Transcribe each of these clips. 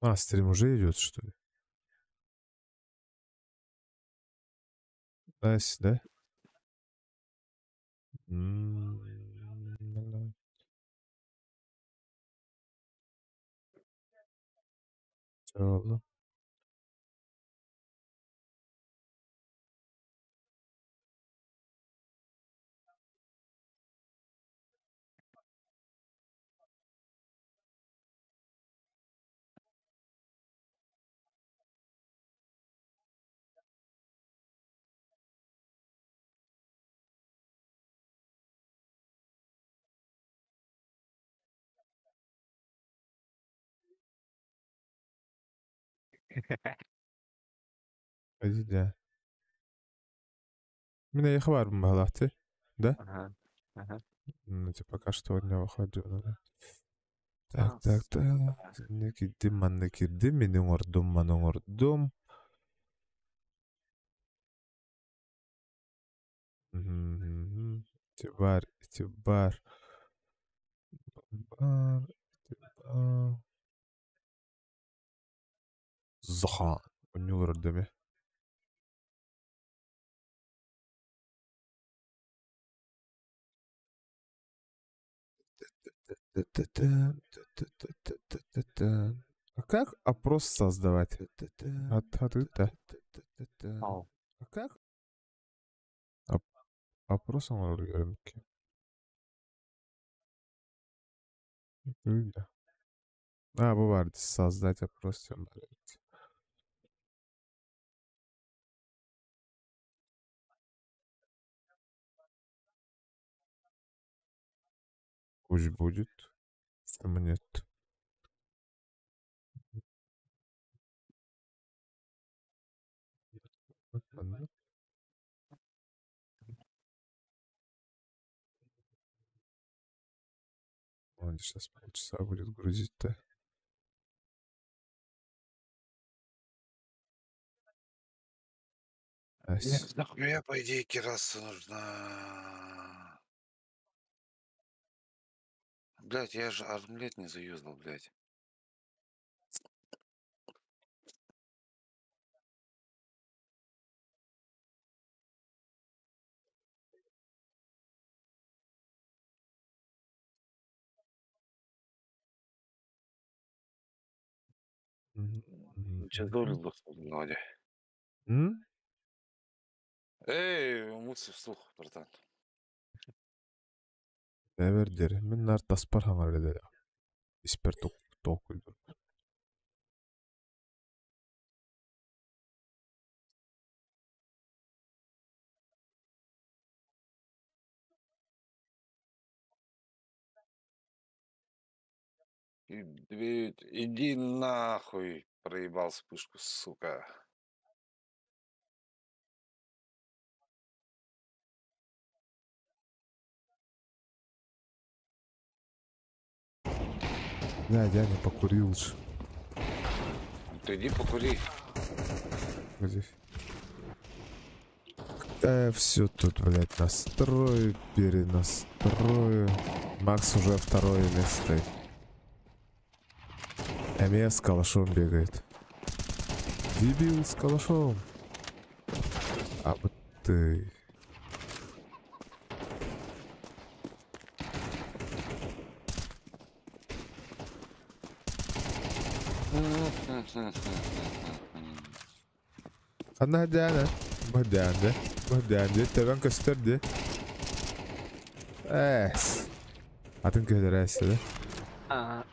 А, стрим уже идет, что ли? Nice, да? М, Ладно. Пойди, да. Меня их бар ты? Да? Ага. Ага. Ну, типа, пока что не выходил, да. Так, так, так. Не кидим, манны кидим, мин оҥордум, маны оҥордум. Мгм. Ити бар, ити бар. Бар, ити бар. Захан. Онньулар дөме. А как опрос создавать? Да. Ау. А как? Опрос оҥорор көрөмүккэ. Да. А, бу бар, создать опрос диэн бар эбит. Пусть будет. Почему нет? Ладно. Он сейчас полчаса будет грузить-то. Ась. Нахуя, по идее, кераса нужна? Блять, я же армлет не заюзал, блять. Мгм. Сейчас долю Надя. М? Эй, мысли вслух, братан. Эбердер. Мин нар таспар хаҥар эдэр. Испер толкуйдур. Иди нахуй, проебал вспышку, сука. Да, я не покурил же. Ты иди покури. Здесь. Все тут, блядь, настрою, перенастрою. Макс уже второе место. МС с калашом бегает. Дебил с калашом. А вот ты. Она Диана. Бадянда. Бадянда. Тебен көстөрдү. Эс. Атын көдөрөсү да? А,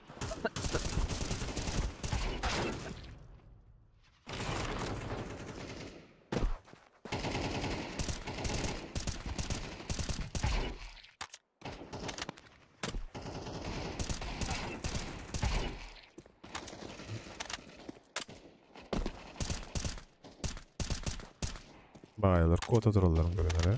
Байлар кота туралларын көрөнөр, э?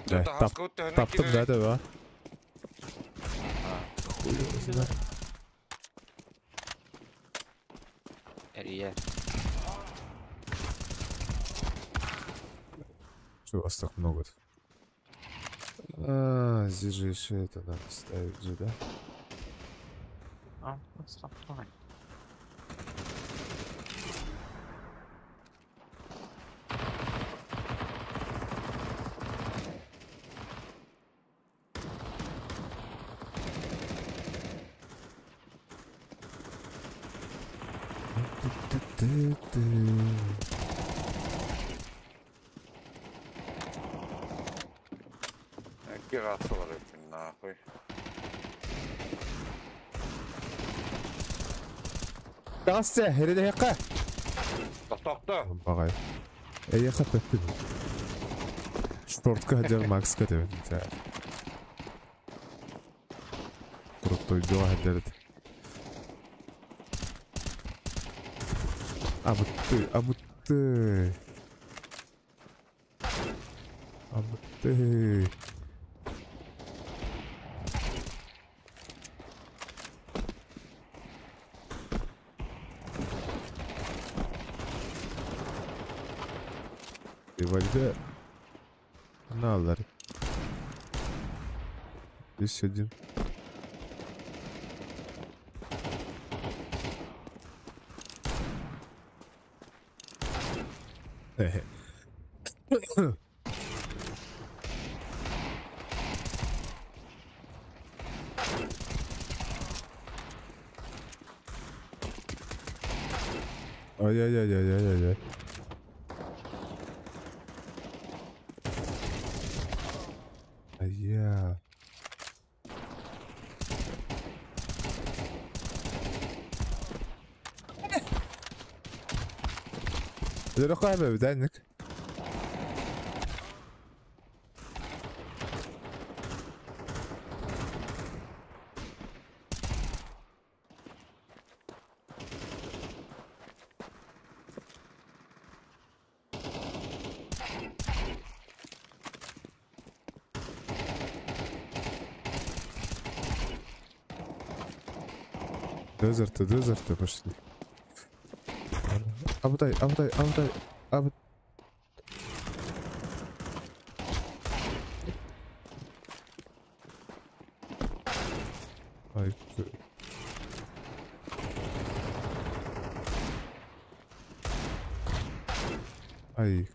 Да, таптым да, да. Хуй его знает. Эрия. Что вас так много -то? А, здесь же еще это надо ставить же, да? А, стоп, давай. Нахуй. Тасса, хердеха. Тохто. Багай. Эйха пеппин. Шортка хадер Макс катевен. Крутой дела хадер. А вот ты, а вот ты. А вот ты. Револьвер. На, Ларри. Здесь один. Ай-яй-яй-яй-яй-яй. Я. رقابة بدانك. Дезерты, дезерты пошли. Абдай, абдай, абдай, аб... Ай, ай.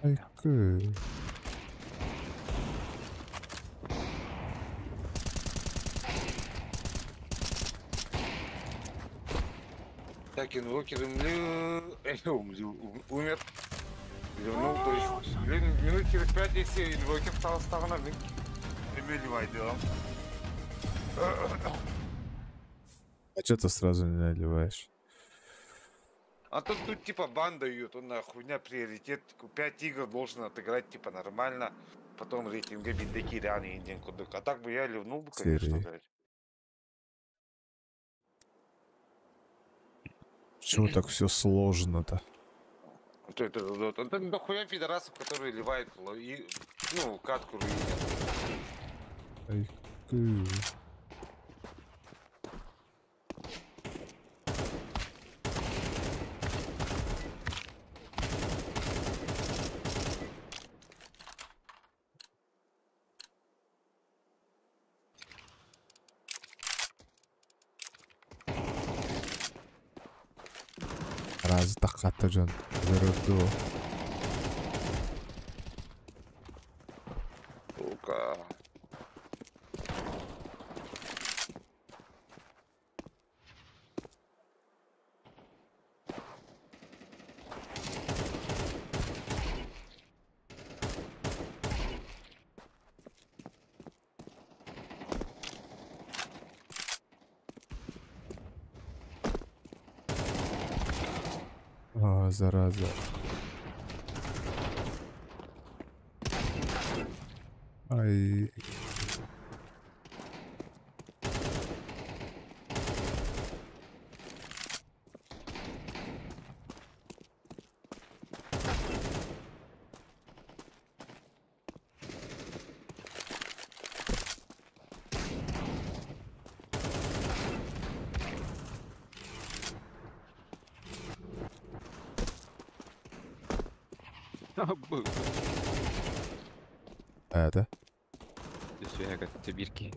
Ай, Так, инвокер умер. Ну, то есть, блин, минут через 5, если инвокер стал ставна, блин, наливай делом. А что ты сразу не наливаешь? А тут типа бан дают, он нахуй, у меня приоритет, 5 игр должен отыграть типа нормально, потом рейтинга бедаки реально индиан кудык. А так бы я ливнул бы, конечно, блядь. Почему так все сложно-то? Что это за золото? Там дохуя пидорасов, которые ливают, и, ну, катку руинят. Ай, ты. Раз таққатта жон. Зарырду. Сука. А, зараза. Ай. Бу. Это? Түсүһэ көттө биир киһи.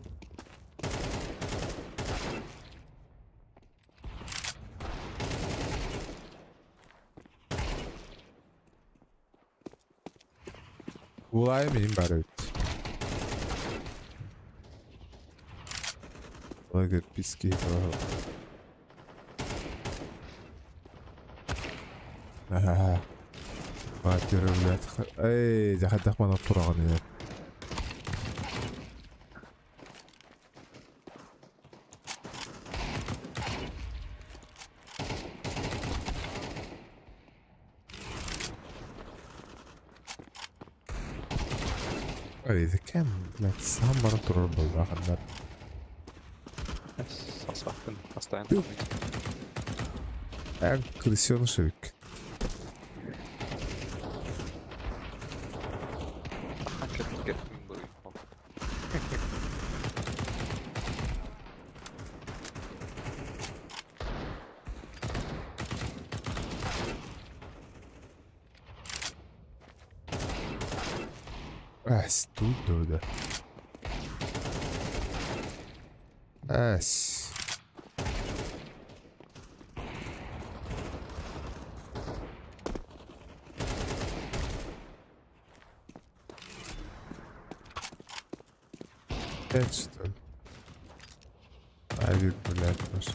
Улай минем бар бит. Лагерь писки. Ага. Батыр, блядь. Эй, захадах мана тураган иде. Эй, кем, блядь, сам барып турар булган. Саспахтын постоянно. Ты. Эн крысёнышевик. Эс, тут да. Эс. Пять, что ли? Авик, блядь, нашел.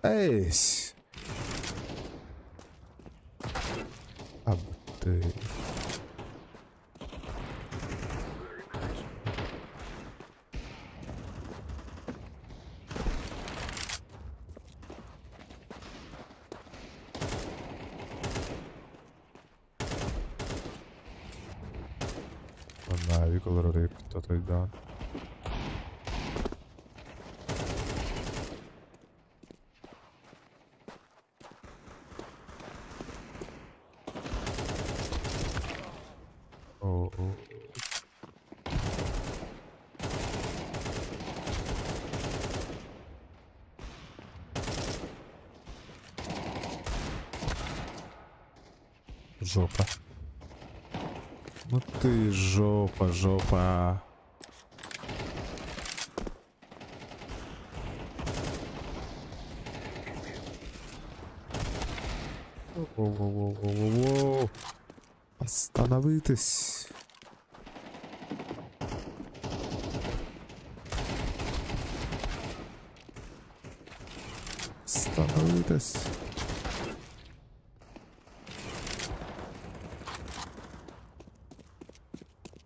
Эйс. А ты. Авик олорор кто-то да. О, о. Жопа. Ну ты жопа, жопа. Воу-воу-воу-воу-воу. Остановитесь. Остановитесь.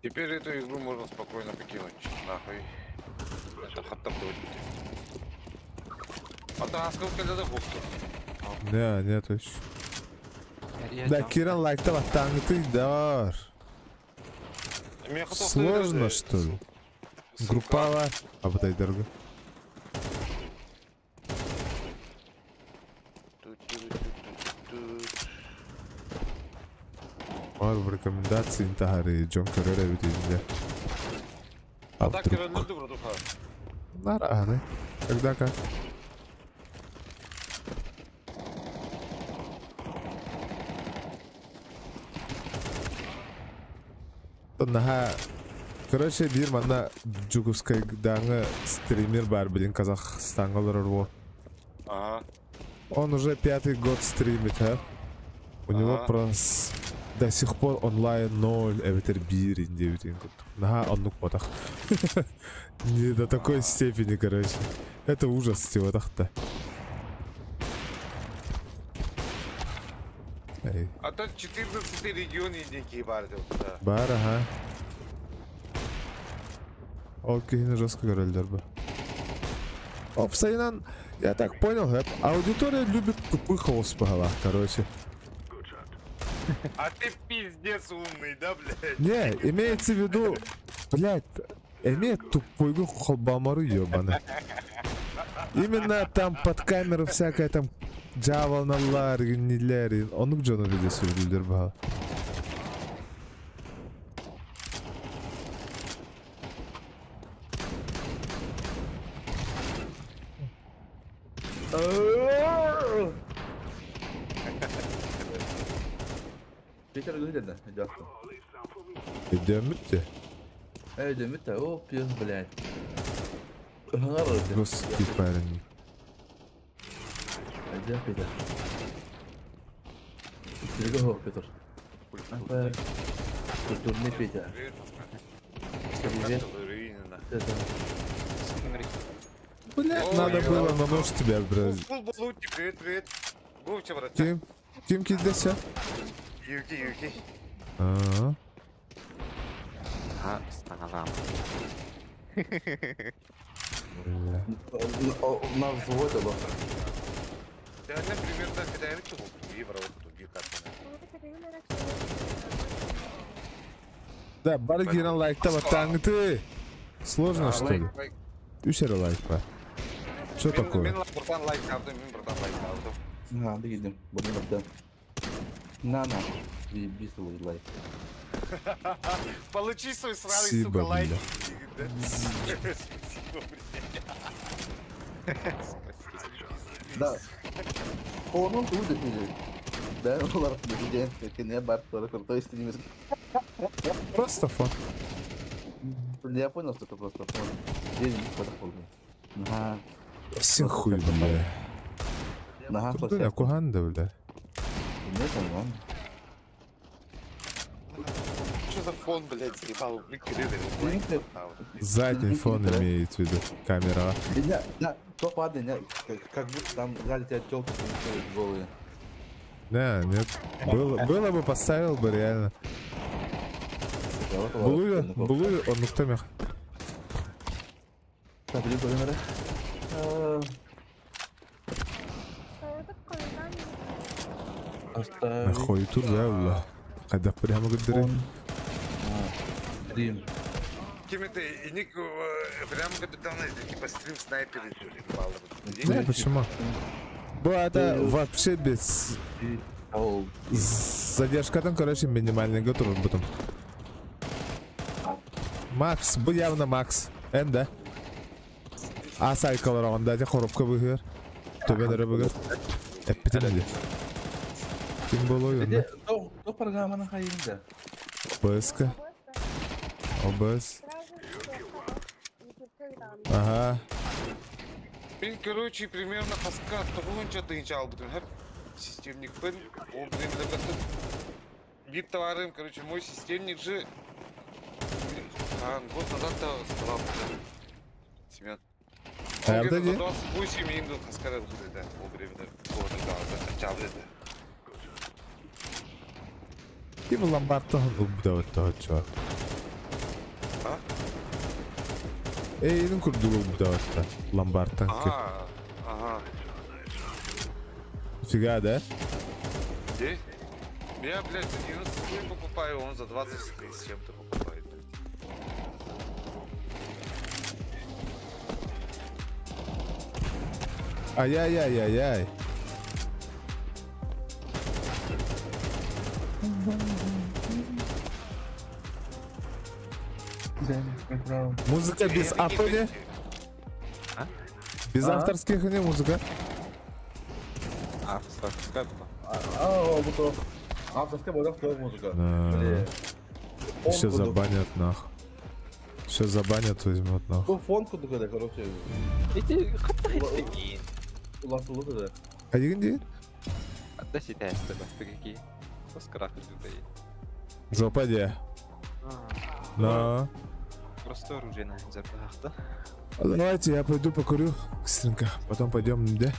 Теперь эту игру можно спокойно покинуть. Нахуй. Это хаттап будет. А там сколько лет бухту? Не, не точно. Да, Киран лайкта ты дар. Сложно, что ли? Группа, а подай дорогу. Бар рекомендации интахари Джон Каррера видите. А так Киран люблю, братуха. Нараны. Когда как? Наха. Короче, бир манна Джуговская даңы стример бар, блин, Казахстанга его. Ага. Он уже 5-й год стримит, а? У него просто до сих пор онлайн 0, эвитер бир, 9. Наха, он нук потах. Не до такой степени, короче. Это ужас, типа, так-то. А то 14 регион некие бары. Бар, ага. Окей, ну жестко говорили, бы. Опсайнан, я так понял, аудитория любит тупых оспала, короче. А ты пиздец умный, да, блядь? Не, имеется в виду, блядь, имеет тупой холбамару ебаный. Именно там под камеру всякая там Джавалналар, гнилер, он к Джону видел, сүрдүлдер. Питер говорит, да, идёт. Идем идти. Эй, Дмитрий, о, пиздец, блядь. Господи. Господи, парень. Где Питер? Переговор, Питер. Культурный Питер. Привет. Блядь, надо было на нож тебя брать. Привет, привет. Губча, брат. Ким? Ким кидеся? Юки, Юки. А. А, станалам. На взводе было. Да, примерно, когда я видел, Да, баргина лайкта батанг ты. Сложно, что ли? Үш лайк па. Что такое? Мен братан лайк алдым, мен братан лайк алдым. На, дигидим. Буну братан. На, на. Заебись лайк. Получи свой сраный, сука, лайк. Спасибо, блядь. Да. Onun туйды или? Да, олар дигиден, кене бар, крутой стример. Просто фон. Я понял, что это просто фон. День подошел. Ага. Син хуй, бля. Ага, Бля, куханда, бля. Нет, нормально. Что за фон, блядь, заебал? Задний фон имеет в виду камера. Да, да, то падай, как будто там сзади тебя тёлки голые. Да, нет. Было бы, поставил бы реально. Булую, он нуктамех. Так, иди, камера. Нахуй тут, да, бля. Когда прямо говорит. Стрим. Кем это, и ник прямо капитан, типа стрим снайпер или Не, почему? Бо это вообще без задержка там, короче, минимальный готов потом. Макс, бу явно Макс. Эн, да? А сайкалар онда де коробка быгыр. Төбен өрө быгыр. Эппитин де. Ким болой онда? То программаны хайында. ОБС-ка. ОБС. Ага. Мен, короче, примерно хаска тоғынша тыгынча алып бутым. Хеп системник бен, ол времени Вип товарым, короче, мой системник же год назад-то сказал, Семен. А Он где-то за 28 им был хаскара будет, да, ол времени года, да, да, да. Ким ломбард убдават чувак. А? Эй, ну курдугу убдават ломбард. Ага, ага. Фига, да? Где? Я, блядь, за 97 покупаю, он за 20 с чем-то покупает, блядь. Ай-яй-яй-яй-яй. Музыка без авторки? А? Без авторских не музыка? Авторская была. А, вот авторская была музыка. Все забанят нах. Все забанят, возьмут нах. Фон куда, короче. Эти А где? Жопа где? Да. Просто оружие на запах, Давайте я пойду покурю быстренько, потом пойдем где?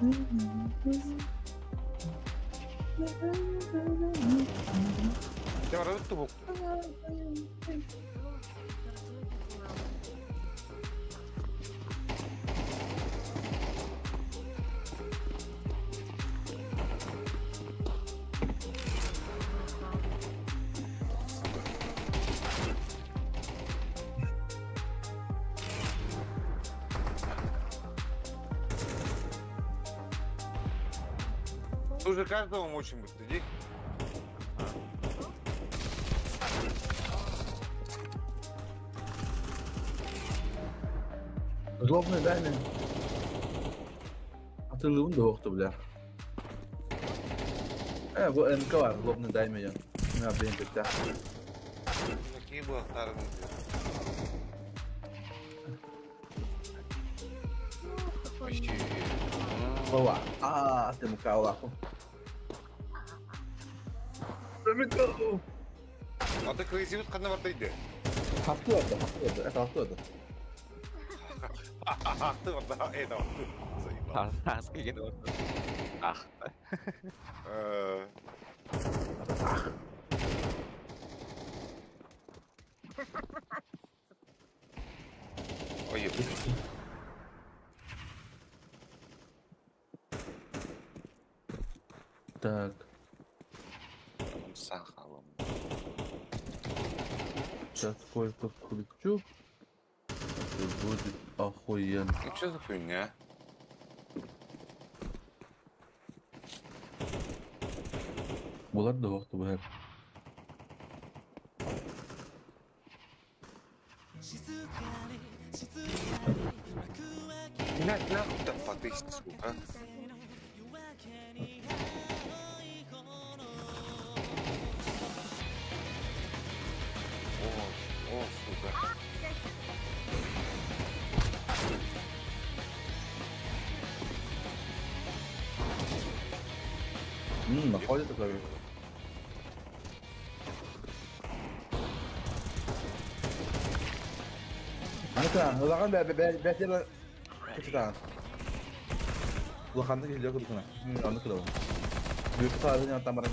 Я рад. Уже каждого мочим будет, иди. Злобный дай мне. А ты лун да бля. Бу МК бар, злобный дай меня. На, блин, ты. Какие было старые. Почти. Ова. А, ты мука лаху. Let. А ты крейзи вот когда варта иди. Хafты орда, хafты орда, это хafты орда. Хafты орда, это хafты. Заебал. Ах, сколько Ах. Ой, Так. Сахалом. Сейчас кое-что включу. Это будет охуенно. Ну что за хуйня? Булар да вакыты бу. Блядь, нахуй там потысить, сука. О, сука. Находит такой. Ана, улахан бә бә бә бә кычытан. Улаханды килде кудукуна. Аны кылып. Бүк тарын тамаран.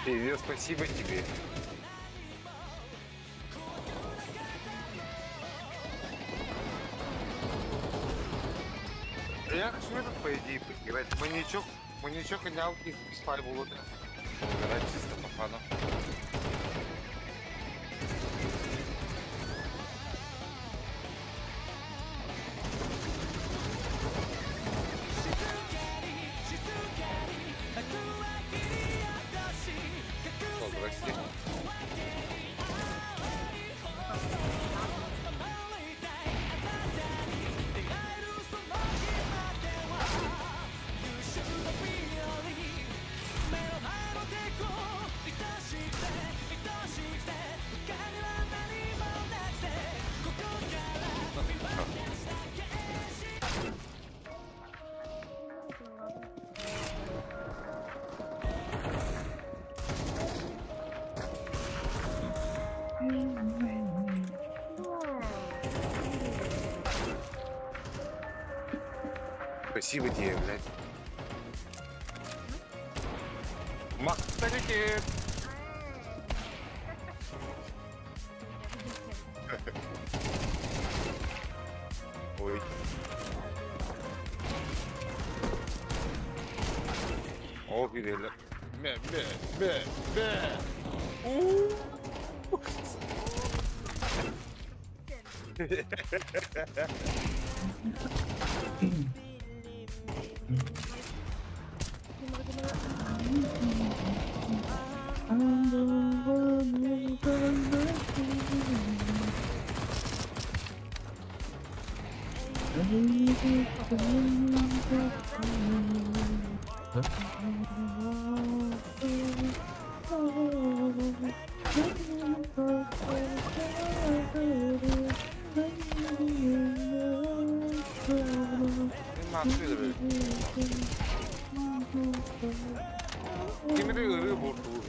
Привет, спасибо тебе. Я хочу этот, по идее, поиграть. Маньячок и нялки спали будут. Играть чисто по фану. Здрасте. Спасибо тебе, блядь. Махталите! Ой. О, киреллэр. Мэ, мэ, мэ, мэ. Уу. Кимири ырыы буортулуур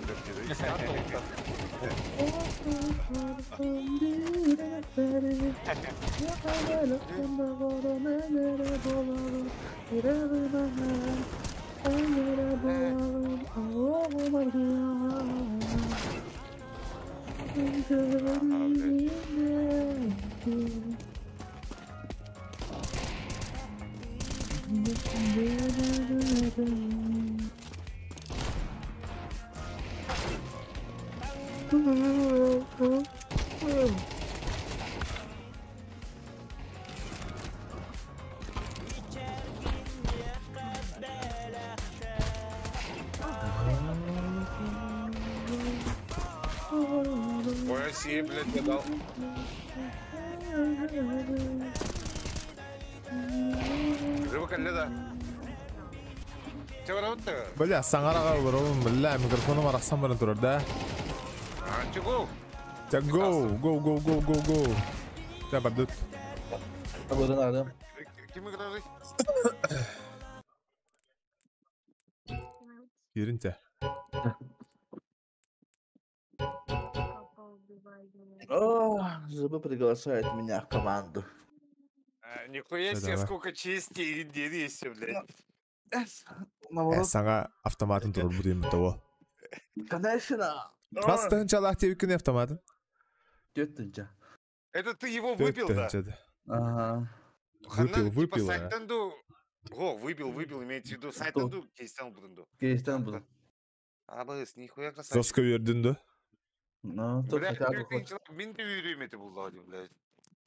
Ой, себе, блядь, я дал. Живо кэллэ да? Чэ барабыт да? Бля, саҥараҕа олоробун, бля, микрофонум арахсан баран турар да. А, чего? Чэ, go, go, go, go, go, go. Чэ, бардыт. Абыдан ардым. Ким играрый? Киирин чэ. О, ЖБ приглашает меня в команду. А, нихуя Чэ, себе, давай. сколько чести и интереса, блядь. Э, Наоборот, саҥа автоматын турарбыт диэн того. конечно. Хас тыһыынчалаах диэбиккин автоматын? Тетя. Это ты его Төрт выбил, да? тыһыынча да. Ага. Выпил, Ханна, типа, выпил, а. сайтанду... Го, выбил, выбил, имеется в виду сайтанду, кейстан буданду. Кейстен был. Абыс, нихуя красавчик. Жестко үөрдүн да? Ну, тут Бля, хотя бы хоть. Мин ты время это был, блядь.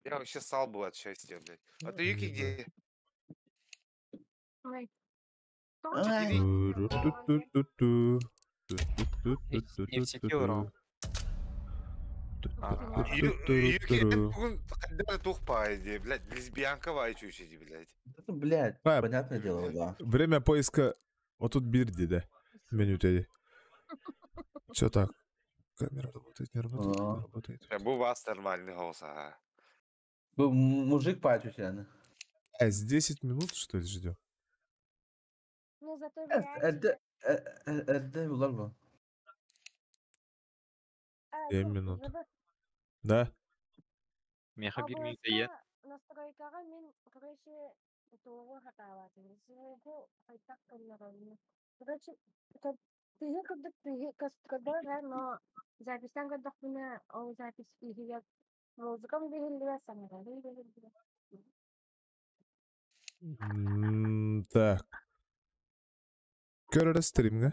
Я вообще сал был от счастья, блядь. А ты Юки где? Ай. Ту-ту-ту-ту. Не в сети урон. Юки, бүгүн ханна тух паайди, блядь, лесбиянка вайчущий, блядь. Это, блядь, А. понятное дело, да. Время поиска вот тут бирди, да. Меню теди. Че так? Камера работает, не работает, не А. работает. Бу вас нормальный голос, ага. Был мужик пачущий. А, с 10 минут, что ли, ждем? Ну, зато Это, это, булар 7 минут. Да? Меха бир минута е. Настройкаҕа мин, короче, туоҕу хатаабатым. Звугу хайдах кыннарабын. Короче, тыһы курдук тыһы көрдөрөр, но записьтан көрдөхпүнэ, ол запись иһигэр музыкам биһиллибэт, саҥарарым биһиллибэт. Так. Көрөр стримҥэ.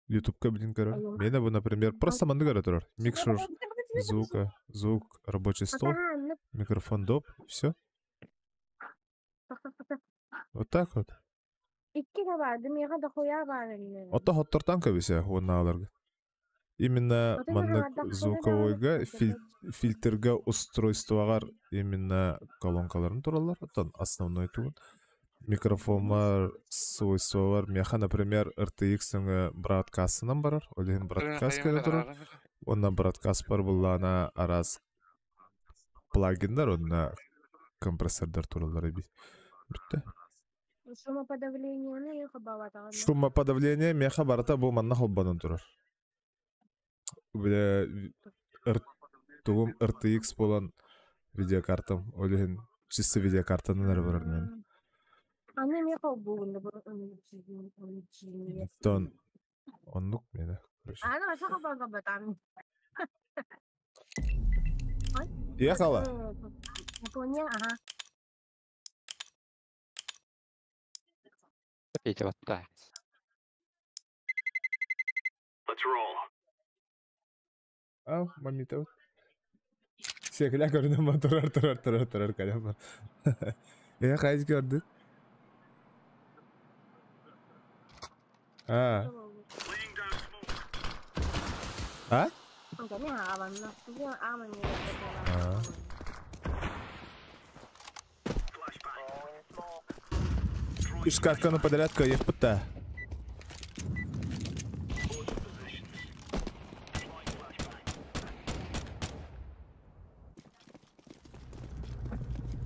Ютубка, блин, көрөр. Мен бу, например, просто манны көрө турар. Микшер звука, звук, рабочий стол, микрофон доп, все. Вот так вот. Икки да баар, миэхэ дохуя баар иннэ. Ото хоттортан көбүсэ уоннааларга. Именно Вот это маннык да, звуковойга да, фильтрга устройствоҕар именно колонкаларын тураллар, оттон основной тугун. Микрофоннар свойстволар меха, например, RTX өҥө broadcast-ынан барар, ол иһин broadcast кэлэ турар. Онна broadcast бар буллаана араас плагиннар, онна компрессордар тураллар эбит. Бүттэ. Шумоподавлениены хабалатаҕын. Шумоподавление меха барата бу манна холбонон турар. Бля, тугум RTX болан видеокартам, ол иһин чисто видеокартанан эрэ барар мен. Тон оннук мені, короче. Ехала. Япония, ага. Петя, вот так. А, мамита. Секля көрдüm турар турар турар турар калям. Я хайс көрдү. А. А? А. Искатканы подряд кайып бітті.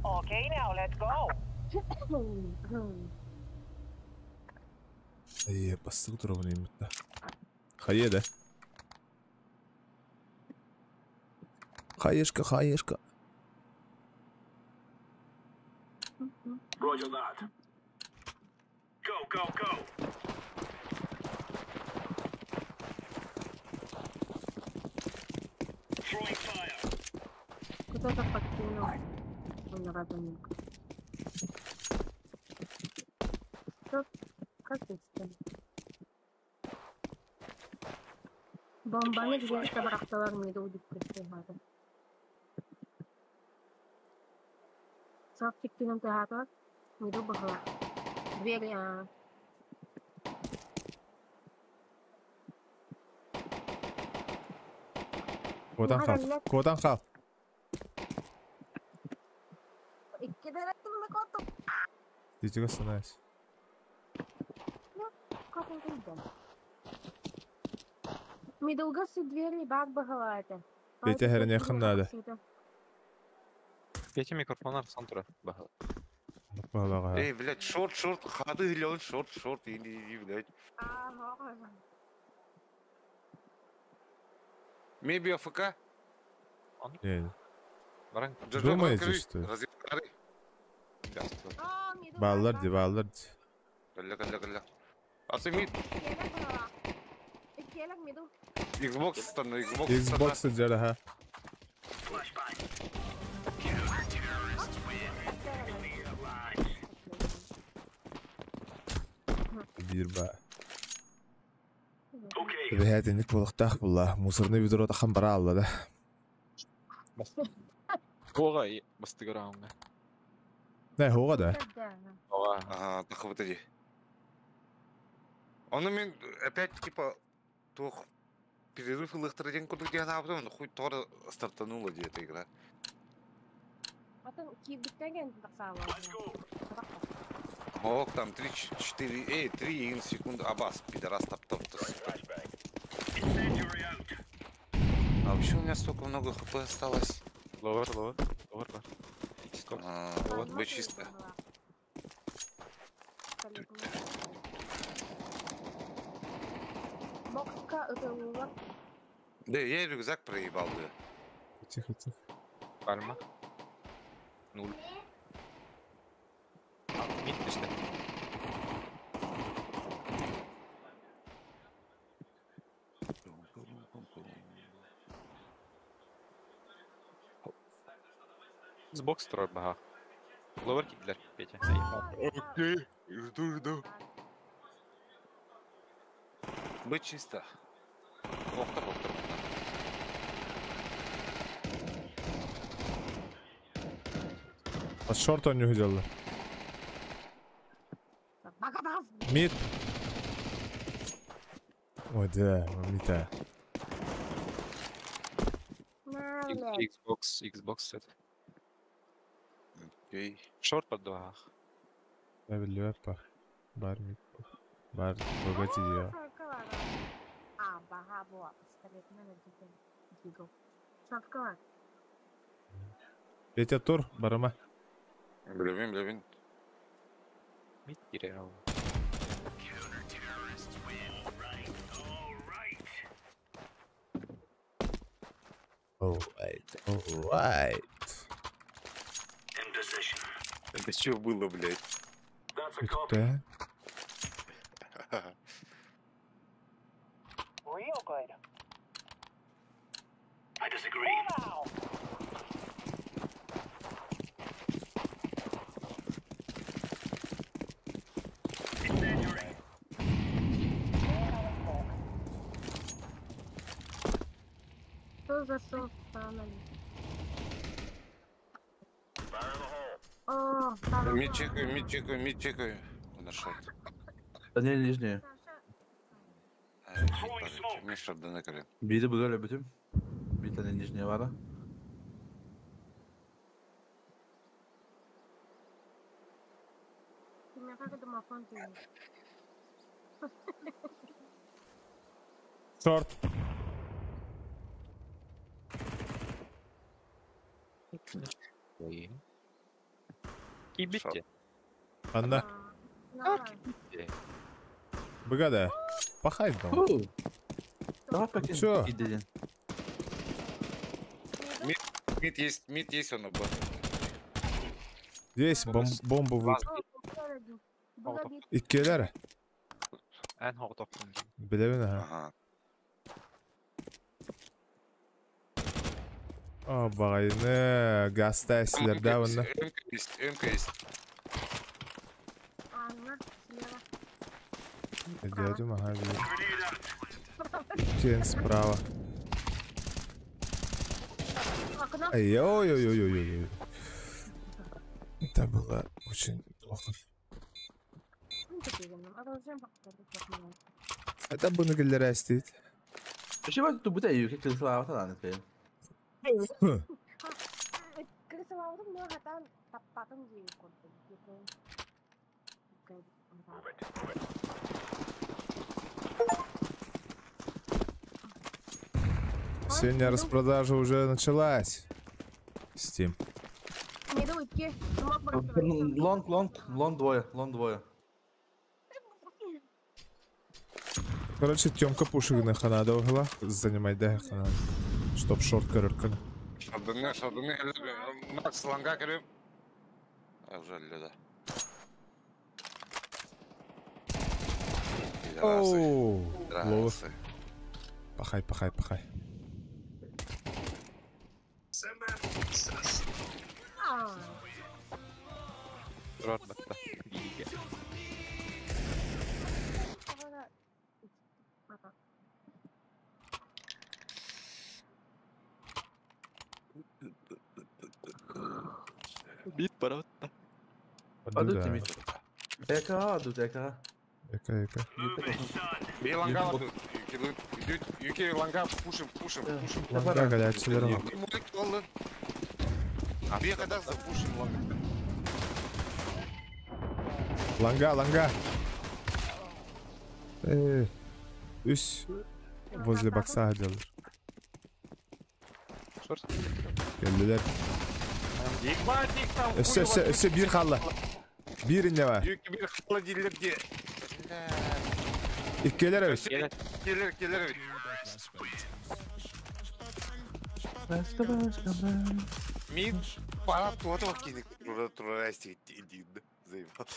Okay, now let's go. Ey, бастық тұрғын бітті. Хайеда. Хаешка, хаешка. Roger that. Go, go, go. Throwing fire. Кто-то подкинул. Он на. Что? Как это? Бомбаны где-то барахталар меду деп кетті. Софтик тинен театр, меду бахла. Двери, а. Кодан қал. Кодан қал. Дитига становись. Медулга двери бар бахлата. Петя хернехын надо. Петя микрофон арсан тура. Балаға. Эй, блядь, шорт, шорт, хады лен, шорт, шорт, иди, иди, блядь. Maybe АФК? Не. Думаете, что ли? Баллар ди, баллар ди. Калля, калля, калля. Асы мид. Xbox стану, Xbox. Xbox жара, ха. Бир ба. Бэхэтинник булуктаах булла. Мусорный ведро тахан бара алла да. Хога бастыгыраунга. Не, хога да. Ага. Ага, так вот иди. Он у меня опять типа тох перерыв электроген куда где она, а потом хуй тора стартанула где эта игра. Потом кибиктеген тақсаала. Ох, там 3, 4, эй, 3 секунды. Абас, пидорас, топ топ топ. А вообще у меня столько много хп осталось. Ловер, ловер, ловер, бар. А, вот бы чисто. Да, я рюкзак проебал, да. Тихо, тихо. Пальма. Нуль. Мид түсті. Xbox турар баха. Ловер кидлер, Петя. Окей, жду, жду. Быть чисто. Охтар, охтар. А шорт он не взял. Мид. Ой, да, мита. Xbox, Xbox set. Окей. Шорт под двах. Бар Бар мид. Бар богатый я. А, бага буа, пистолет на Дигл. Шорткалар. Петя тур, барама. Блин, блин. Мид кирел. Alright, alright. Это что было, блядь? Үтүктэ. I disagree. Incendiary. Кто зашел в тоннель? О, там Мид чекаю, мид чекаю, мид чекаю. На short. Тоннель нижняя. Саша, Мид шорт даны кэлэн. Биири быга өлөрбүтүм. Биир тоннель нижняя баара. Ты меня как домофон ты. Short. Кибите. Анна. Быгада. Пахай там. Давай пока. Чё? Иди. Мид есть, он убил. Здесь бомбу вы... Иккилэр. Эн хоҕотохпун. Билэбин аха. Ага. О, баҕайыны. Гаста силер да онно. МК есть, МК есть. Анна, слева. Дядю, ага, вижу. Тень справа. Окно. Ай, ой-ой-ой-ой-ой. Это было очень плохо. Ну, такие, а зачем пока Это бы на стоит. Еще вот тут будет ее, как крысолава тогда, например. Крысолава, но хатан таппатын дии курдук. Осенняя распродажа уже началась. Steam. Long, long, long двое, long двое. Короче, Тёмка пушигна ханада угла. Занимай да ханада. Чтоб short көрөркөн. Шордыны, шордыны, Макс ланга кіріп. А, уже да. Оу, ловы. Пахай, пахай, пахай. Турар батта. Биигэ. Бит барабатта. Адут мид. Эка, адут, эка. Эка, эка. Бей ланга, Юки ланга, пушим, пушим, пушим. Ланга галячилер. Бей когда запушим ланга. Ланга, ланга. Үс возле бокса делаешь. Short. Келдилер. Ебать их там. Өссө, өссө, өссө биир хаалла. Биир инне бар. Юки бир холодильник. Иккилэр эбит. Келер, келер. Мид, пора туотова кинек. Тура, тура, иди, заебал.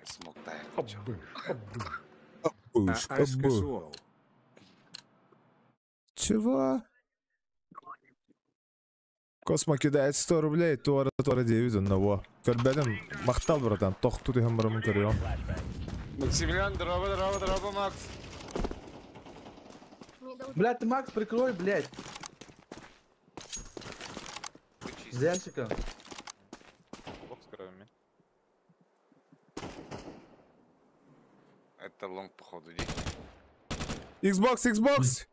Смог тай. Буш, бу. Чего? Космо кидает 100 рублей, туара туара 9 одного. Көрбәдім, мақтал, братан, тоқту деген барымын көрüyorum. Максимилиан, здорово, здорово, здорово, Макс. Блядь, ты, Макс, прикрой, блядь. За ящиком. Бокс кроме. Это long, походу, иди. Xbox, Xbox!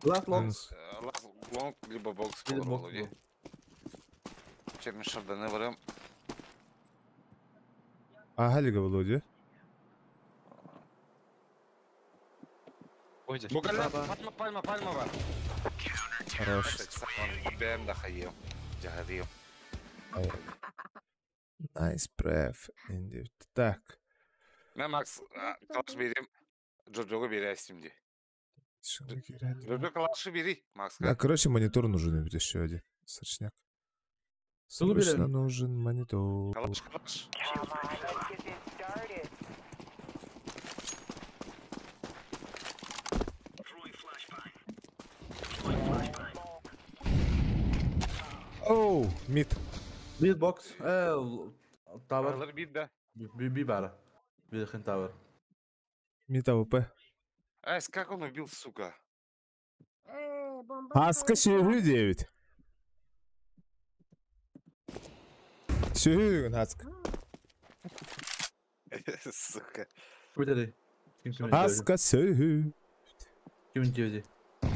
Last long. Last long, либо бокс, Или бокс иди. Чем шарданы варим? Ага, лига Володя. Ой, Бугаля, пальма, пальма, пальма бар. Хорош. Бэм да хаем. Жахарим. Nice преф. Так. Мен Макс, калаш берем. Джоджого бери астимде. Джоджо калашы бери, Макс. Да, короче, монитор нужен ведь еще один. Срочняк. Срочно нужен монитор. Калаш, калаш. Оу, mid. Mid box. Tower. Алар mid да. B бара. Верхний tower. Mid AWP. Айс, как он убил, сука? Аска сүйүү 9. Сүйүү Аска. Сука. Бүтери. Аска сүйүү. Ким диэди?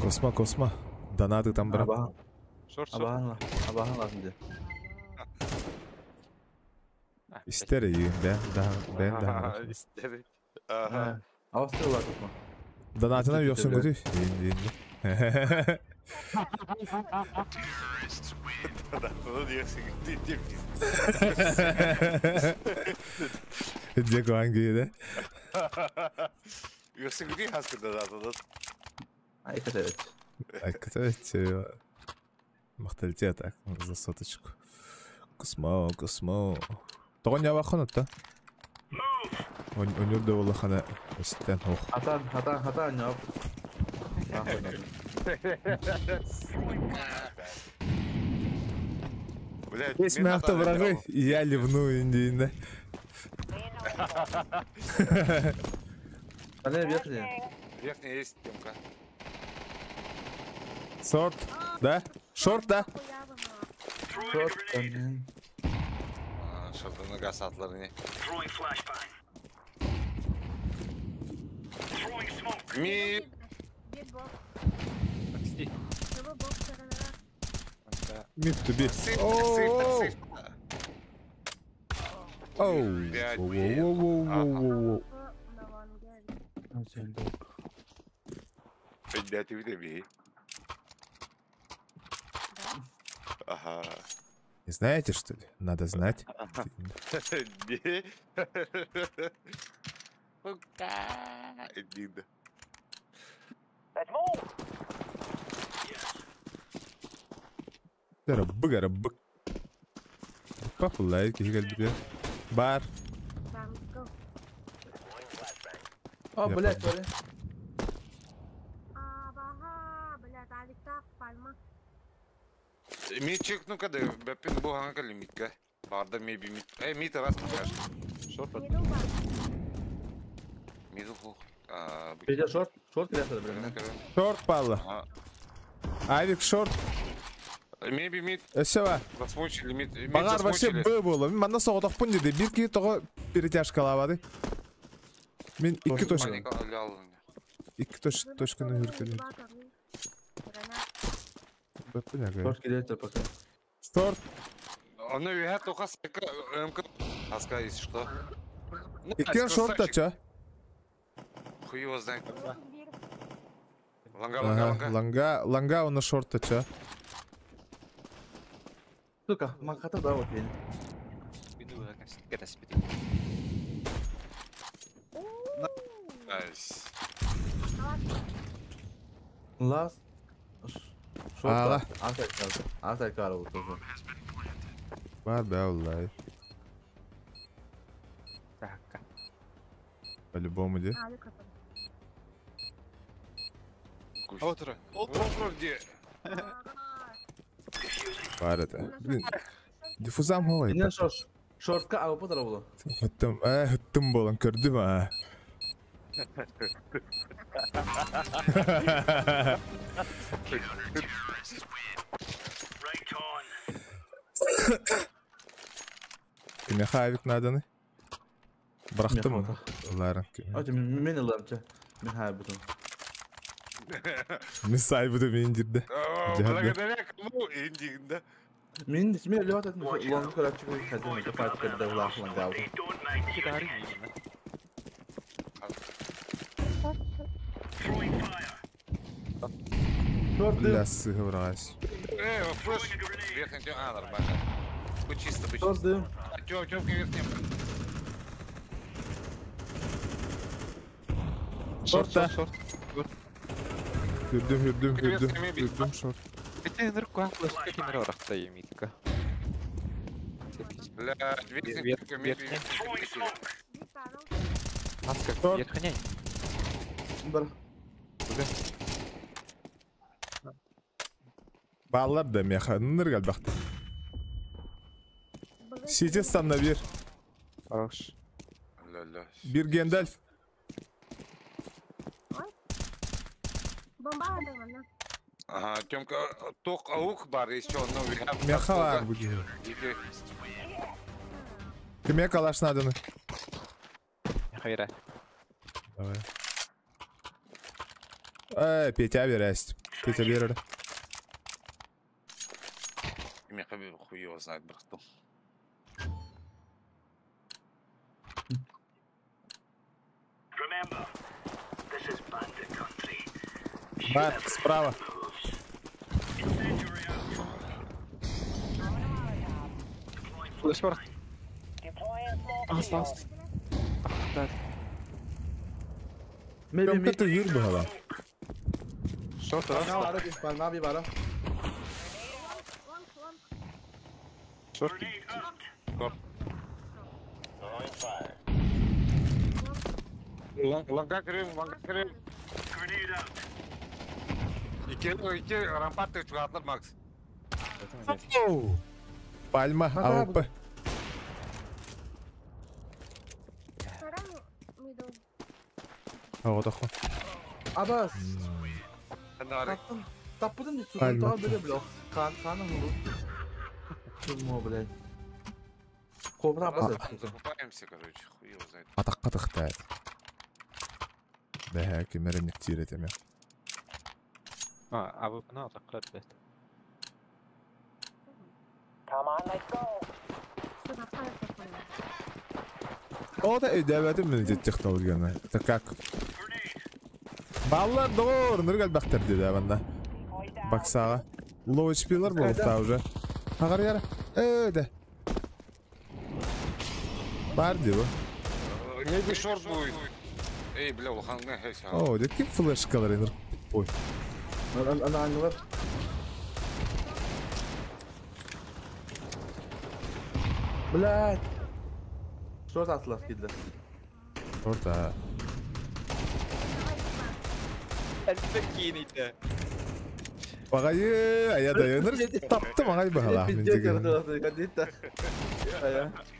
Косма, косма. Донаты там, брат. Шорт, шорт. Абахан, абахан лазым де. Истер ийин, бэн да, бэн да. Истер. Ага. Авастыр ла косма. Донатына йоксун көтүй. Ийин, ийин. Донатына йоксун көтүй деп. Дек ванги, да? Йоксун көтүй хаскы донатына. Айкатевич. Айкатевич. Махтальте так, за соточку. Космо, космо. Тоҕо ньабаххын отта? Өнүр да буоллаххана истэн ох. Хатан, хатан, хатан ньап. Блядь, Есть мягко враги, я ливну индийно. Ане верхняя. Верхняя есть темка. Сорт, да? Шорт, да? Шорт, блин. Шортыны газ атлары не. Ми. Мид туби. Оу. Оу. Блядь, ты Ага. Не знаете, что ли? Надо знать. Бык. Папа лайк, бар. О, блядь, sorry. Митчик, ну-ка, да, бэпин буганка лимитка. Барда меби мит. Эй, мит раз покажешь. Шорт. Миду хух. Петя, шорт, шорт кирясады, блин. Шорт палла. Авик шорт. Меби мит. Өсөва. Засмучили мит. Багар вообще Б было. Манна соғытақ пын деді. Бір кей тоғы перетяжкалабады. Мен 2 точка. 2 точканы үркелі. Шорт кидает пока. Шорт. Он уезжает только с МК. Аска, если что. Иккен шорт да чё? Хуй его знает. Ланга, ланга, ланга. Ланга, ланга, он на шорт да чё? Сука, маката да вот вень. Найс. Ласт. Ала. Асай кару тоже. Бада, Так. По-любому, где? Утро. Утро где? Бар это. Блин. Диффузам голый. Не шорт. Шортка, а вот было. Хыттым, хыттым болан көрдүм, а. Кимге авик наданы? Бырахтым. Ларын. Ачы мен ыларчы. Мен хайбытым. Мен сайбытым индирде. Благодаря кому индирде? Мен мен лёт этим лонг короче хотел это пайт когда влах лангал. Бля, сыгралась. Флэш. Верхний, а, нормально. Будь чисто, будь чисто. Тёмка верхний. Шорт, Шорт, шорт. Хүрдүм, хүрдүм, хүрдүм, хүрдүм, шорт. Miten nyrkkuhan flash kimera orahtaa mitkä. Бля, 200 Верхний. Маска. Верхний. Бар. Баллар да меха. Ныргал бахты. Сити станна бир. Хорош. Бир Гендальф. Ага, Тёмка, ток аук бар еще, но Меха бар будет. Ты мне калаш надо. Меха Давай. Эй, Петя вересть. Петя верер. Меха хуй его знает, братан. Бар, справа. Флешвард. Остался. Да. Тёмка, ты юр была. Шорт, раз. Шорт. Ланга крым, ланга крым. İki rampa çıkartlar Max. Пальма, АВП. А вот охо. Абас. Таппыдым дейді сука, böyle блок. Қан, қаным Чумо, блядь. Кобра абас. Закупаемся, короче, хуй его знает. Атаққа тықтайды. Да, кемерін тире теме. А, АВП на атаққа блядь. О, да, өйдәбәтім мен технологияны. Это как? Баллар дор, ныргал бақтар деді абанда. Баксаға. Лоу HP-лар болды та уже. Ағар яра. Да. Бар деп. Maybe шорт будет. Эй, бля, улханга хайса. О, деп ким флешкалар енір. Ой. Ана аңғылар. Блядь. Шорт атылар кидлер. Шорт, а. Кините. Бағайы, аяда енір тапты мағай бағала.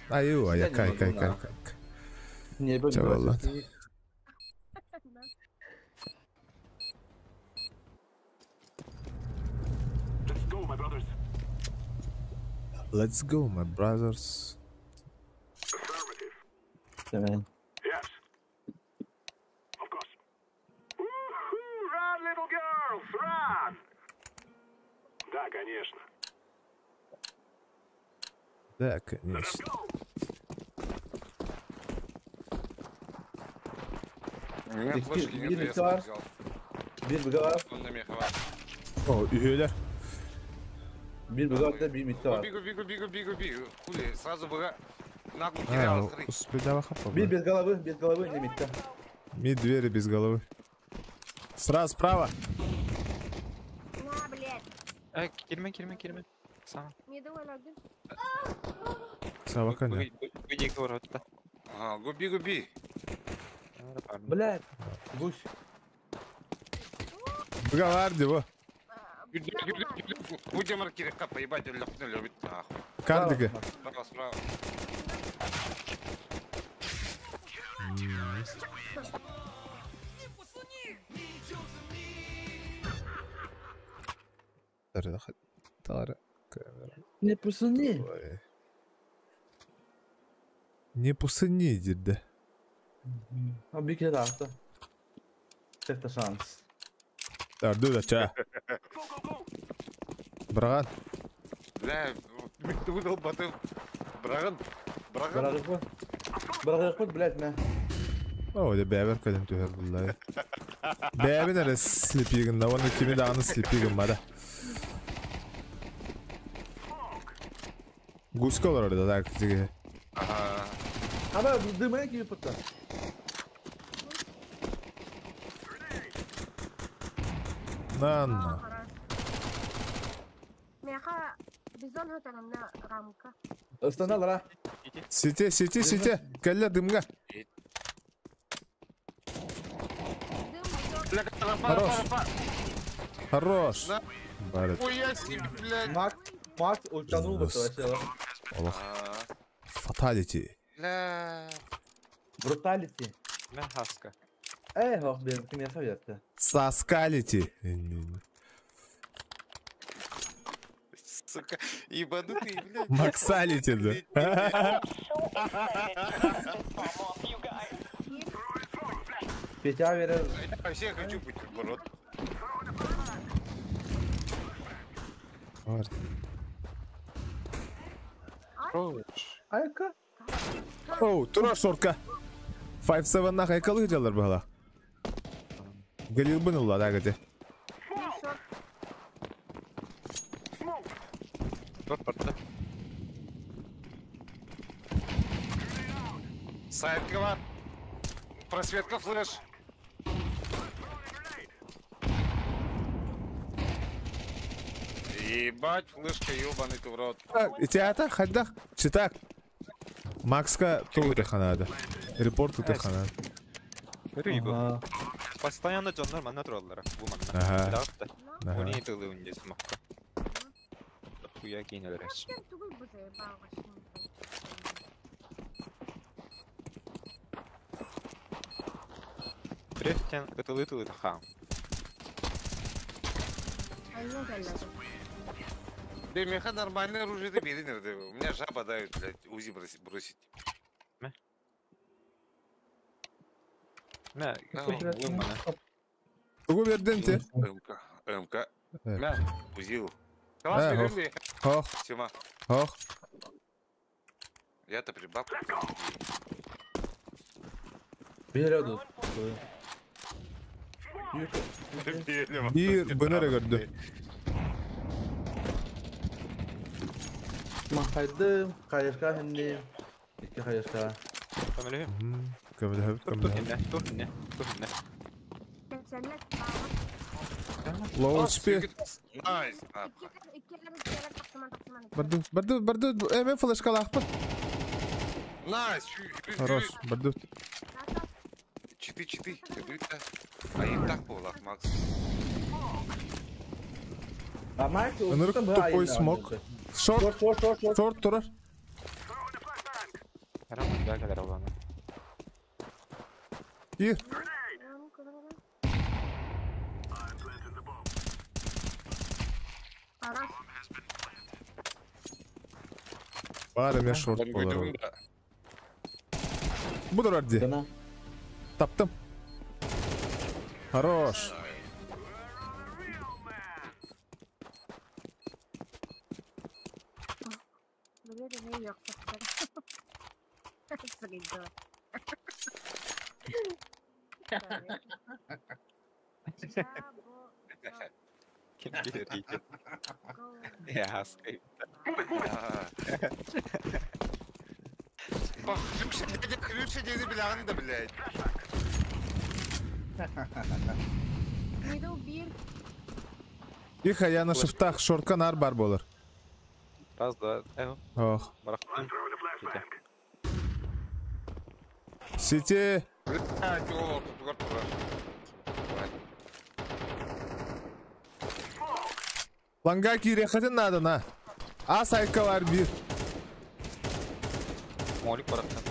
Аю, ая, кай, кай, кай, кай. Не, Let's go, my brothers. Tamam. Yes. Of course. Run, little girls, run! Да, конечно. Да, конечно. У меня флешки нет, я сам взял. Bir О, üyeler. Bir bugada bir miktar. Губи, губи, губи, губи, губи. Хули, сразу бага. Нахуй терял, Bir без головы, без головы, не митта. Мид двери без головы. Сразу справа. На, блядь. Эй, кирмен, кирмен, кирмен. Сам. Сава, конечно. Выйди к вороту. Ага, губи, губи. Блядь. Гусь. Бгаварди, во. Будем маркерка поебать, любит нахуй. Кардига. Справа, справа. Не пусани. Не пусани, деда. А бик это. Это шанс. Так, дуда, ча. Браган. Бля, ты выдал батыл. Браган. Браган. Браган, блядь, мә. О, да бәбер кәдем түһәр буллай. Бәбин әле слепигин, да, оны кими дағаны слепигин бада. Гуска олар орда, так, тиге. Ага. Аба, дымая киіп бұтта. На, на. Меха бизон хотарына рамка. Останалара. Сите, сите, сите. Кэллэ дымга. Бля, рафа, Хорош. рафа, рафа. Хорош. Да. Барыт. Хуя себе, блядь. Макс, Макс ультанул бы Жестко. Олох. А, Фаталити. Бля. Бруталити. Мэ хаска. Эй, ох, блин, ты меня советуешь. Соскалити. Сука, ебанутый, блядь. Максалити, да. Петя верил. Я вообще хочу бутерброд. Айка. Оу, тура шорка. 5-7 нах айкалы делар была. Галил бы нула, да, где? Сайт говор. Просветка флеш. Ебать, флешка, ебаный ты в рот. Итята, хаддах, читак. Макска ту ханада. Репорт ту ханада. Рыбу. Постоянно дьоннор манна тураллара. Бу манна. Ага. Да. Уни тылы унде смокка. Хуя кинулер. Префтен тылы тылы таха. Да, меха нормальное оружие ты бери, у меня жаба дают, блядь, УЗИ бросить. Мэ, Тугу берден те. МК, МК. Мэ, УЗИ. Э, Ох. Сима. Ох. Я-то прибавку. Береду. Bir быныры көрдү. Махайдым, кайышка хинди. Икки кайышка. Көмөлөһүм. Көмөлөһүм, көмөлөһүм. Тухне, тухне. Low HP. Найс. Барды, барды, барды, мен флешка лахпын. Найс. Хорош, барды. Читы, читы. А и так был, Макс. А Макс, тупой смог. Шорт, шорт, турар. Ир. Бары мен шорт болар. Буду ради. Таптым. Хорош. Я скайп. Ключ деді білағын да, блядь. Иха, я на шифтах шортка нар бар болар. Раз, два, Ох. Барахтан. Сити. Блядь, о, тут город. Ланга кире надо на. А сайка var bir. Молик барахтан.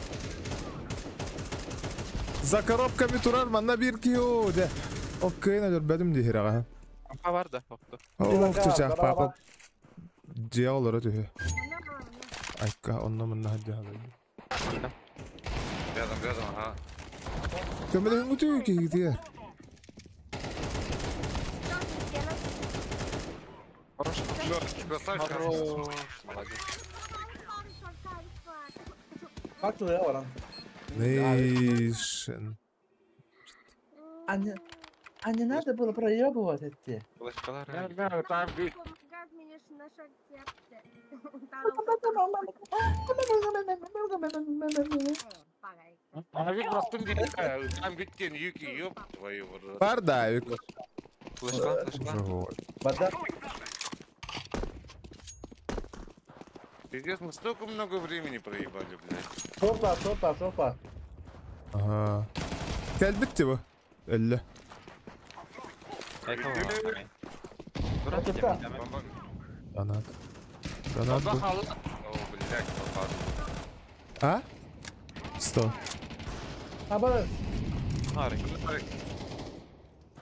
За коробками турар манна bir кио де. Окей, надо бедим дихир ага. Папа бар да, опты. Ох, чачах папа. Дьявол рот. Айка, онно манна хадя. Рядом, рядом, ага. Көмөлөһүн күтүү киһитиэ. Хорош. Красавчик. Хорош. Молодец. Как ты, Оран? Нейшн. А не надо было проебывать идти. Да, да, там бить. А ведь просто там бить юки, ёб твою. Бардавик. Флешка, флешка. Вода. Пиздец, мы столько много времени проебали, блядь. Шорта, шорта, шорта. Ага. Кэлбит bu. Өллө. Донат. Донат bu. О, блядь, попаду. А? 100. Абас.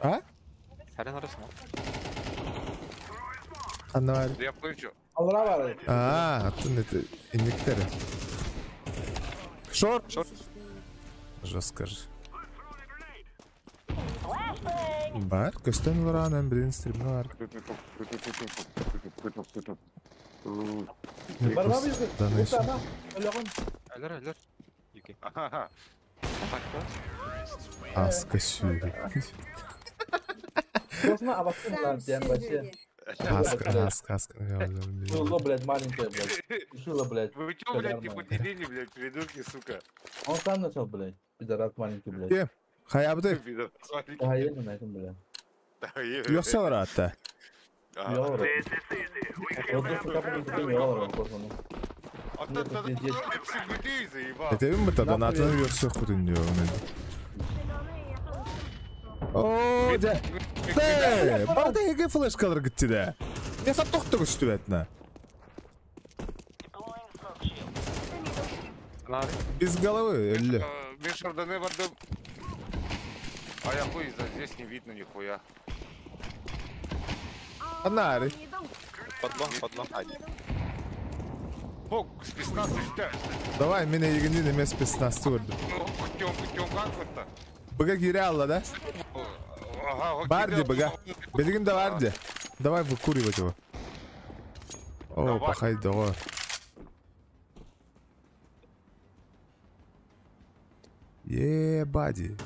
А? Ханна бар. Я плачу. Алра бар. А, атын это инниктери. Шорт. Шорт. Жестко же. Бар, көстөн олоранан билин стримге бар. Барма бизди. Донейшн. Өлөгөн. Өлөр, өлөр. Юки. Ага. Аска сүйді. Осына абастын Сам lan диэн вообще. Аска, аска, аска. Было, блядь, маленькая, блядь. Решила, блядь. Вы чё, блядь, не Нормально. поделили, блядь, придурки, сука? Он сам начал, блядь. Пидорас маленький, блядь. Е, хаябды. Пидорас маленький. Да, я на этом, блядь. Да, е. Йокса бар атта. Ага. Ёвро. Вот тут капли не ёвро, пацаны. А то- то- Пиздец. то- людей заебал. Этебин быта донатын йокса худын диyor. О, да. Де, барда эге флешкалар гитти да. Не сап тоқтық үсті бәтіне. Без головы, өллі. Мен шарданы бардым. А я хуй здесь не видно нихуя. Анари. Подлом, подлом. Один. Бог, спецназ işte. Давай, мен егінден емес спецназты көрдім. Путем, путем, как это? Быга кире алла, да? Ага, Барди, быга. Белгин да барди. Давай выкуривать его. О, Давай. пахай, давай. Ебади.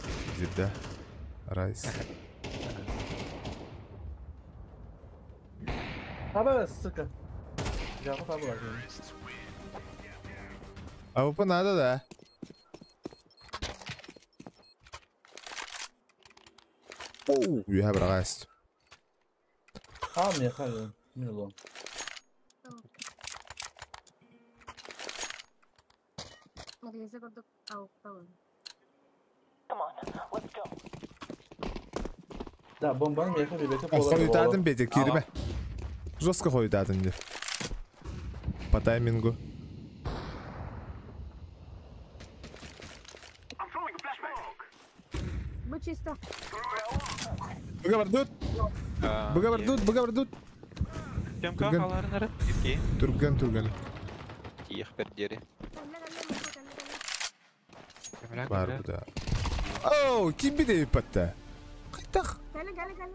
Да. Райс. Абас, сука. Я попробую. А ВП надо, да? Оу, я брагась. А, мне хали. Мило. Да, бомбаны мне хали. Хойдадым беде, кирме. Жестко хойдадым де. По таймингу. Чисто. Быга бардут. Быга бардут, быга бардут. Тёмка халарын ары. Юки. Түрген, түрген. Тиих бердери. Бар буда. Оу, ким биде ипатта? Кайтах. Кәле, кәле, кәле.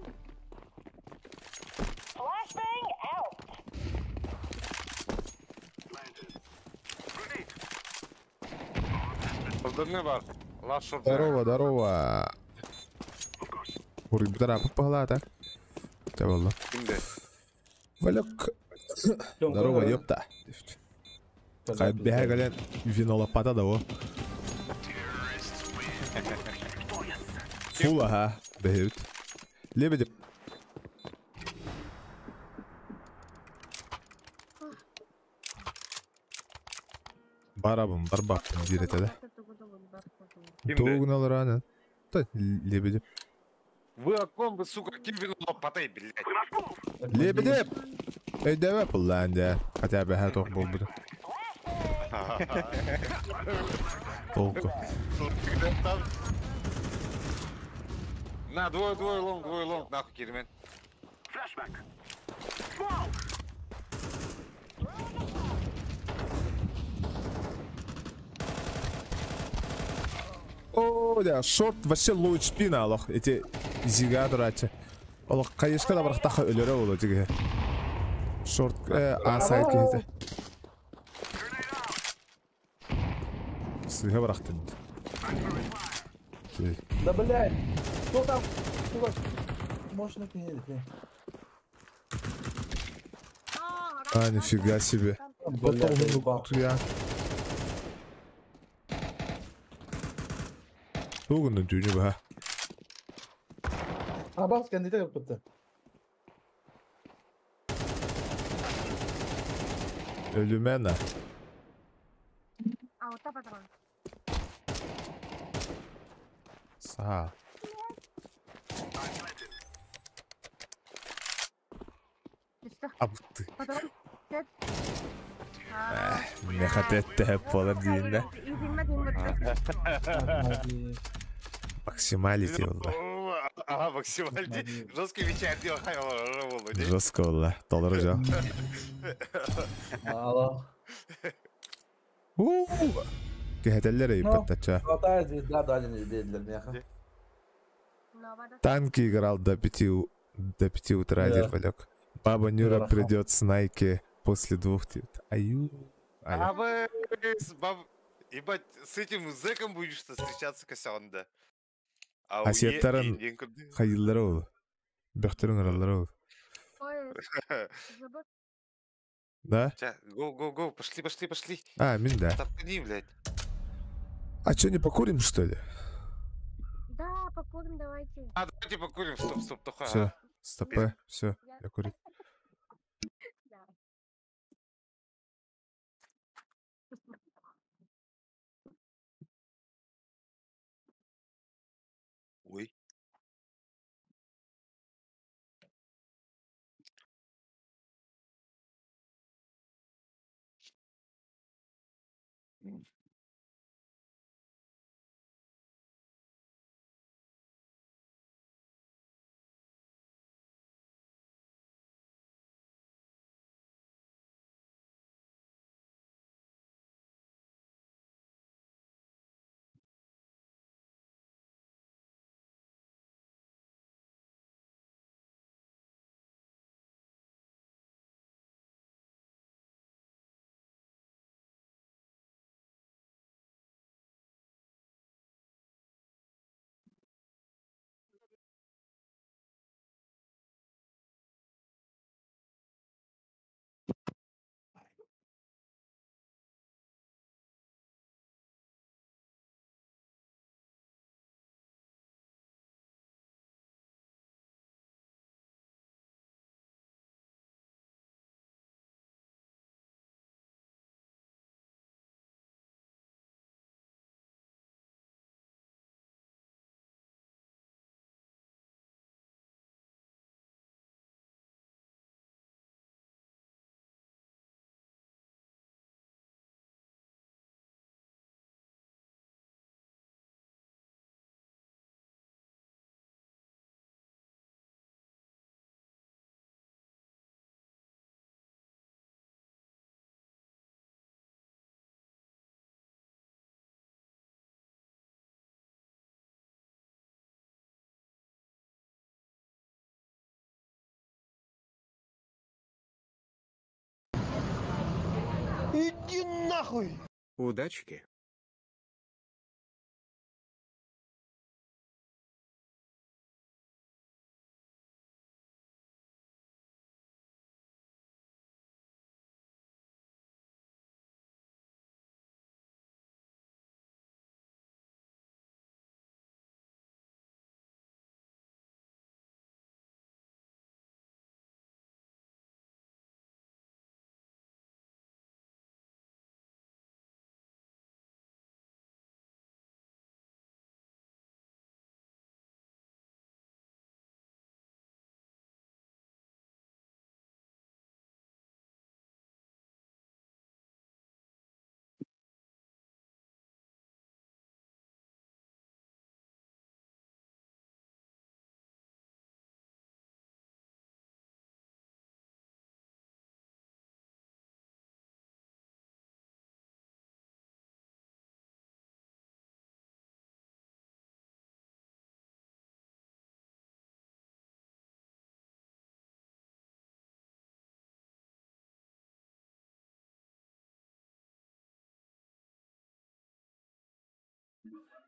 Шарданы бар. Лаш шарданы. Здорово, здорово. Ургбитара папала, так? Табалла. Кимде? Валек. Здорово, ёпта. Кай бега гален вино лопата да о. Фул, ага, бегают. Лебедев. Барабым, барбаппын диретеді. Да? Тугнал рано. Та Лебедев. Вы о ком вы, сука, ким вино лопатой, блядь? Лебедев! Эй, давай пулланде. Хотя бы хаток был бы. Толку. На, двое, двое лонг, нахуй, Кирмен. О, да, шорт вообще луч пина, аллах, эти зига дурачи. Аллах, конечно, да, брахтаха өлөрө боло тиге. Шорт, асай кейте. Сыга брахтын. Да, блядь, кто там? Можно кинуть? А, нифига себе. Потом я. Тугунун түйүнү ба. Абас кендите кирип кетти. Өлүмэ на. Алта патрон. Саа. Түстэ. Абыты. Патрон. Тэт. Меха тетте болар диинде. Иитиммэт ииммэт. Максималити болла. Ага, максимальный. Жесткий вечер делал. Жестко болла. Толору жо. Алло. Кэһэтэллэр эйбаттача. Золотая звезда дали биэрдилэр миэхэ. Танки играл до 5 утра, Да. один Валек. Баба Нюра Хорошо. придет с Найки после двух. Аю. А вы с баб... Ебать, с этим зэком будешь встречаться, Косян, да. А сиэттэрин хайыыллара ол. Бөхтөрүн ыраллара ол. Ой, забыл. Да? Го, го, го, пошли, пошли, пошли. А, мин да. Топтани, блядь. А что, не покурим, что ли? Да, покурим давайте. А, давайте покурим, стоп, стоп, тоха. Все, стопэ, все, я курю. Да. Ой. Иди нахуй! Удачки.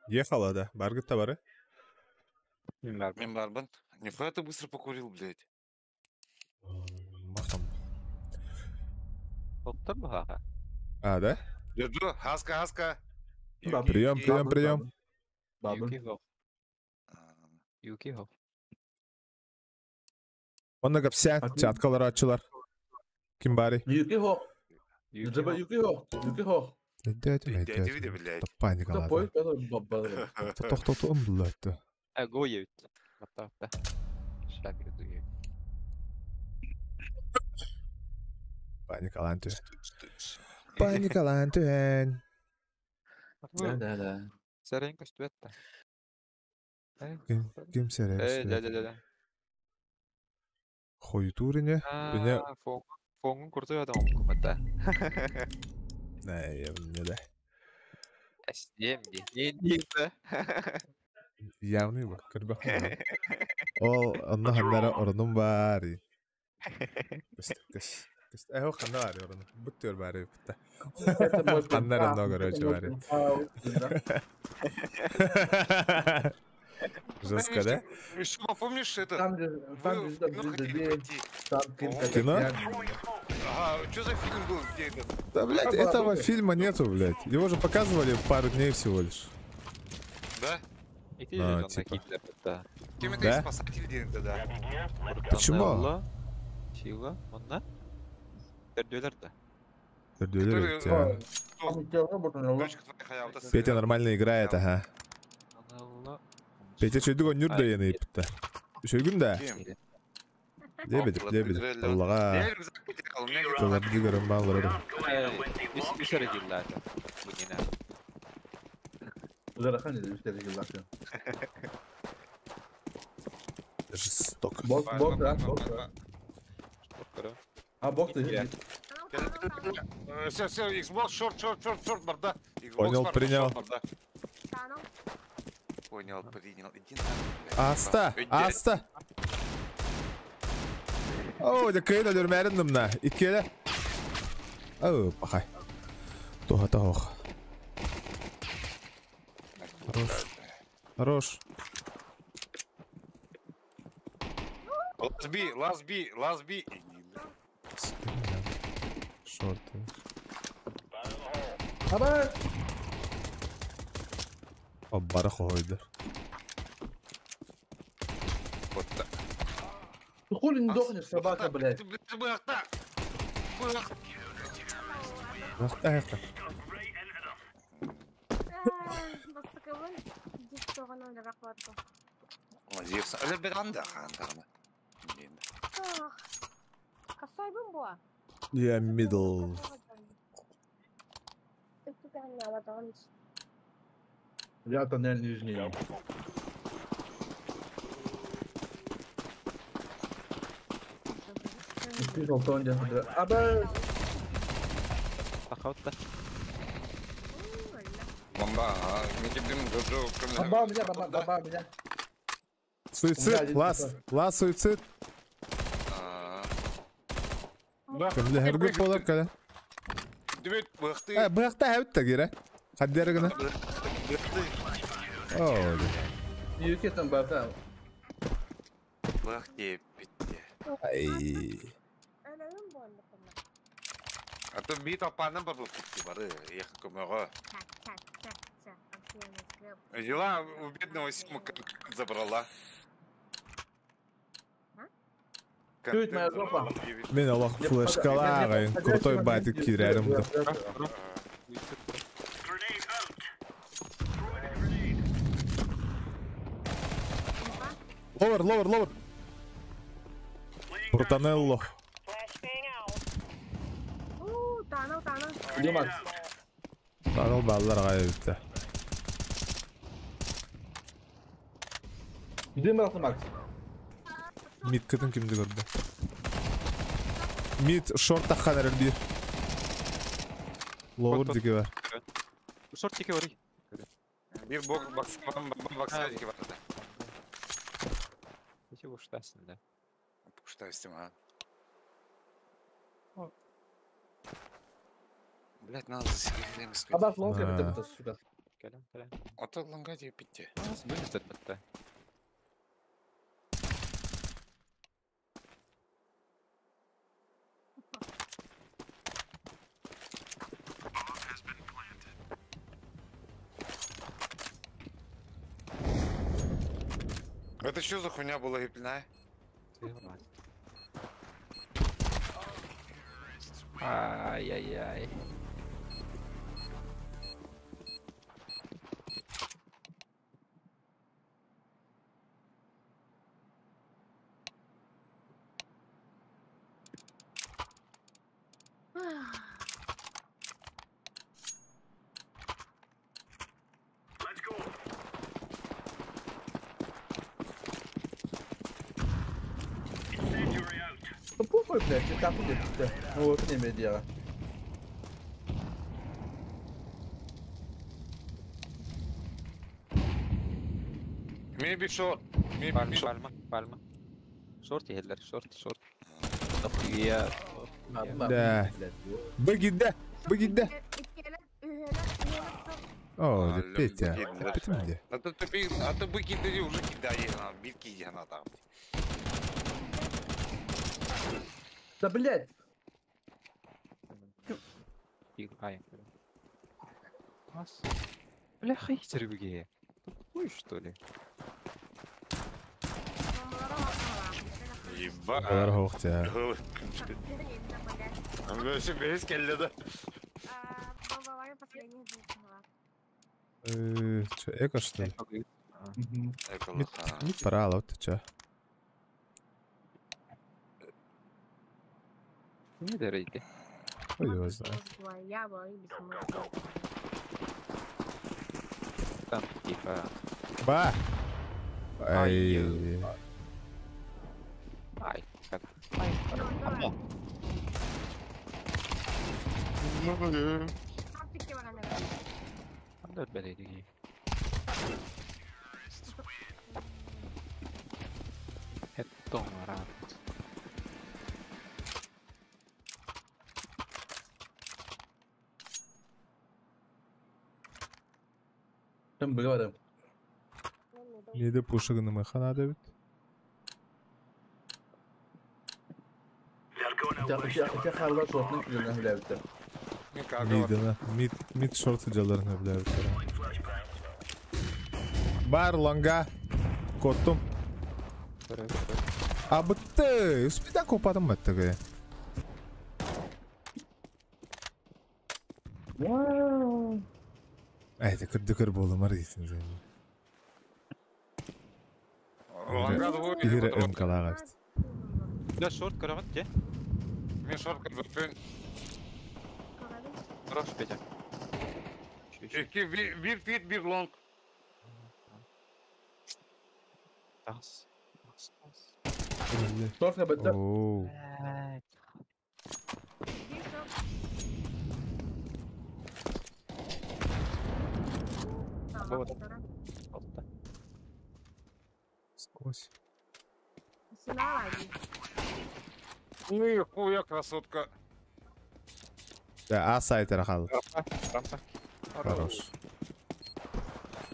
Ехала, да. Баргыт бары. Мин барбын. Нихуя ты быстро покурил, блядь. Махам. Топтор баха. А, да? Держу, хаска, хаска. Прием, прием, прием. Юки хоп. Юки хоп. Онна капся, чаткалар ачылар. Ким бары? Юки хо. Юки хох. Өйдөөтүм, Өйдөөтүбүт өйдөөтүм. блядь. Да Паникалаата. пой, это бабба. Тохтотуом буллаатты. Го ебит. Атта атта. Шляпе дуе. Паникалаан түһэн. Паникалаан түһэн. Да, да, да. Сәрен көстүбэт да. Ким ким сэрэ Э, да, да, да, да. Хойутуур ине. Ине. Фон фонгун куртуя да омкумата. Не, не да. SDM ди. Не не да. Явный ба, көрбөх. Ол онно ханнара орнум бар. Көс көс. Көс. Э, ханна бар орнум. Буттөр бар бутта. Ханнара онно короче бар. Жестко, да? Еще помнишь это? Там же, там Вы же, в там кино же, хотели где пойти. там Ким Кино? Ага, что за фильм был, где этот? Да, блядь, этого фильма нету, блядь. Его же показывали пару дней всего лишь. Да? Ити А, же типа. да. Кем это Да? спасатель день да? Почему? Сила, онна. Төрдөлөр да. Төрдөлөр Который- эти, а. Дочка твоя хаялта. Петя нормально играет, ага. Аналла. Петя чөйдүг оннюр да яны иппитта. Чөйгүн да. Кем? Лебедев, Лебедев. Аллага. Я рюкзак потерял, у меня рюкзак. Тыларды көрөн баллары. Үс өрө киллаата. Бунина. Зарахан или үстерге лакы. Жестоко. Бок, бок, да, бок. да. Көрө. А бок ты. Иә. Все, все, Xbox, шорт, шорт, шорт, шорт, барда. Xbox, Понял, барда, принял. шорт, барда. Тану. Понял, принял. Иди нахуй, блядь. Аста, Иди. аста. О, да кыйын өлөрмәрин мына. Иккеле. О, пахай. Тоха тох. Хорош. Хорош. Лазби, лазби, лазби. Иди нахуй. Шорты. Аба! О, бара хойдыр. Вот так. Ты хули не дохнешь, собака, блядь. Ты, блядь, ты бахта. Бах. Ах, Бастыкыбын дик тоғынан рахматты. Зевс. Әлі бір анда, анда. Блин. Ах. Касайбын буа. Я middle. Я тоннель нижний. Пишал тонде. Аба! Тахаутта. Бомба, а, мен кептім, джо-джо, Бомба меня, бомба, бомба меня. Суицид, лас, лас суицид. Кімді хәргүп болар кәлі. Дүбет, бықты. Ә, бұяқта әбіт та кере. Қаддері гына. Бықты. О, Юки там бата. Бых деп бітті. Ай. А то бит апаным бар бұл кетті бары, ех көмөҕө. Взяла у бедного Симу контент забрала. Чё это моя жопа? Мен Аллах флешкалар, крутой батик кирәрім. Ловер, ловер, ловер. Брутанелло. Где Макс? Таныл баллар ғайыпты. Где брат Макс? Мид кытын кимди көрдү? Мид шорт таққан әрі бір. Ловер деге бар. Шорт теке бар. Бир бок бакс бакс деге бар. Эти уштасын да. Уштастым, а. Блять, надо за себе время сходить. Абас лонг это это, сука. Кэлэн, кэлэн. А то лонга деп битте. Бөлүп бітті. Это что за хуйня была гипная? Ай-яй-яй. Да похуй, блядь, ты там будет. Ну вот не дело. Maybe short. Maybe Пальма, пальма. Шорт ехедлер, шорт, шорт. Да. Да. Быгида, быгида. О, Петя. Петя где? А то ты, а то быки ты уже кидали, битки она там. Да блядь. Бля, хейтер беги. Тупой, что ли? Ебать. Че, эко, что ли? Не пора, вот ты че. Не дарите. Ой, его знаю. Там типа. Ба! Ай. Ай, как. Там было. Миде пушыгыны мыхана дебит. Мидена, мид шорты жаларына билебит. Бар ланга. Коттум. А бытты, успеда копадым баттыгы. Ай, кырдыкыр болду мар дейсиң сен. Бири МКлага бит. Да шорт карагат, де? Мен шорт карагат. Хорош, Петя. Iki bir fit bir long. Тас. Тас. Шорт на бетте. Оу. Вот. Сквозь. Ну хуя красотка. Да, а сайт рахал. Рампа. Хорош.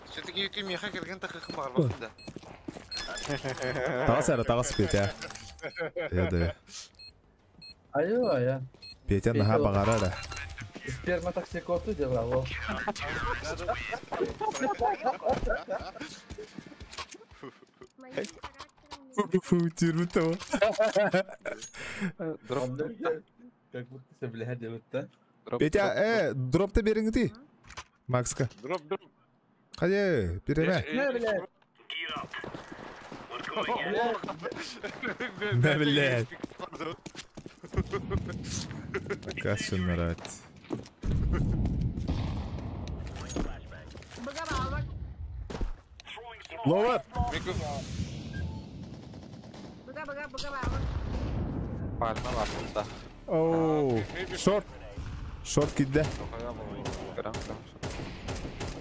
Все-таки ты меха кирген тахых барбах, да. Тагас ара, тагас Петя. Я да. Айо, я. Петя наха багара да. Сперматоксикоз делал. Фу, тиру-то. Дроп. Как будто се блядь делают-то. Петя, дроп-то берең ты. Макска. Дроп, дроп. Ходи, перемэ. Не, блядь. Да, блядь. Каша нравится. Ловер! Пальма лапта. Оу, шорт. Шорт кидде.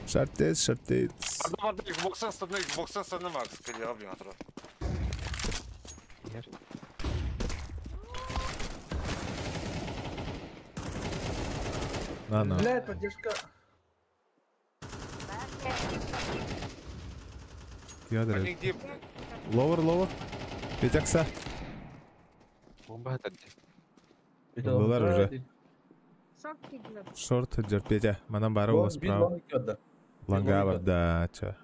Шартец, шартец. Xbox sanna Max, калия атра. На, на. Блядь, поддержка. Ядер. Ловер, ловер. Петякса. Бомба это. Булар уже. Шорт жер Петя. Манан бары болос справа. Ланга бар, да, ча.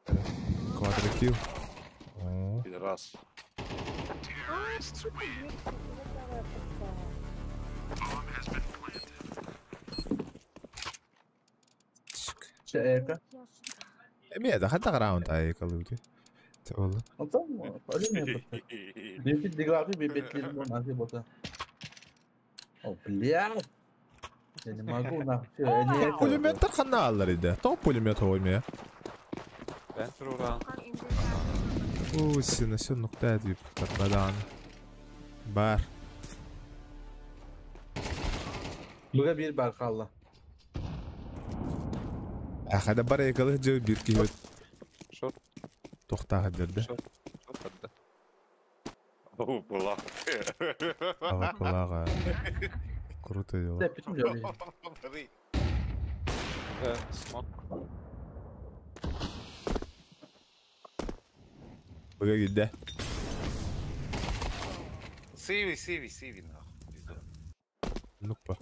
Квадрокилл. Раз. Эка. Эме да хата раунд ай калыды. Ол. О, блядь. Я не могу, нахуй. Я не Пулеметтер ханаалар иде. То пулемет ойме. Ben туруран. О, сина все нукта дип тарбадан. Бар. Буга bir бар қалды. Ахада бар экалы жö бир киһи Шот. тохтаах дерде. Шот. Шот атты. О, была. Ава Круто дело. Да, почему я? Смок. Буга гидде. Сиви, сиви, сиви, нахуй. Пизда. Нукпа.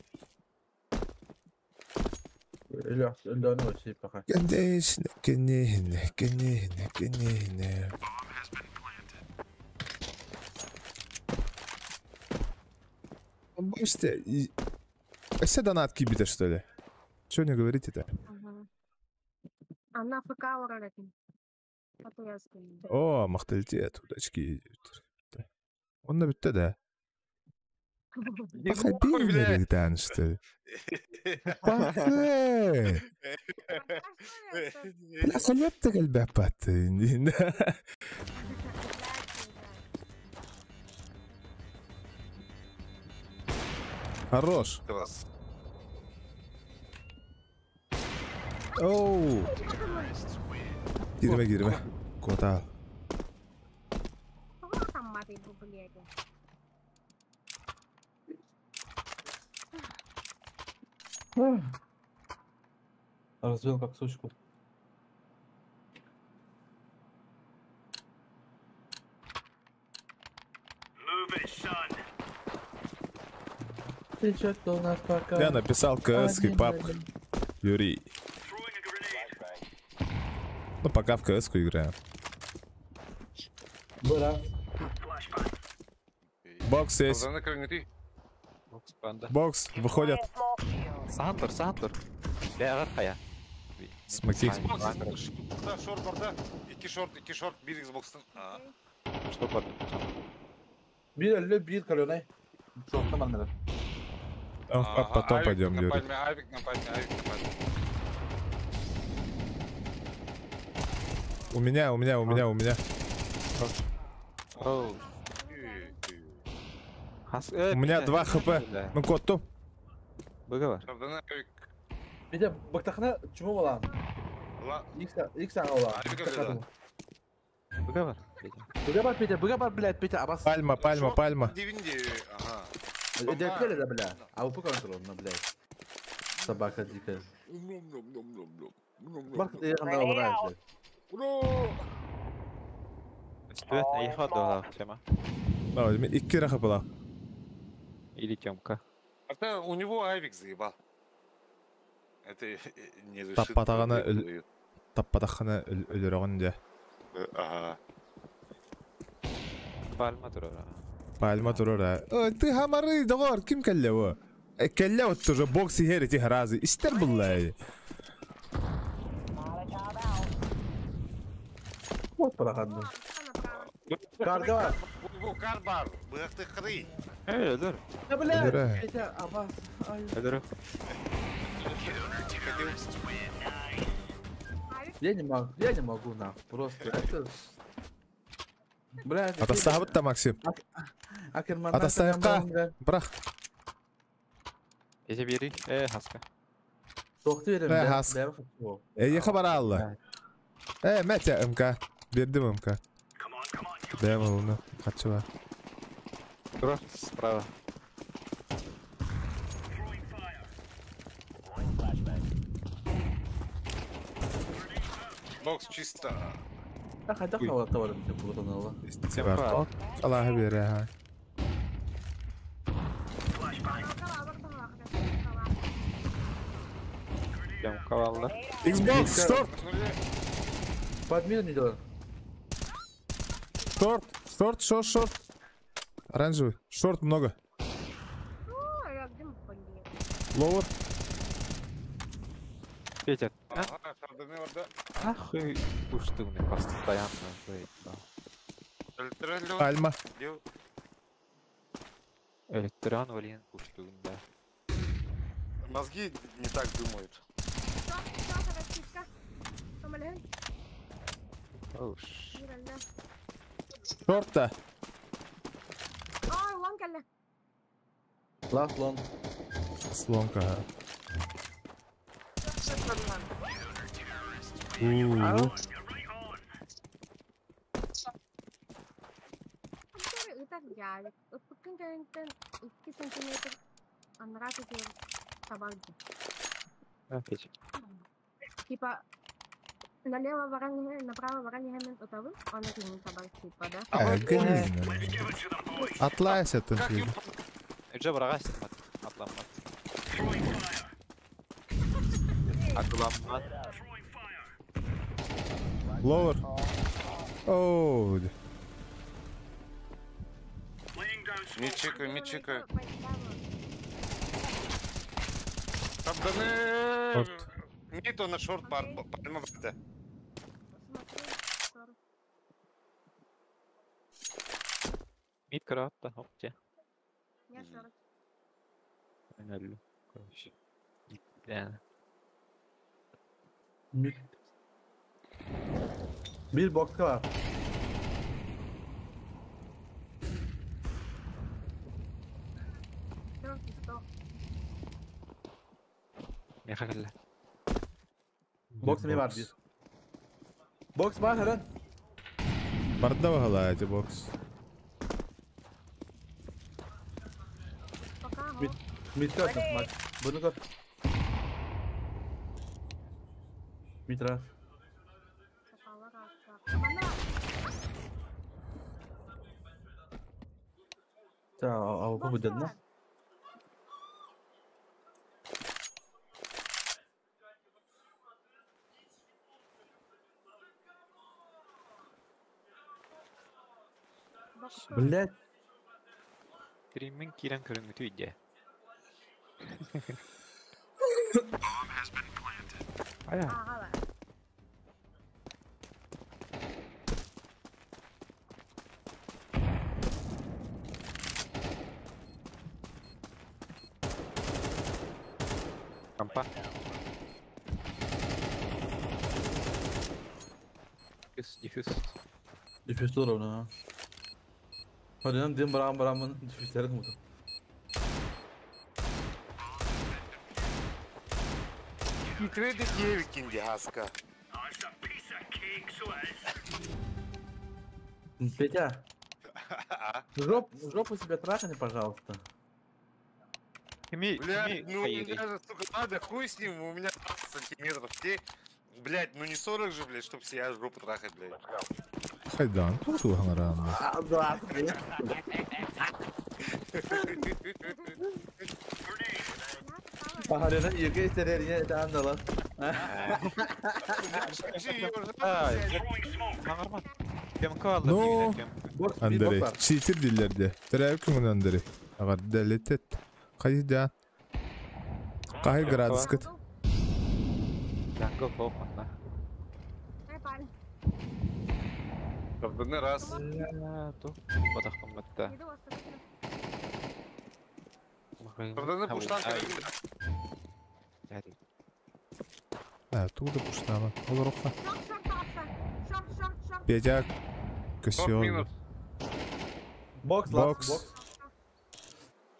Конечно, конечно, конечно, конечно. Бросьте, все донат кибита, что ли? Чего не говорите-то? Она ФК О, махтальтет, удачки. Он на битте, да? Похабили Регдан, что ли? Пахэ! Бля, хлеб-то гальбяпаты. Хорош. Оу. Girme girme. Kota al. Развел как сучку. Ты чё-то у нас пока... Я написал КС-ский папк. Юрий. Ну пока в КС-ку играем. Бра. Бокс есть. Бокс, выходят. Сантор, Сантор. Смоки. Шорт барда. Iki шорт, iki шорт, bir Xbox'tan. Что под? Bir öldü, bir kalıyor. Шортта маннера. А потом пойдем, Юрий. Авик на пальме, авик на пальме. У меня, у меня, у меня, у меня. У меня 2 хп. Ну кот ту. Быговар. Петя, бактахна чему была? Икс ала. Быговар. Быговар, Петя, быговар, блядь, Петя, абас. Пальма, пальма, пальма. Ага. Бля. А вы пока он, блядь. Собака дикая. Марк, ты она умирает, блядь. Икки раха была. Или Тёмка. А у него авик заебал. Это не решит. Таппатахана өлөрөгөн. Ага. Пальма турара. Пальма турара. Ты хамары договор ким келле? Келле вот тоже бокс и этих разы. Истер буллай. Вот параходный. Каргар. Карбар, быхты хры. Эй, Эдер. Да бля, это Абас. Эдер. Я не могу, нахуй, просто. Это... Бля, Атастахабыт-то, Максим. Атастахабка. Брах. Эти бери. Хаска. Хаска. Ехабара Алла. Мэтя МК. Бердим МК. Дай волну. Хочу. Тура, справа. Бокс чисто. Да, хотя бы вот того же Аллах бере. Xbox, стоп! Подмину не делаю. Short, short, short, short. Оранжевый. Short много. Lower. Петя, нахуй пуштуны постоянно, блядь. Альма. Электрон, блин, пуштун, да. Мозги не так думают. Шорт-то. Last long. Слонка. Типа налево варан, направо варан, он один табар типа, да? Атлайся ты. Lower. Оу. Не чекай, не чекай. Там Мид он на шорт пальма варда. Мид кратта, хопте. Я шорт. Короче. Да. Mid. Bir boxka var. Box mi var bir? Box var Helen. Барда вагалаете бокс. Mid, mid kör bak. Bunu kör. Mid raf. Ta, bu dedin ne? Блять. Стриммин кирен көрүнгүтү идде. Ая. Кампа. Диффюз, диффюз. Диффюз ровно. Hadi dim bram bramın difüzleri mi? Кредит Евикинди хаска. Петя. Жопу себе трахни, пожалуйста. Блядь, ну у меня же, сука, надо, хуй с ним, у меня 20 сантиметров. Те, блядь, ну не 40 же, блядь, чтоб себе жопу трахать, блядь. Хайдан, тут угнаран. А, да, блядь. Baharına yıkı ister tamam da lan. Ну, Андрей, читер диллерде. Терәп күңін Андрей. Ағар дәлетет. Қайда? Қай градус кіт? Жанго хоқында. Табыны раз. Батақпын бітті. Табыны пуштан Туда пуштама. Олороха. Петя. Косёл. Бокс, бокс.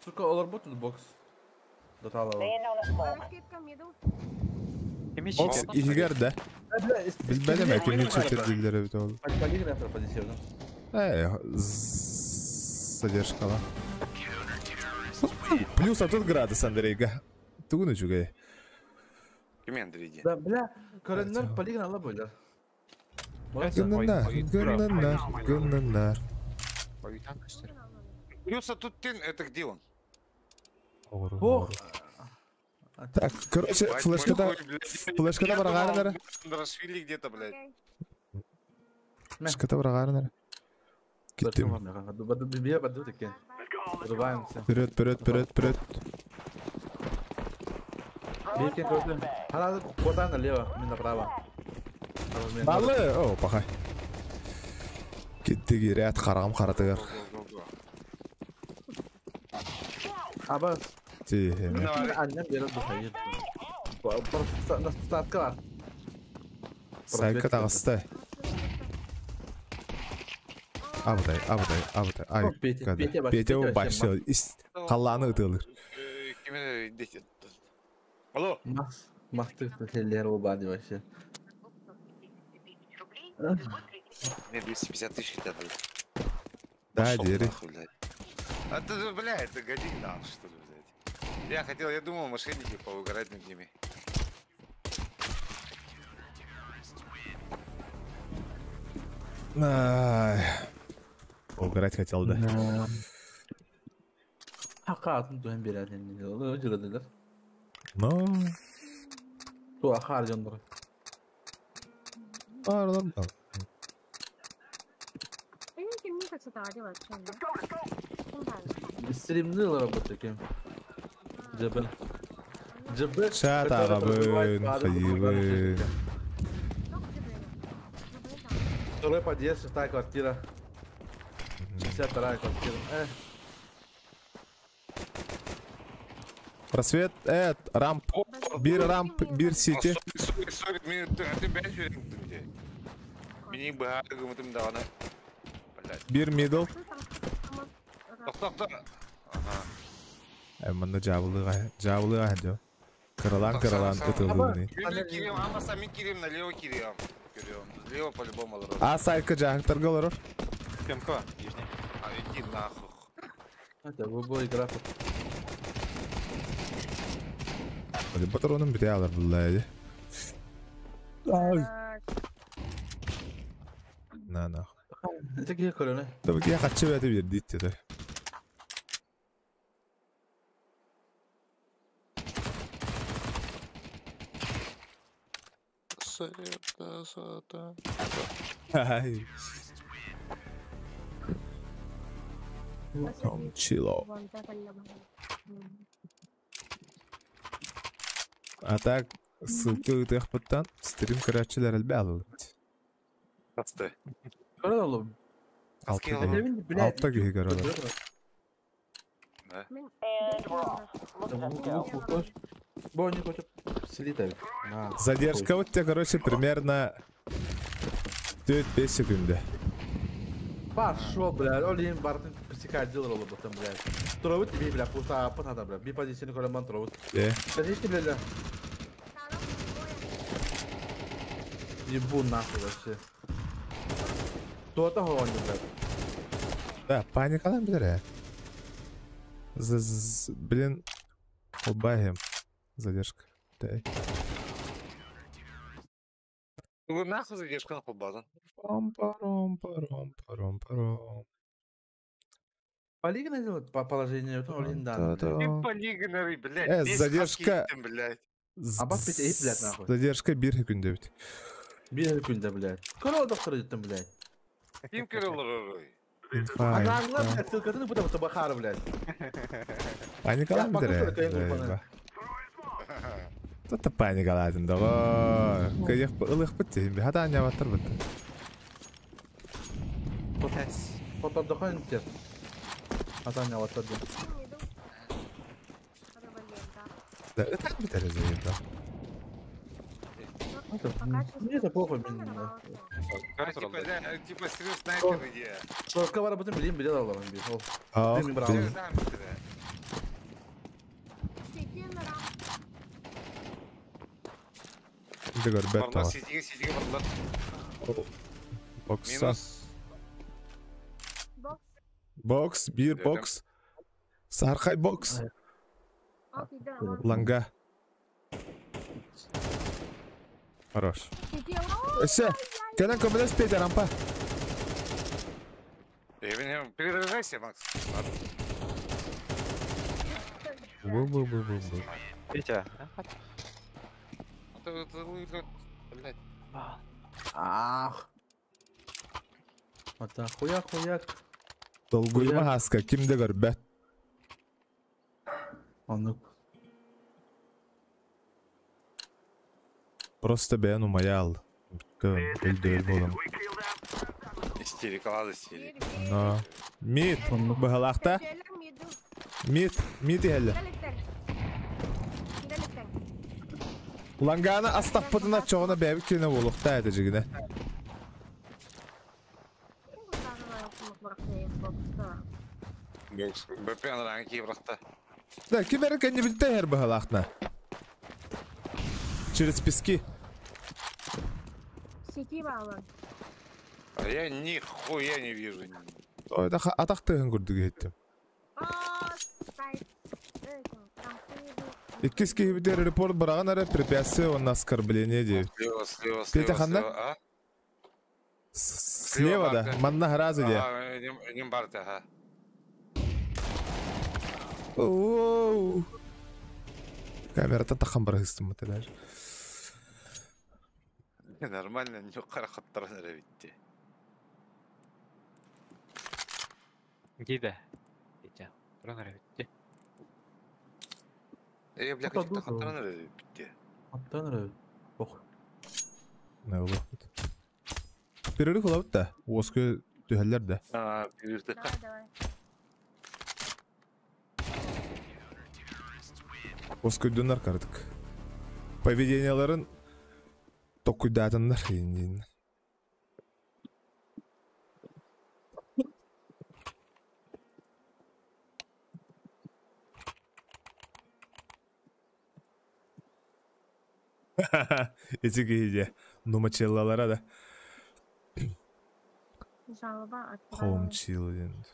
Сука, олар тут бокс. Бокс игер да. Билбедем әкемин четер диллери бит ол. Эй, задержкала. Плюс а тут градус, Андрейга. Тугуну чугай. Ким Андрей? Да, бля, көрөннөр полигон ала бойлар. Гыннар, гыннар, гыннар. Плюс а тут тин, это где он? Ох. Так, короче, флешкада, флешкада барагарнар. Рашвили где-то, блядь. Флешкада барагарнар. Киттим. Врубаемся. Вперед, вперед, вперед, вперед. Куда налево, мы направо. Балы, о, пахай. Киттиги ряд харам харатыгар. Абас. Ти. Сайка тағысты. Абытай, абытай, абытай. Ай, Петя башыл. Қалланы ұтылыр. Алло. Мастых телер обади вообще. Мне 250 тысяч дадут. Да, дери. А ты, бля, это годин нам, что ли, блядь. Я хотел, я думал, мошенники поугарать над ними. Ай. Поугарать хотел, да. Но. Стримныл работаки. Джебел. Джебел. Второй подъезд, 6-я квартира. 62-я квартира. Просвет, рамп. Бир рамп, бир сити. Бир мидл. Манна жабылыға, жабылыға хәдё. Кыралан, кыралан ытылдыны. Мен кирем, налево по-любому. А сайка жахтар голорор. ПМК, нижний. А иди нахуй. Это бой график. Патроным бите алар буллайды. Ай. На на. Это кие көрөнө? Таби кие качы бәти бир дейт деді. Ай. Том чило. А так, ссылка ытыахпыттан стрим көрөөччүлэр элбэ алылыт. Асты. Көрө Алта киһи көрөлөр. Задержка вот тебе, короче, примерно 4-5 секунды. Пошел, бля, Олин Бартын пресекает дело потом, блядь. Тровут тебе, бля, пуста, пуста, бля. Би позиции на колеман тровут. Конечно, бля, бля. Ебу нахуй вообще. Кто-то гонит, блядь. Да, паника там, бля. Блин, обаем. Задержка. Да. Ну нахуй задержка на полбаза. Пам-паром-паром-паром-паром. Полигон делает по положению, то блин, да. Полигон, блядь. Задержка. А бас блядь, нахуй. Задержка бир күндө бит. Бир күндө, блядь. Көрө доктор деттим, блядь. Ким көрөлөр? Ага, блядь, ссылканы потому что бахар, блядь. Паникалан битер. Тут паникалатын дого. Кыйык ылык бит, хата анябаттар бит. Потом тер. Хата анябаттар. Да, это битер да. Мне это плохо, блин. Типа стрим снайпер идея. Что, работаем, блин, блин, блин, А, блин. Бокс. Бокс, бир бокс. Сархай бокс. Ланга. Хорош. Все, кенен көмөлөс Петя рампа. Перезаряжайся, Макс. Бу-бу-бу-бу-бу. Петя. Блядь. Ах. Вот так, хуяк, хуяк. Долгуйма хаска ким да көрбөт. Оннук. Просто бэйэн умайаал. Өлдөөл болом. Истерика, истерика. Но. Мид. Быһалаахта. Мид. Мид иһэллэр. Ланганы астаппытына чоҕуна бэйэбит киэнэ буолуохтаа этэ дьигинэ. БП анараҥа киирбэхтэ. Да, ким эрэ кэннибитте иһэр быһалаахна. Через пески. Сети баалар. А я нихуя не вижу. Ой, да атах тыһын курдук иһиттим. Иккис киһибитигэр репорт быраҕан эрэ препятствие уонна оскорбление диэбит. Слева, слева, Петя слева, ханна? слева, а? Слева да, манна сразу де. Ага, нем барты, ага. Оу. Камерата тахан барыһыстым даже. Не, нормально, не қарақаттаран эрэ битти. Гиде. Петя. Туран эрэ битти. Э, бля, Ата каких-то дуду. хаттаран эрэ битти. Аттан эрэ. Ох. Не болот. Перерыв олабыт да. Уоску түһэллэр да. А, перерыв. Давай, давай. Уоскуйдуннар кардык. Поведенияларын токуйдаатыннар индин. Эти киһиде нумачеллалара да. Жалоба отправила. Home chill диэн.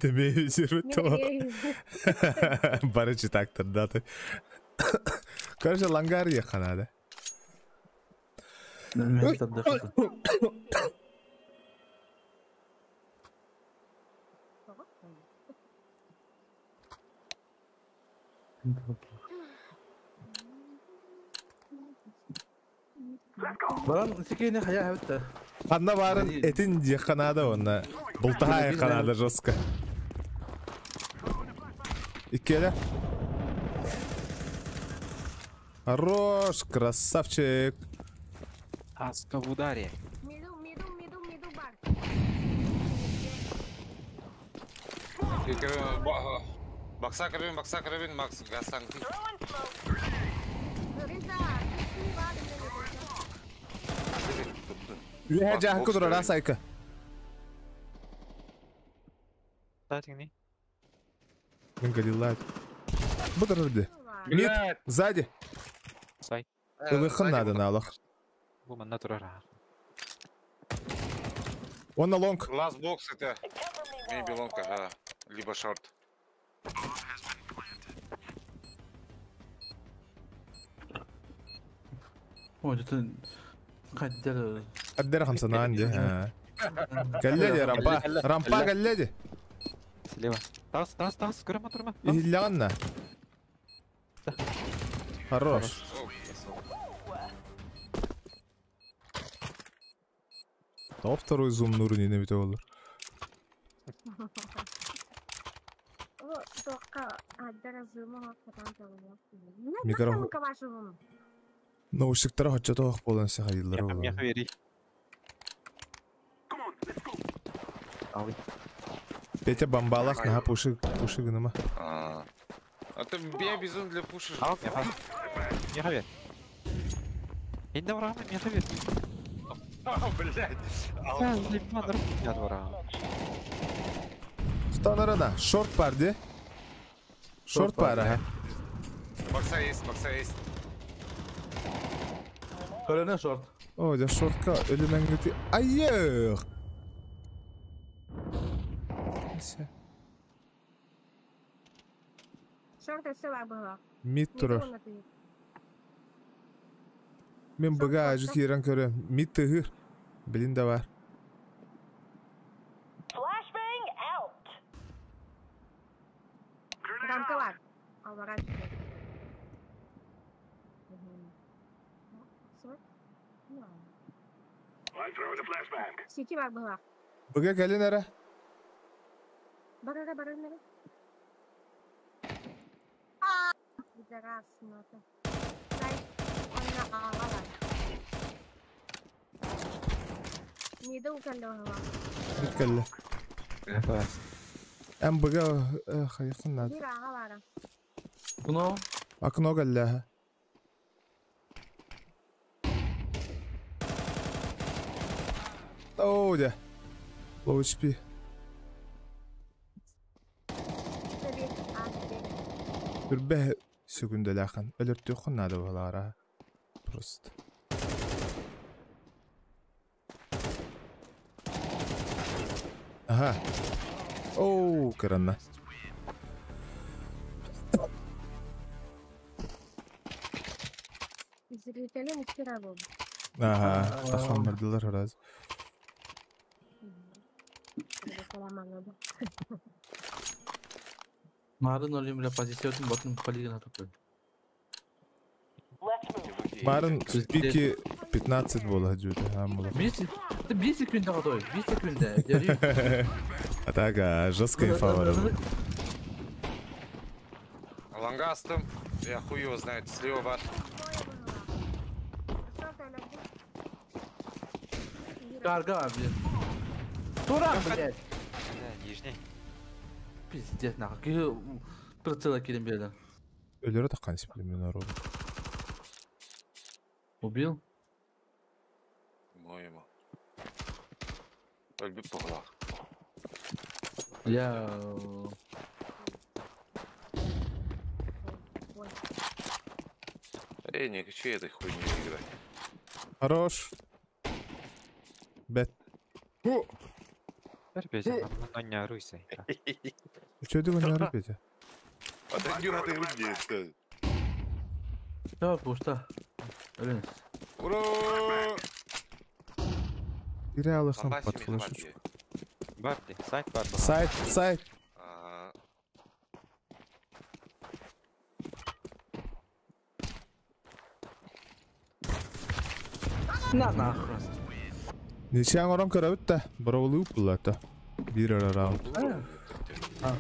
Тебе то. Бары читактыр да ты. Короче, лангар ехана да. Мен таддахата. Баран сикейне хая хабытта. Анна барын этин еханада онна. Бултаха еханада жестко. Иккеле. Хорош, красавчик. Аска в ударе. Миду, миду, миду, миду бар. Бакса карабин, бакса карабин, Макс, гасан. Риза, ты бар. Үһэ жаһыкы турар асайка. Татигни. Мен галилайт. Бу турар Мид, сзади. Сай. Ылыхын надо налах. Бу манна турар. Он на лонг. Last box это maybe long, ага. Либо short. О, это قدر قدر خمسة عندي. قلدي رامبا رامبا قلدي. Слева. Тас, тас, тас, көрөмө турма. Илляна. Хорош. Топ второй зум нуру не бите olur. Микрофон. Наушниктара хоччотоох буолан сахайыллар Меха буолан. бери. Петя бомбалах наха пуши пуши гыныма. А ты я безум для пуши. Ал, меха. Меха бер. Инде барамын, меха бер. Блядь. Я барам. Станарана, шорт бар де. Шорт бар, ага. Бакса есть, бакса есть. Көрөнө шорт. О, да шортка өлүмәңгити. Айых! Завалился. Шорт өссө бар быһыылаах. Мид турар. Мен быга ажы киирэн көрө. Мид тыһыр. Билин да бар. Flashbang out. Рамка бар. Албара түһэр. Сити бар быһыылаах. Быга кэлин эрэ. Бар эрэ, бар эрэ. Пидорас, нота. Дай, онно аҕа бар. Мида укалла быһыылаах. Мид кэллэ. Эн быга хайыхын наада. Биир аҕа баара. Окно. Окно кэллэ. Оо, дьэ. Low HP. Тэби, а, тэби. Үрбэ секундалаахан. Өлөртүөххүн наада буолаара. Просто. Ага. Оу, кыранна. Зрителем икки буолбут. Ага, тахаммардылар раз. Марын олим бля позициятын ботун полигон атып. Let's move. Барын в пике 15 было где-то. А, Ты 1 секунда готовый, 1 секунда. А так, а, жесткая инфа бар. Лангастом, я хуй его знает, слева бар. Карга, блин. Дурак, блядь. Бля, нижний. Пиздец, нахуй. Прицела кирим берді. Өлөрө таққан сеплемен робот. Убил? По-моему. Өлбүт буоллаҕа. Я... Эй, не хочу я этой хуйней играть. Хорош. Бет. Петя, не руйся. Че ты не Петя? Отойди на этой хуйне. Да, пусто. Блин. Ура! Реал хан под флешечку. Барди, сайт бар. Сайт, сайт. На нахуй. Ничего орон көрөбүт да, броволу буллата. Бир ара раунд. А,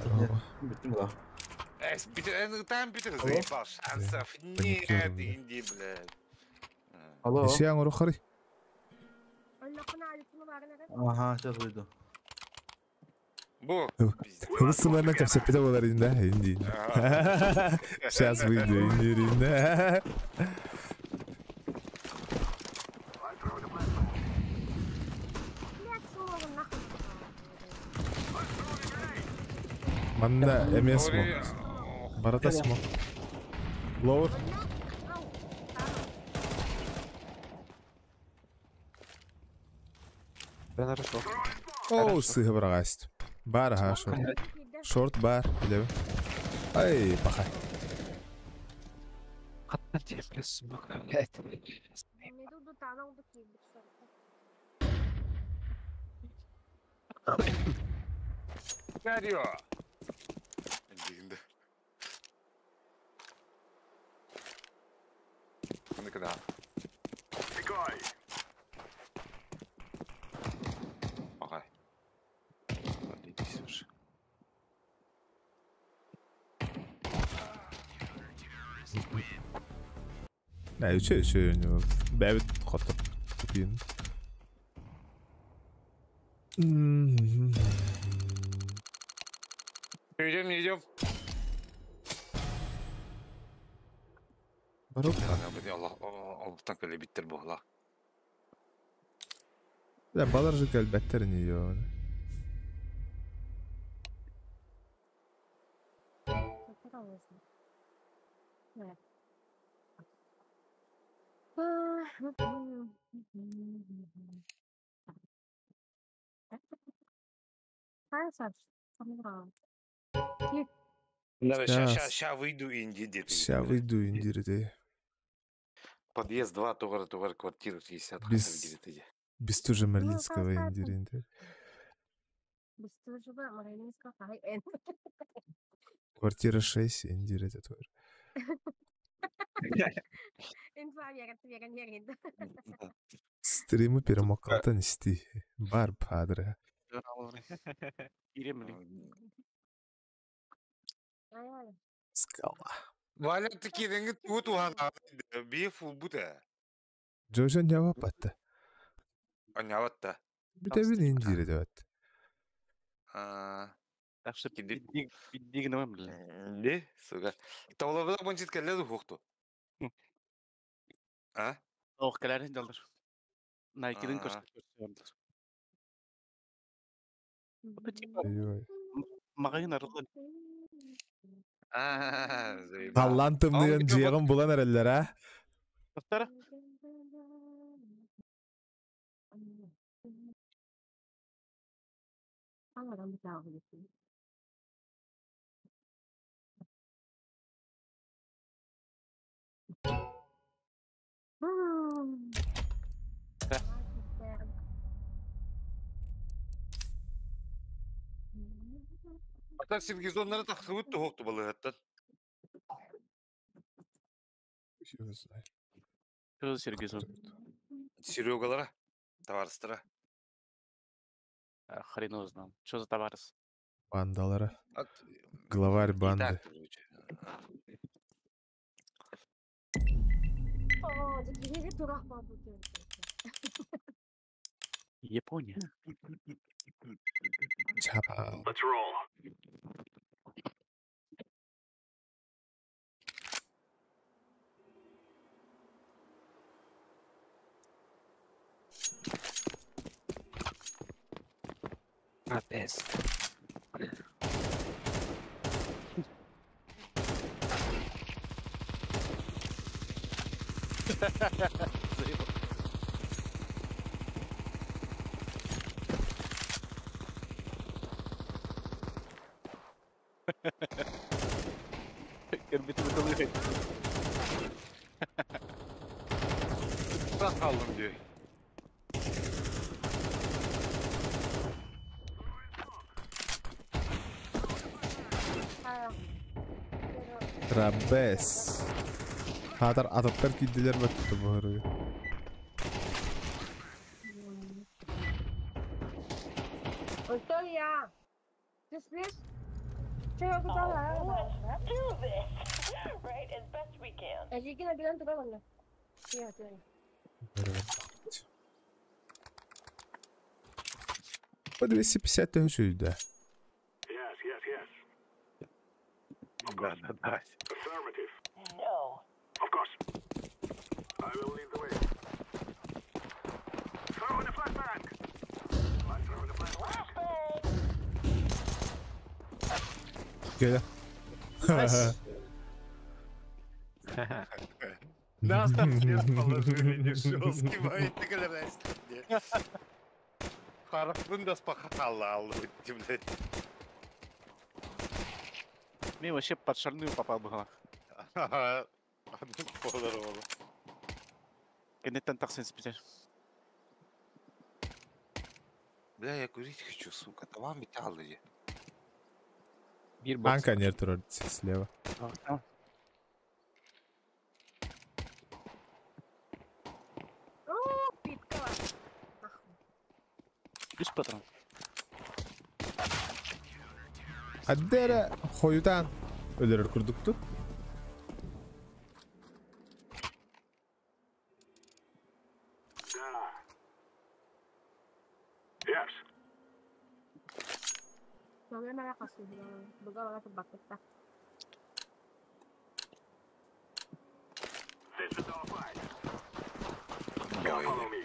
бүттүм була. Там Питер заебал, шансов нет, инди, блядь. Алло. Ничего орон хары. Ага, сейчас выйду. Бу. Русымарна капсапита болар инде, инди. Сейчас выйду, инди, инди. Манна МС мо. Баратас мо. Лоур. Да, хорошо. Оу, сыга брагаст. Бар, ага, шорт. Шорт бар, левый. Ай, пахай. Дарьё! Никогда. Ага. Подойдись уже. Да, еще, еще у него. Бэбит хотел купин. Идем, не идем. Да, балар же кэлбэттэр не её. Сейчас, сейчас выйду инди. Сейчас выйду инди. Подъезд 2, тугар, квартира 60. Бестужа Марлинского инди. Бестужева Марлинского. Квартира 6 инди. Стримы перемокалтан исти. Бар падре. Скала. Валя такие вот биф убута. Джожа нявапатта. Няватта. Бүтәбин индире деват. Так что биддигнем блин. Не, сука. Тавлабыда бончит келле хухту. А? Ох, келлер жалдыр. Найкидин көрсөтөр. Магайын арылган. Таллантымныйын жиэгин булан эреллер, а? Токтор. Ата Сергизоннары тахсыбыт тухукту балыгаттан. Что за Сергизон? Серегалара, товарыстара. Хрен его знал. Что за товарыс? Бандалара. Главарь банды. Япония. Чапа. Let's roll. Капец. Kaldım diyor. Трабес. Хатар ататтар кийдилер баттı bu. Victoria, ты спишь? Что я куда? Let's do this, right? As best we can. Эжигина билен туда вон. Я ты. По 250 тысяч, да. Yes, yes, yes. Да, да, да. Affirmative. No. Of course. I will lead the way. Throw in the flashbang. I throw in the flashbang. Gel. Нас там все положили, не шел, скибает, ты Харапын да спахала, блядь. Мне вообще под шальную попал бы. Ага. Бля, я курить хочу, сука. Там металлы. Анка нет, слева. Плюс патрон. Аддера хоютан өлөрөр курдукту. Yes. This is our fight. Follow me.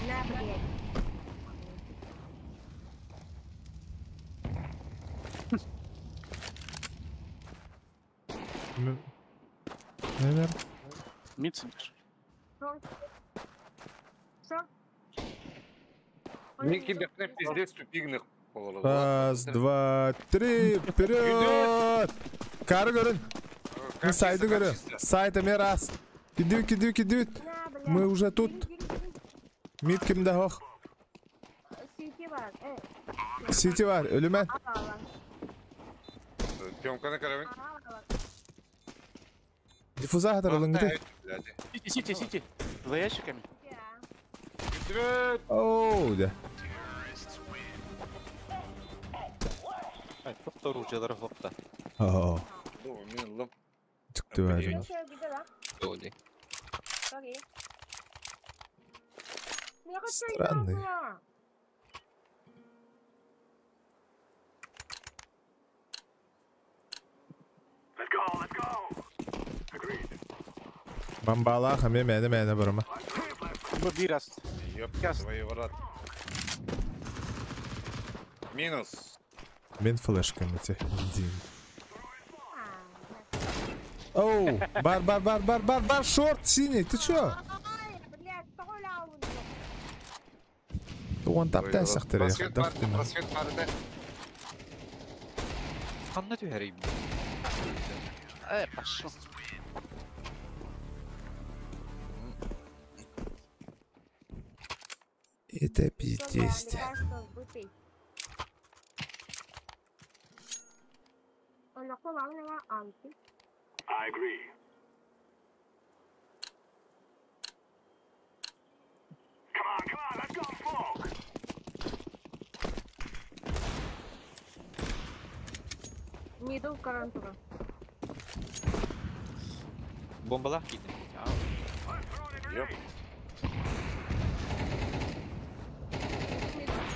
На, блядь. Наверное. Мид сидишь. Что? Что? Мин кимдехтен пиздец тупигных бололу. Раз, два, три, вперед! Кары көрün. Мы сайды көрün. Сайт эме раз. Кидибит, кидибит, кидибит. Мы уже тут. Мид кимде хох. Сити бар. Сити бар, өлүмэн. Тёмканы көрөбүн. Диффуза хатар ылыңгыты. Сити, сити, сити. За ящиками. Оу, да. Ай, тоқтор оружиялары хопта. Оо. Мин ыллым. Çıktı verdim. Странный. Let's go, let's go. Agreed. Бомбалах, а мен мәне мәне барма. Бу бир раз. Ёб твою брат. Минус. Мен флешками те. Дин. Оу, бар, бар, бар, бар, бар, бар, шорт синий, ты чё? Уон таптан сахтыр я. Просвет барды. Ханна түһәрейм. Пошел. Это пиздец. I agree. Come on, come on, let's go, smoke. Мидл карантура. Бомбалах кидим.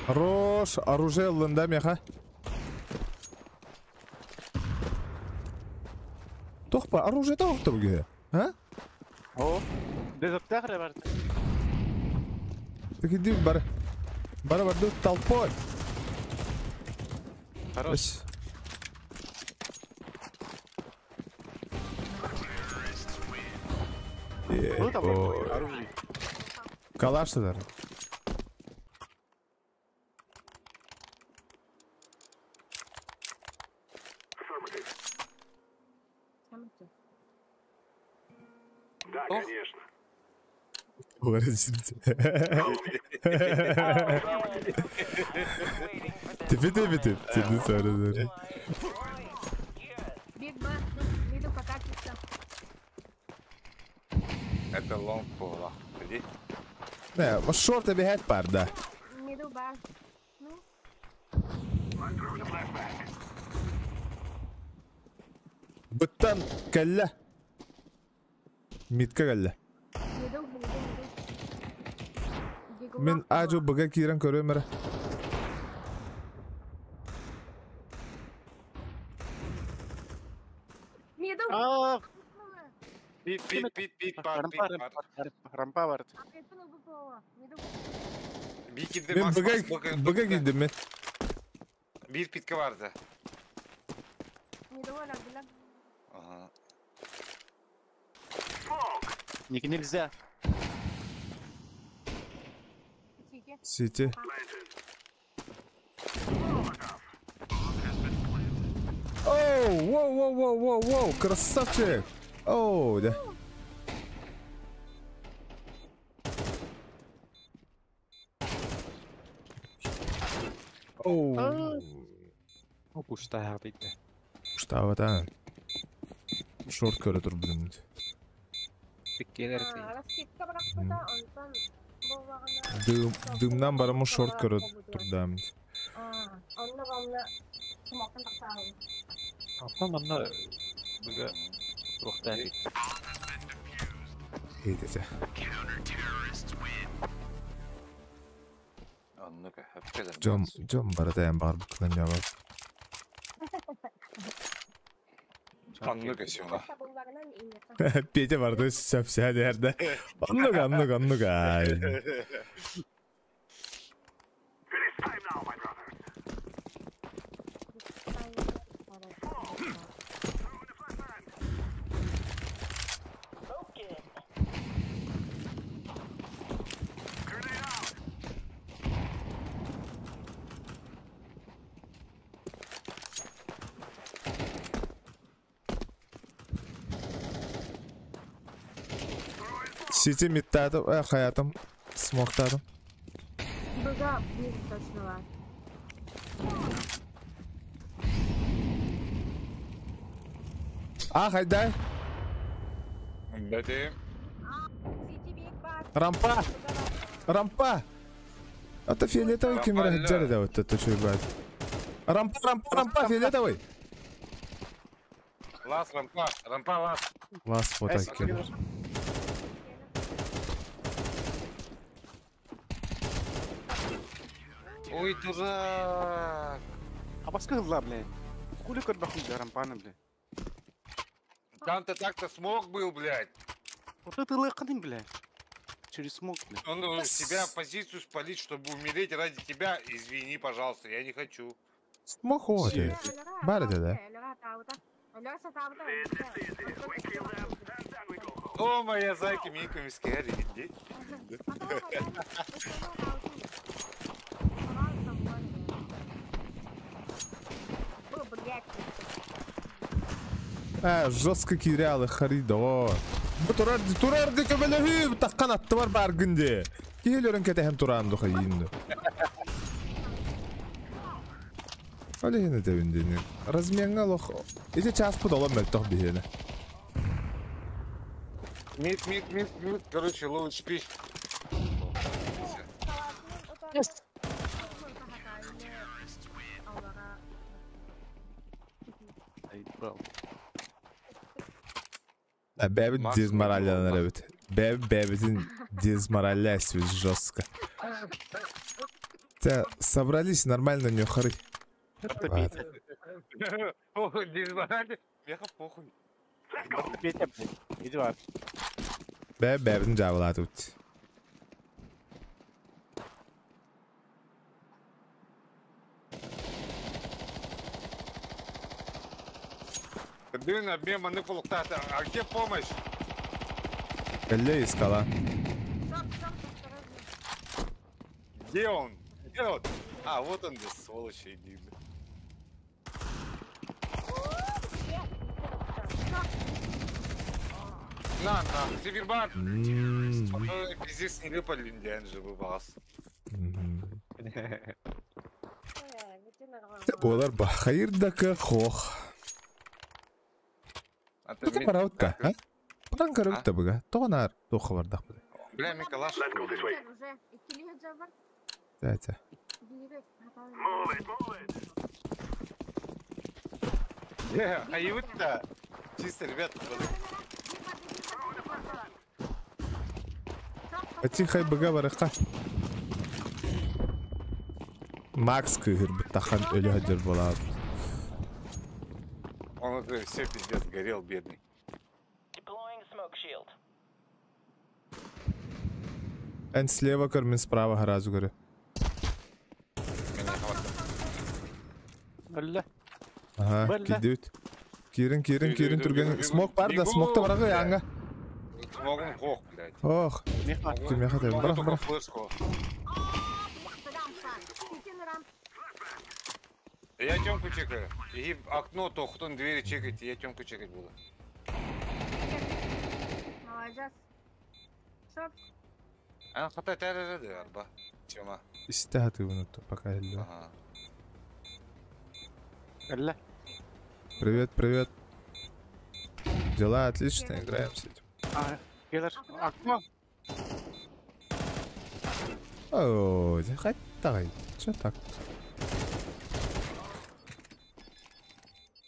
Хорош, оружие лында меха. Тохпа, оружие тохтыр а? О, безоптахры бар. Так иди, бар. Бар, бар, толпой. Хорош. Ну там оружие. Калаш тогда. Да, конечно. Типи, типи, типи, типи, sorry, sorry. Это лонг была. Иди. Не, шорт бегать пар, да. Быттан кэллэ. Митка кэллэ. Мен ажу быга киирэн көрөм эрэ. Пит, пит, пит, пит, пар, пит, пар. Рампа бар. Мен быга киирдим мен. Бир питке барды. Нельзя. Сити. Оу, воу, воу, воу, воу, воу, красавчик. Оу, да. Оу. Пустая бит. Пустая, Шорт көрө тур билим. Дымнан барамы шорт көрө турдам. Апам анна буга рухта. Эйдете. Жом, жом баратайын бар букынан жабап. Анныга сюна. Петя барды сөпсә дәрдә. Анныга, анныга, анныга. Сити миттатым, хаятым, смоктатым. Быга bir точно var. А, хайдай. Бэти. Рампа! Рампа! Это фиолетовый камера да, вот это что, ребят. Рампа, рампа, рампа, фиолетовый! Лас, рампа, рампа, лас. Лас, вот так. Ой, дурак! А баскы бля. Хули кот бахуй, рампаны, бля. Там-то так-то смог был, блядь. Вот это лыканы, бля. Через смог, бля. Он себя позицию спалить, чтобы умереть ради тебя. Извини, пожалуйста, я не хочу. Смог вот. Барды, да? О, моя зайка, Мика, мискери. А, жестко кирялы харидо. Бу турар турар дик белеһи таккан атты бар бар гынде. Киһилерин кетеһен туран духа йинди. Алехине тебиндини. Разменга лох. Ити час пут олом мөлтөх биһине. Мид, мид, мид, мид. Короче, low HP. Бэбит дезмораллянар эбит. Бэбитин дезмораллясь жестко. Те собрались нормально не хоры. Меха похуй. Бэбитин жабыла тут. Дын, обмен маны полуктата. А где помощь? Калле искала. Где он? Где он? А, вот он, здесь, сволочь, иди. На, на, Сибирбар. Пиздец, не выпали, индиан же выбас. Болар ба, хайырдака хох. Тука параутта, а? Паран караутта быга. Тоғанар тоқы бардақ быда. Бля, Миколаш. Тә-тә. А и вот-то. Чисто, ребят. Тихай быга барыққа. Макс күйір бұттақан өлі хаджар болады. Он уже все пиздец горел, бедный. Эн слева көр, мен справа гаразу көрі. Ага, кидют. Кирин, кирин, кирин, түрген. Смок бар да, смок та барағы аңа. Смогом хох, блядь. Ох. Кимеха да, бірақ, бірақ. Я Тёмку чекаю. И окно, то кто двери чекайте, я Тёмку чекать буду. Молодец. Она хватает арба. Тёма. Истя ты вон пока. Ага. Привет, привет. Дела отлично, играем с этим. Окно. О, хоть Чё так?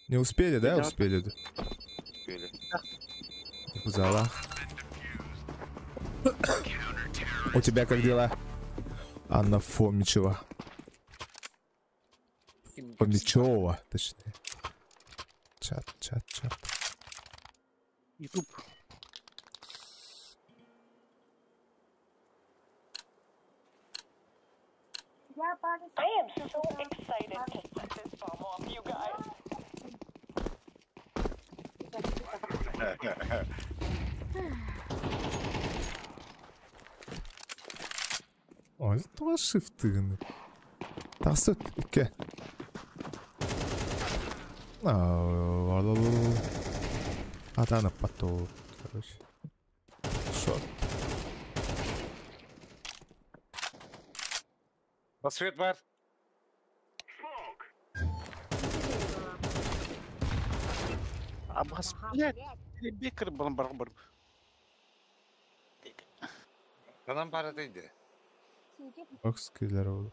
Не успели, да? Успели. Успели. Зала. У тебя как дела? Анна Фомичева. Фомичева, точнее. Чат, чат, чат. Ютуб. I am so excited to set this bomb off, you guys. Ой, это шифты. Тасут, ике. А да, на потом, короче. Шот. Просвет бар. Абас, блядь, бекер балам бар бар. Канам бар дейди. Бокс киллер oldu.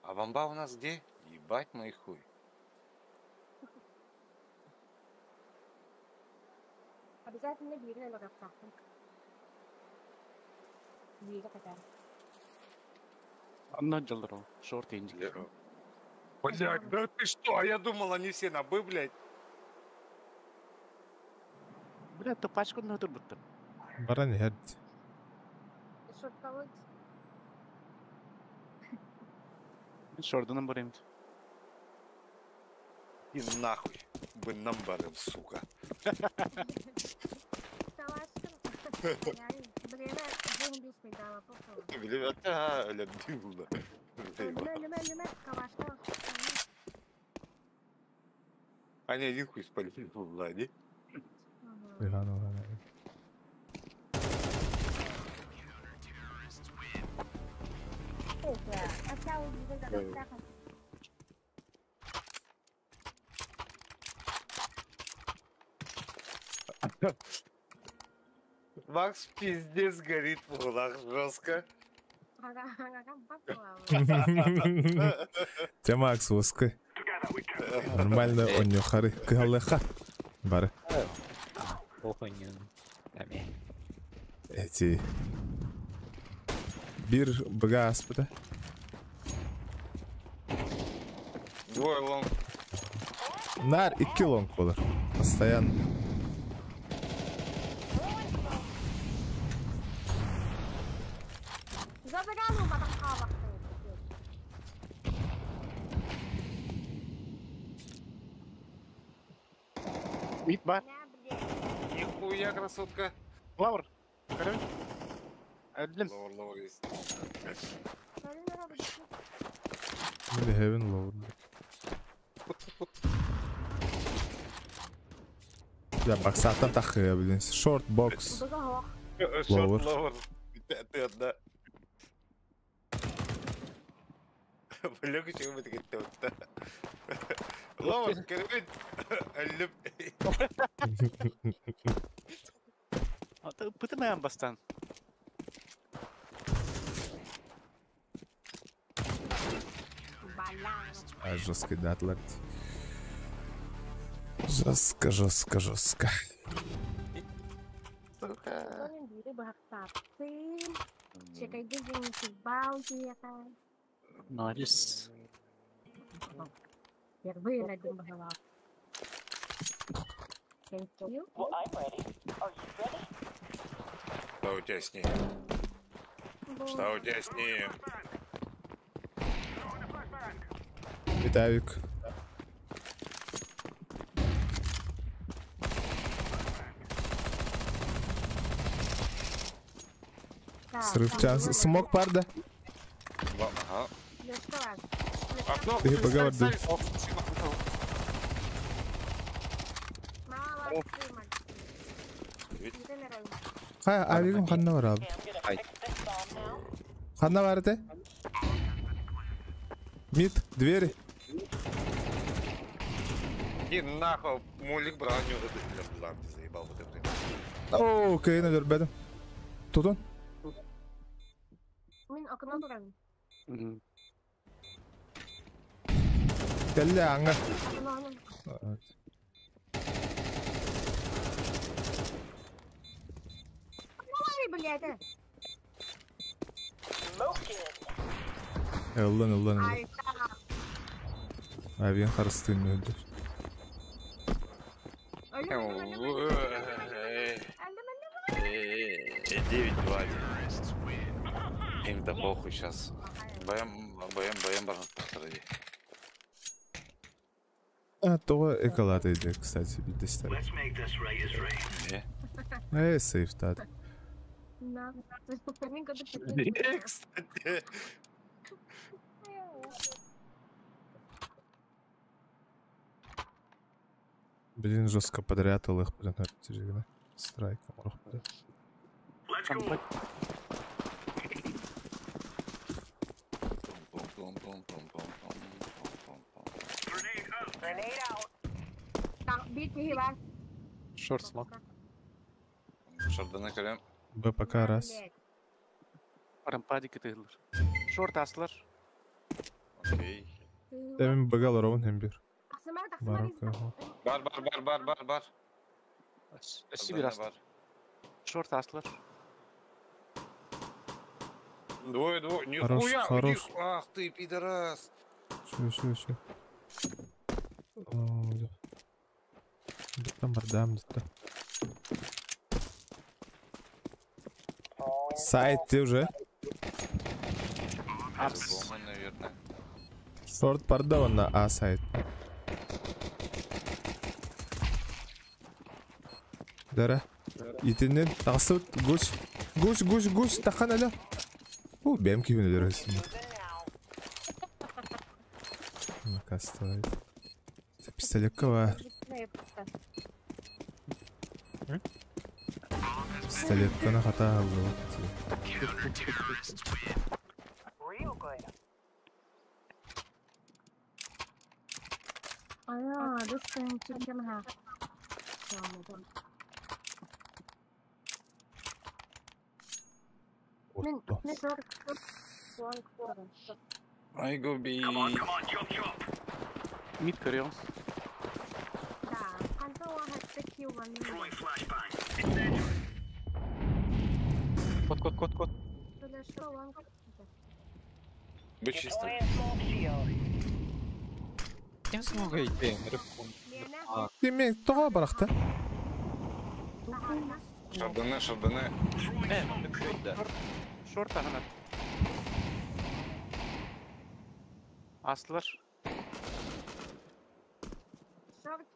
А бомба у нас где? Ебать мой хуй. Обязательно биирин өлөрүөхтаахпын. Биири хотя. Анна дьаллар ол. Шорт инжик. Блядь, да ты что? А я думал, они все на Б, блядь. Блядь, то пачку на будто. Баран иһэр. Шорттабыт. Шордунан барайм. И нахуй. Бы нам барым, сука. Талашкын. Бириэмэ буһун бис мейдала попсала. Блядь, а, бля, дымно. Өлүмэ, өлүмэ, өлүмэ, калашка. Они один хуй спалили, Влади. Ыхан ыхан. Макс пиздец горит в углах жестко. Те Макс воскы. Нормально онньохары кыһаллыха. Бары. Охоньон. Ами. Эти. Бир быга аспыта. Двое long. Нар икки long болар. Постоянно. Забираю батахава. Мид бар. Нихуя, красотка. Лаур. Көрөбүн. Әділім. Lower, lower есть. Мин heaven lower. Я баксаттан тахыя блин. Short box. Short Lower. lower. Ты, ты одна. Бля, чего мы такие тут? Lower, көрөбүн. Әліп. Пытымайан бастан. А жестко датлар. Жестко, жестко, жестко. Сука. Молодец. Первый один была. Thank you. Well, I'm ready. Are you ready? Что у тебя с ней? Что у тебя с ней? Виталик. Срыв час. Смог парда? Ага. Окно. Ты поговор, да. Хай, авигым ханна бар abi. Ай. Ханна бар эте? Мид, двери. И нахуй, мулик броню выдали, блин, ты заебал в это время. О, кыйын өлөрбөдүм. Тутун. Мин окно туран. Кэллэ аңа. Окно. Ой, блядь. Ыллан, ыллан, ыллан. Ай, Авиан харыстыын өldür. 9-2. Им да похуй сейчас. БМ, БМ, БМ, баран повтори. А, то эколат иди, кстати, бидестер. Эй, сейф тат. На. Кстати. Блин, жестко подряд их, блин, страйком. Шорт смог. Шардана кэлэн. Б пока раз. Рампадик тыгылыр. Шорт аслар. Окей. Эми бгал ровно хем бир. Барака. Бар, бар, бар, бар, бар, бар. Сибир аслар. Шорт аслар. Двое, двое. Хорош, Нихуя! хорош. Ах ты, пидорас! Все, все, все. Там бардам где-то. Сайт ты уже. По-любому, наверное. Шорт пардон на А сайт. Дара. Итинен тасыт гусь. Гусь, гусь, гусь, тахан аля. О, бэм кибин өлөрөсүн. Накастывает. Пистолетка бар. Пистолетканы хата алды. А, this chicken ha. I go B. Come on, come on, chop, chop. Мид көрüyorum. Да. Throwing flashbang. Incendiary. Кот, кот, кот, кот. Быть чисто. Кем смог идти? Рыбку. Демек, тоға барақта. Шардана, шардана. Шорт ағына. Аслар. Шорт,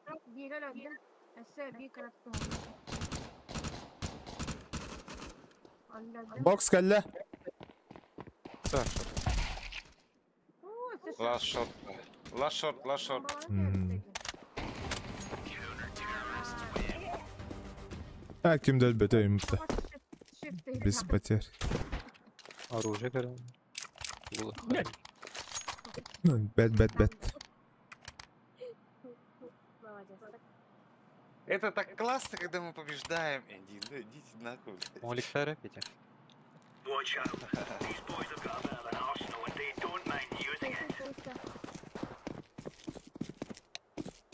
Бокс кәллә. Last shot. Last shot, last shot. А, кем дәл бөтә имте. Без потерь. Оружие көрөм. Бәт, бәт, бәт. Это так классно, когда мы побеждаем. Иди, ну, идите нахуй. Молик Петя. Watch out. These boys have got a bit of an arsenal and they don't mind using it.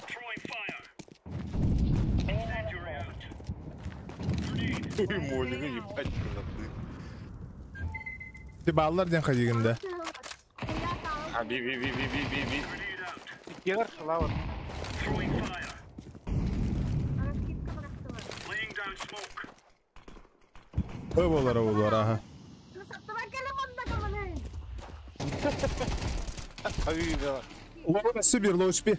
Throwing fire. Incendiary out. Ой, молик, ебать, куда ты. Ты баллар ден ходигінде. А, би, би, би, би, би, би, би. Гер, лавр. Throwing fire. Laying down smoke. Ой, болар, болар, ага. Ловер сибир, лоучпи.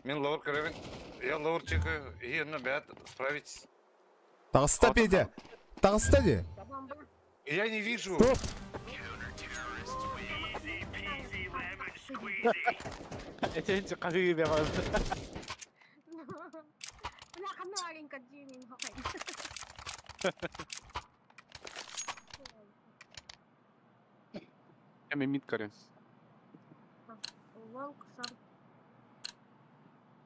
Мен ловер көрөбүн. Я ловер чекаю. И, ну, бят, справитесь. Тағыста, Петя. Тағыста де. Я не вижу. Стоп. Этенче кагы бе. Эми мид көрөм.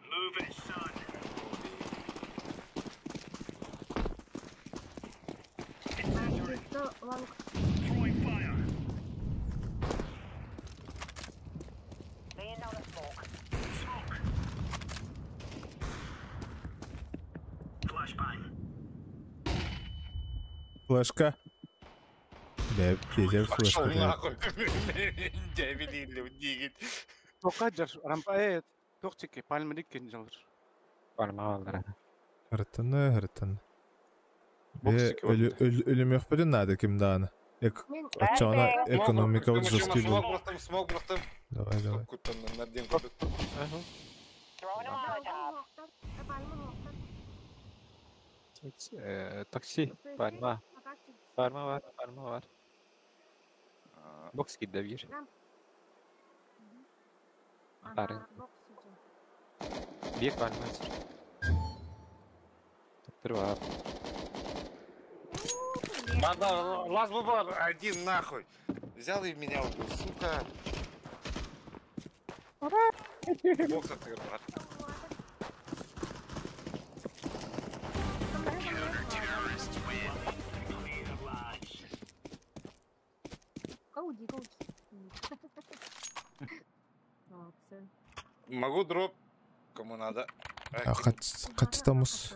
Move it, son. Throwing fire. Laying down a smoke. Smoke. Flashbang. Флешка. Бә, Петя, Пошел флешка. нахуй. Дебили, дигит. Тока жар рампа тохчеке пальмырик кен жалыр. Пальма алдар. Хыртыны, хыртыны. Бокс Өлім yok бөтен надо ким дааны. Ачана экономика вот жесткий был. Смог просто, смог просто. Давай, давай. Такси, пальма. Пальма var, пальма var. Бокс кидде бир. Барын. Бир пальма бар. Токтор бар. Мада, лаз бар, один нахуй. Взял и меня убил, сука. Бокс аттыгар. Могу дроп, кому надо. Хачтамус.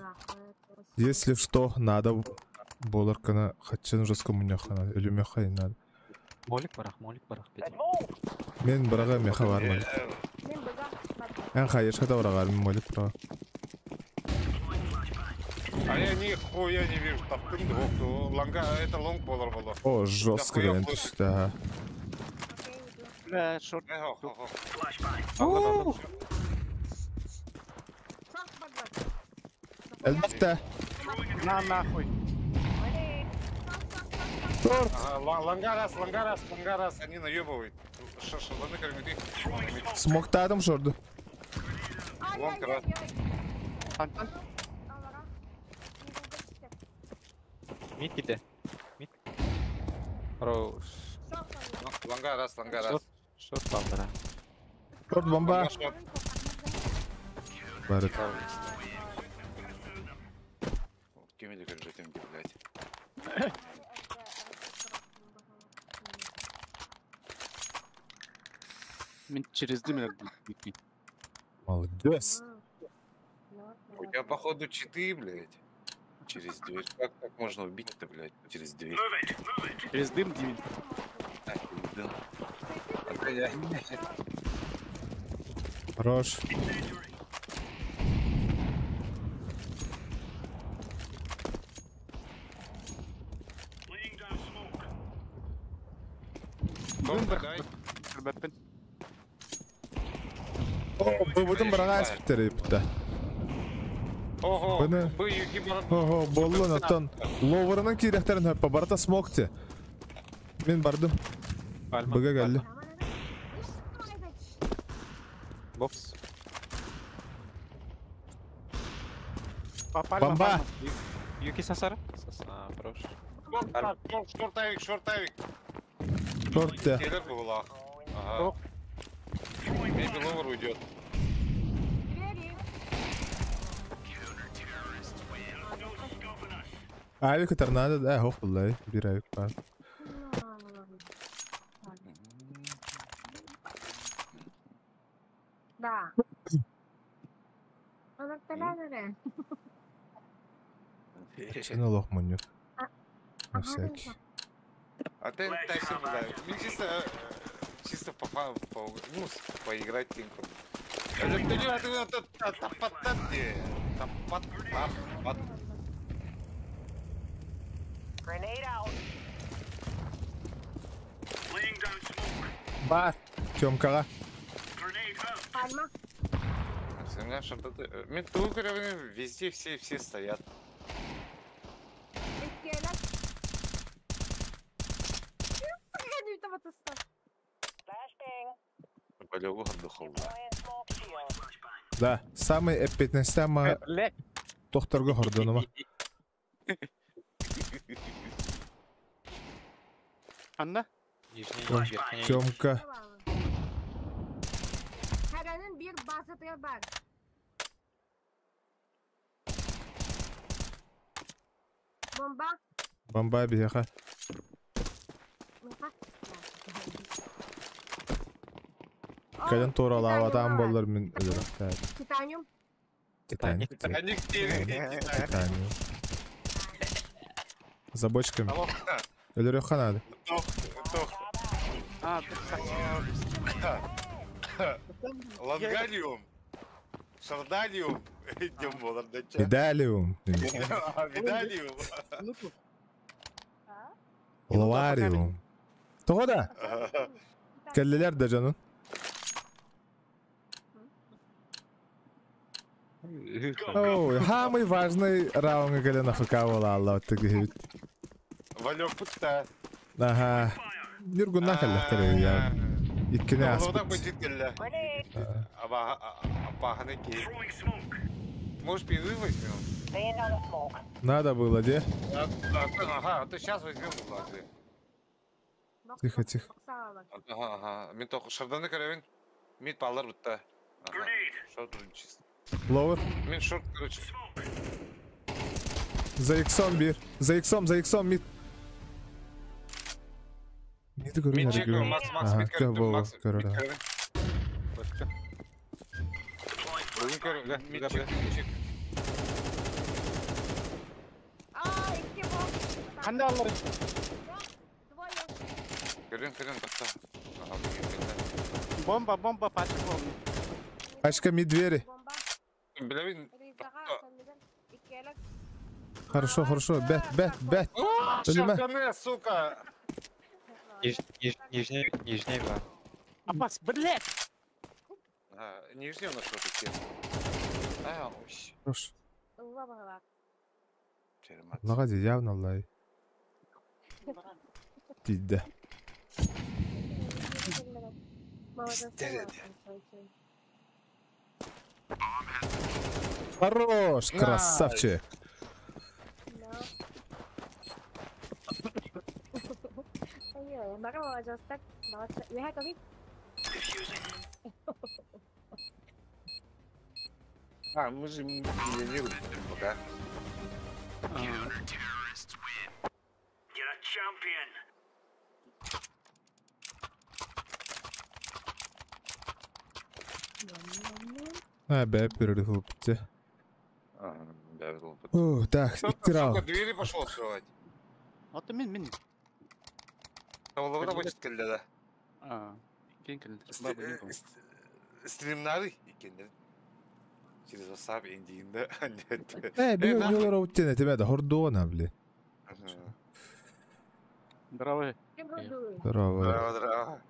Если что, надо боларкана хачын жестко муньяхана, или меха не надо. Молик барах, петь. Мен барага меха бар молик. Эн хаеш хата барага молик бара. А я нихуя не вижу, таптым двух, лонга, это лонг болар было. О, жестко лентус, да. Бля, шорт. Элбэхтэ. На нахуй. Торт. Лонга раз, лонга раз, лонга раз, они наебывают. Шашланы кормиты. Смоктадым шорду. Лонг раз. Мид ките. Мид. Хорош. Лонга раз, лонга раз. Шорт бомба. Шорт бомба. Барыт. Кем держать, блядь. Через дым. Молодец. У тебя, походу, читы, блядь. Через дверь. Как так можно убить-то, блядь? Через дверь. Через дым, Дим. Хорош. О, бу барага спитери битте. Ого, Ого, боллун оттон ловерынан киирехтерин хөппө барата смокте. Мен бардым. Быга келди. Бокс. Бомба. Юки сасара? Хорош. Шорт авик, шорт авик. Шорт. Телер была. Ага. Maybe ловер уйдет. Авик торнадо, да, хох, буллай, бир авик бар. Да. Сен олох муннюк. На всякий. А ты тащи, блядь. Мне чисто, чисто по фану, ну, поиграть тинку. Бар, Тёмкаға. Пальма. Везде все стоят. Да, самый эпитнестема докторга хордонума. Анна? Тёмка. Харанын bir базаты бар. Бомба. Бомба бияха. Кайдан тура адам болар мен өлөрөк. Титаниум. Титаник. Титаниум. За бочками. Өлөрөк надо. Лангариум. Шарданиум. Идем болар. Видалиум. Видалиум. Лавариум. Того да? Келлелер да жаным. О, самый важный раунд кэлэн АФК буола алла оттыгы. Валек путта. Ага. Нюргунна кэллэхтэр я. Иккини аспыт. Может, пизды возьмем? Надо было, где? Ага, а то сейчас возьмем. Тихо, тихо. Ага, ага. Мен тоқ шарданы көрөбүн. Мид баллар бутта. Ага. Шорт вроде чисто. Ловер. Мин шорт, короче. За иксом бир. За иксом, за иксом мид. Миди көрүн Мид чекаю, Макс, Макс, мид көрдүм, Макс, мид көрдүм. Бүгүн көр, да, Мид да, чек, да. мид чек. А, икки бомба. Кандай алар? Двое. Көрдүм, көрдүм, тохто. Ага, бүгүн көрдүм. Бомба, бомба, пачка бомба. Пачка мид двери. Бомба. Билэбин, Ризаға, тохто. кэннигэр. Иккиэлэр. Хорошо, хорошо. Бэт, бэт, бэт. Өлүмэ. Шарканы, сука! Нижний, нижний, да. Апас, блядь! А, нижний у нас шорт идти. А, ой. Хорош. Ылла баҕалаах. Чермат. Лагади явно лай. Тиийдэ. Молодец. Хорош, красавчик. Бары молодецтар. Молодцы. Үөһэ көбүй. А, мы же миллионеры пока. You're a champion. А, бэ, перерыв А, да, был. О, так, Кто икки сука, раунд. двери пошел открывать? Вот мин, мин. Оловна хочет кэллэ да. А, кин кэллэ. Стримнары иккиэннэрин. Через WhatsApp индиинде. Нет. Э, биир раунд тебе да, хордуона, бли. Здорово. Здорово. Здорово, здорово.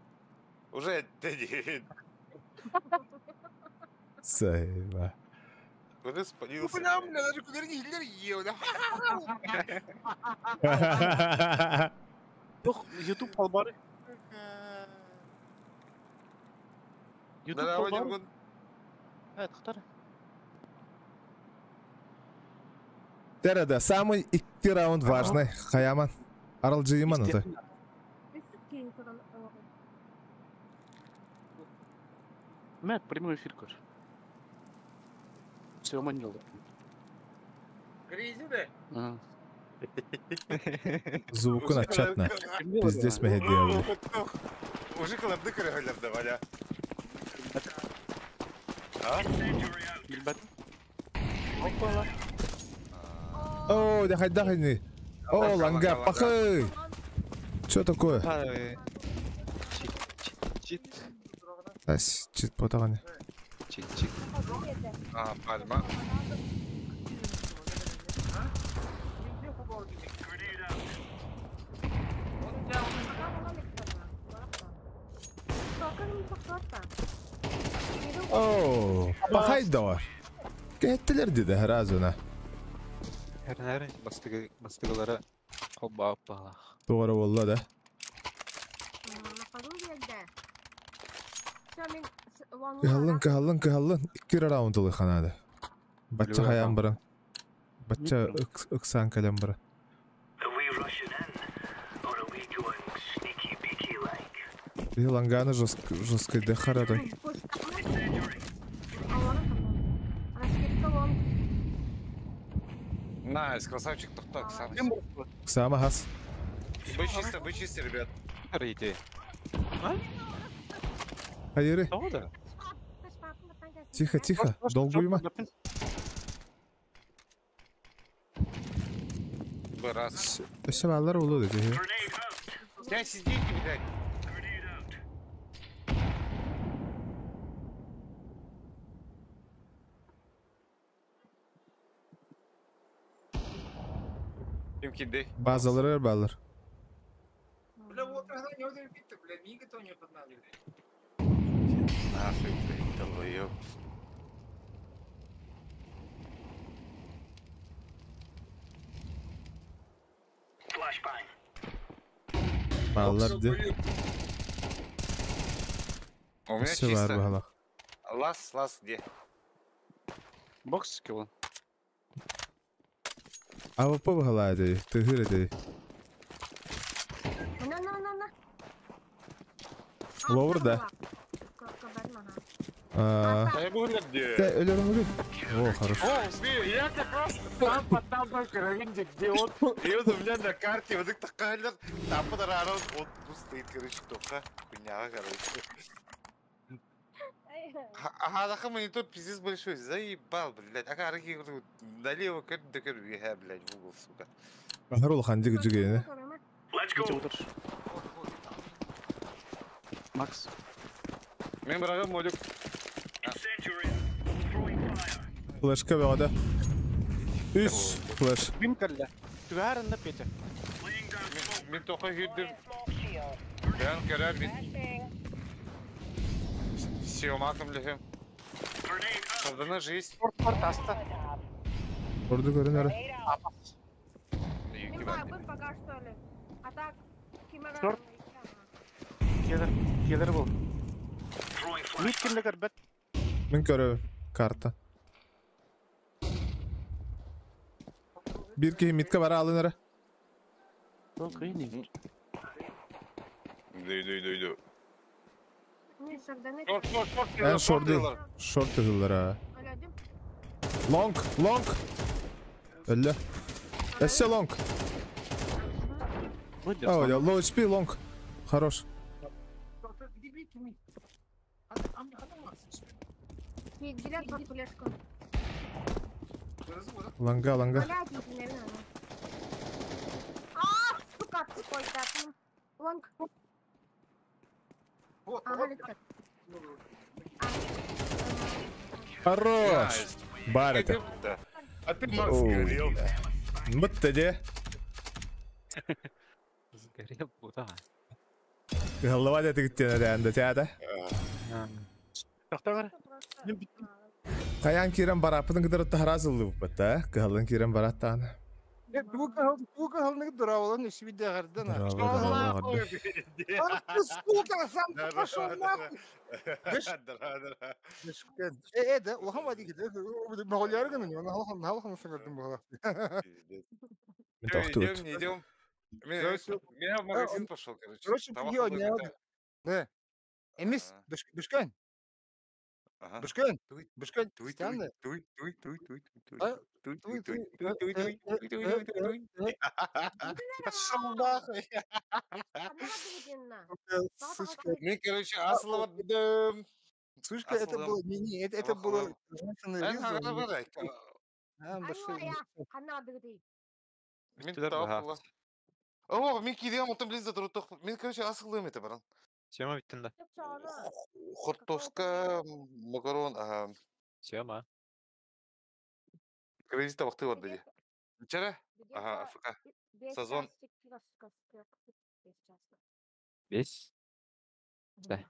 Уже день. Сайба. Уже спалился. Бля, бля, даже куда не Гитлер ел, да? Ох, YouTube албары. YouTube Здорово, албары. Нюргун. Э, тохтор. Тереде, самый икки раунд важный. Хаяман. Аралжыйман это. Мэ, прямой эфир көр. Все, манил. Гризи, да? Ага. Звуку начатно. Пиздец мехе Уже кылапды көрөлөр да, Валя. А? Билбэт. Опа. О, дахай, дахай не. О, ланга, пахай. Что такое? Чит, чит, Ась, чит потаганы. чит, чит. А, пальма. О, пахай давар. Кеттилер деди разуна. Her бастыгы, бастыгылара хобба аппалах. Doğru valla da. Кыһаллын, кыһаллын, кыһаллын. Икки раунд ылы ханады. Бачча хаян баран. Бачча ыксан калям баран. Are we rushing in, or are we going sneaky beaky like? И ланганы жестко, жестко дехарады. Найс, красавчик, тохто, Оксана. Сама хас. Вы чисто, вы чисто, ребят. Рейди. Хайыры. Того да? Тихо, тихо. Долгуйма. Б раз. Өссө баллар улу деди. Сейчас сидите, блядь. Ким киди? Базалар баллар. Бля, вот тогда не удивит, бля, мига то не поднали, бля. Нафиг, блядь, долбоёб. Flashbang. Баллар ди. У меня Өссө бар чисто. баһалах. Лас, лас, где? Бокс кило. АВП баһалаа ди. Тыһыр ди. На, на, на, на. Ловер да. А, Я говорю, где? Да, өлөрөмүгүн. О, хорошо. О, блин, я как раз там потом на каравинде, где он, и он у меня на карте, вот так такая, там под он тут стоит, короче, тоха, хуйня, короче. Ага, так монитор пиздец большой, заебал, блядь. Ага, арки, налево, как да как блядь, в угол, сука. Ахар улахан диг жүгене. Let's go. Макс. Мен брагам молик. Incendiary. Throwing fire. Флешка бөҕөтө. Үс флеш. Бим кэллэ. Түгаарында Петя. Laying down smoke. Мен тоха хүрдүм. Ben көрөр мин. Сиомаком лехем. Grenade out. Сардана жизнь. Порт порт аста. Орду көрүнөр. Апас. Юки Мен бар. бабын пока что ли. А так, кимера. Шорт. Келер, келер бол. Throwing Мид flashbang. кимде көрбөт. Мен көрөбүн карта. Бир киһи митка бара алын эрэ. Ол кыйын. Дөй дөй дөй дөй. Не, шарданы. Шорт, шорт, шорт. Эн шорт шорт тыгыллара. Өлөдүм. Лонг, лонг. Өллө. Эссе лонг. О, я low HP лонг. Хорош. Киирдилэр под флешку. Ланга, ланга. Блядь, не знаю. А, сука, какой-то. Лонг. Ага, летит. Хорош. Бар это. А ты Макс сгорел. Мытты де. Сгорел куда? Голова де тигиттен эдэнде тяда. Тоқтағыр. Каян кирен барапытын кыдыры тахаразылды буппатта. Кыһалын кирен бараттаан. Туга халнык дуравалан ишвиде гардана. Здорово, здорово. Ах ты сука, сам ты пошел нахуй. Э, да, улахан бadi киде. Моголяр гына, аны халхан халхан сыңырдым була. Мен тохтуут. Идем, не идем. Меня в магазин пошел, короче. Короче, Там пьё, охуенно не какая. Да. Эмис, Ага. бышкан, Ага. бышкан, Туй, бышкан, туй, туй, странно. туй, туй, туй, туй, туй, А, туй, туй, туй, туй, туй, туй, э, туй, туй, э, туй, туй, туй. э, Пошел нахуй. Сучка, Мен, короче, асылабадым. сучка, это Асылым. было, не, не, это было Аллах. женственное лизо. А, башка. Мен тауқыла. О, мен кидем, отом лиза тұрып Мен, короче, асылым это баран. Сема биттин да. Хортоска, макарон, ага. Сема. Кредит табакты бар деди. Вчера? Ага, АФК. Сезон. Бес. Да.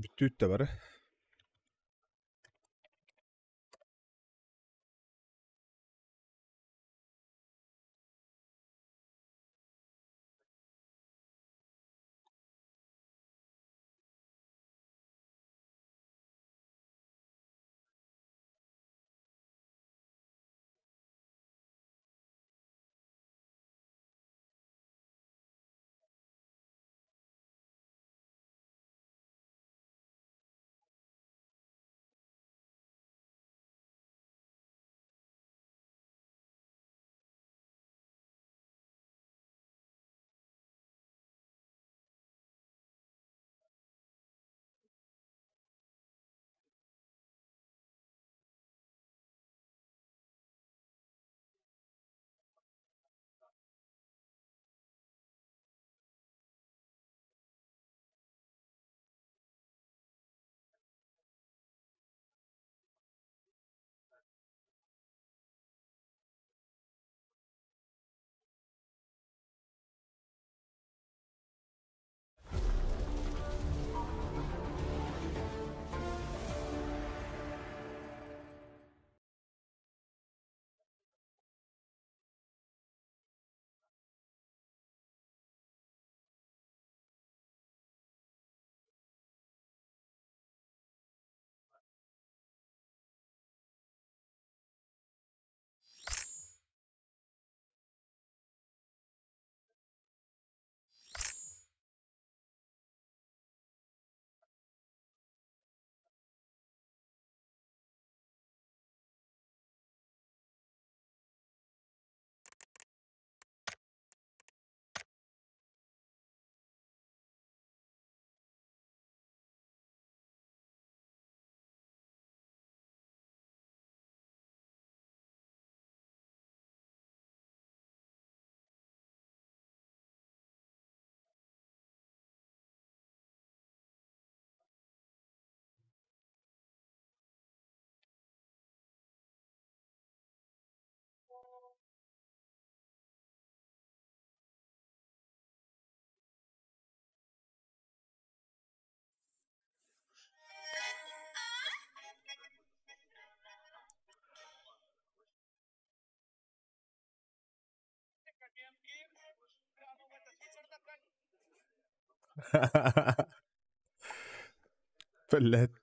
Бүттүүт да бары. Блядь,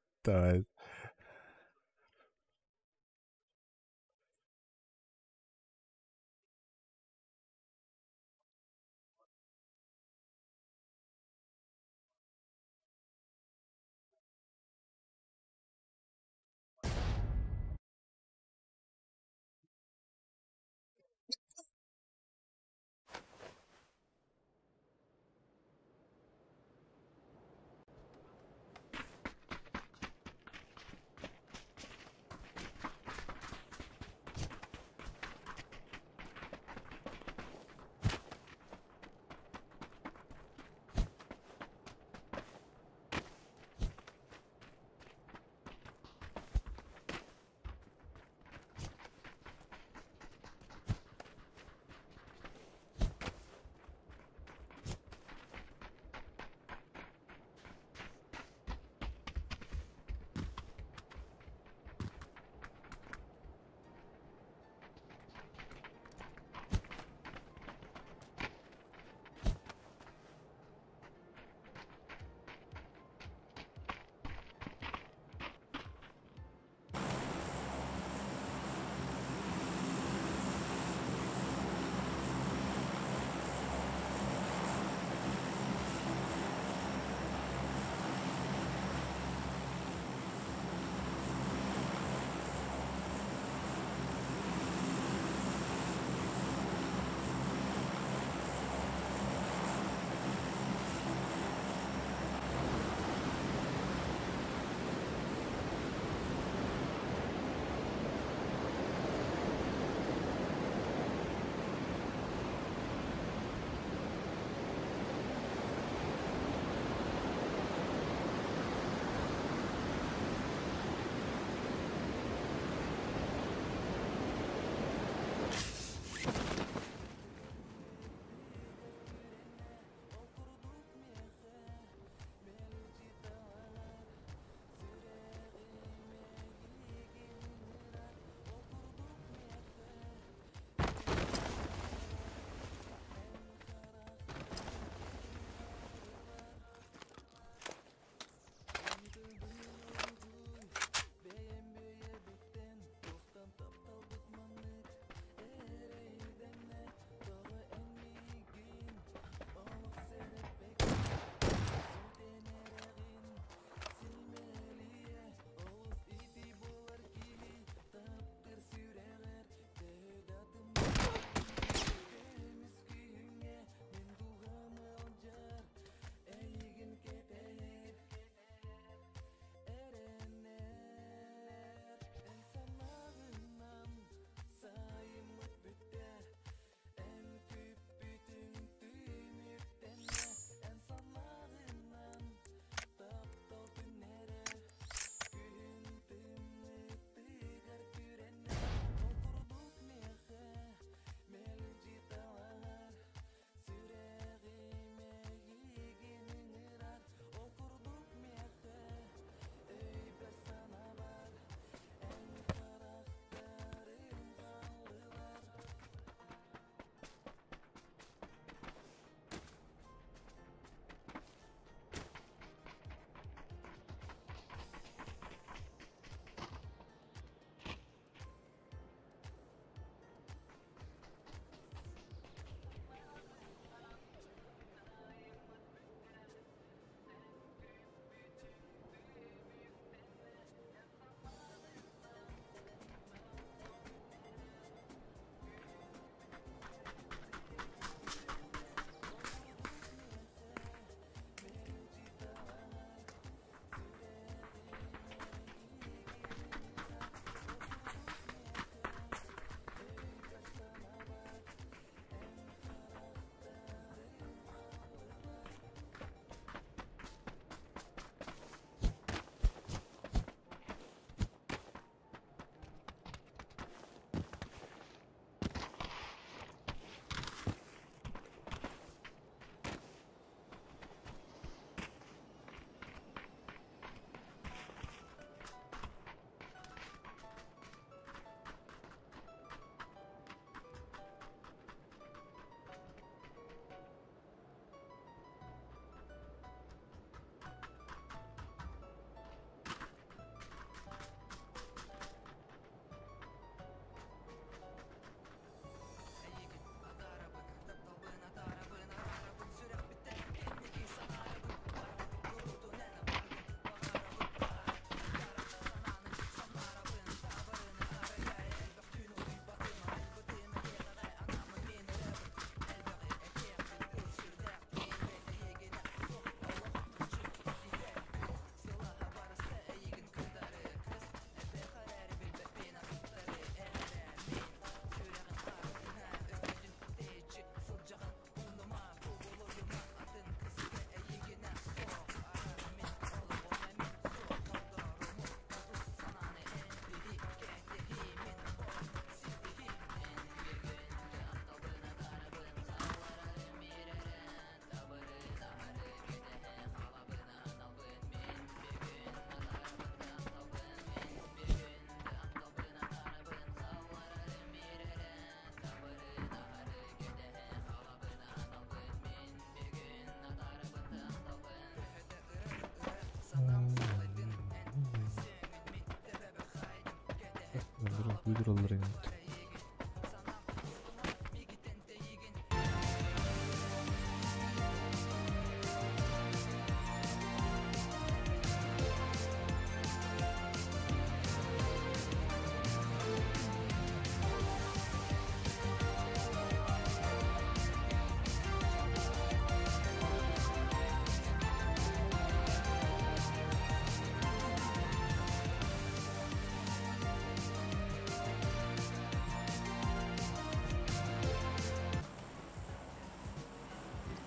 Тураллар.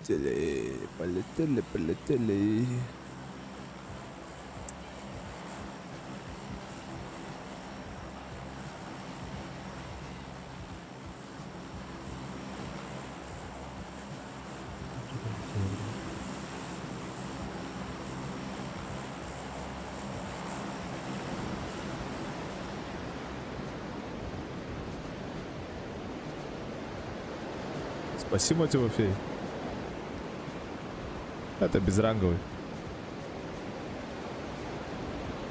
Полетели, полетели, полетели. Спасибо, Тимофей. Это безранговый.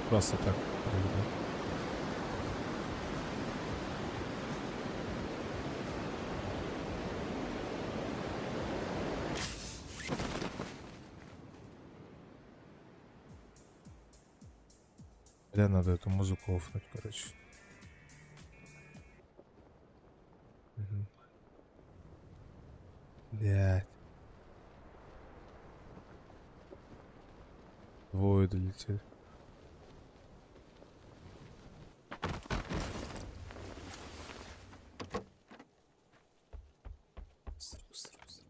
Просто так. Бля, надо эту музыку офнуть, короче. Угу. Блядь. Двое долетели. Быстро, быстро, быстро.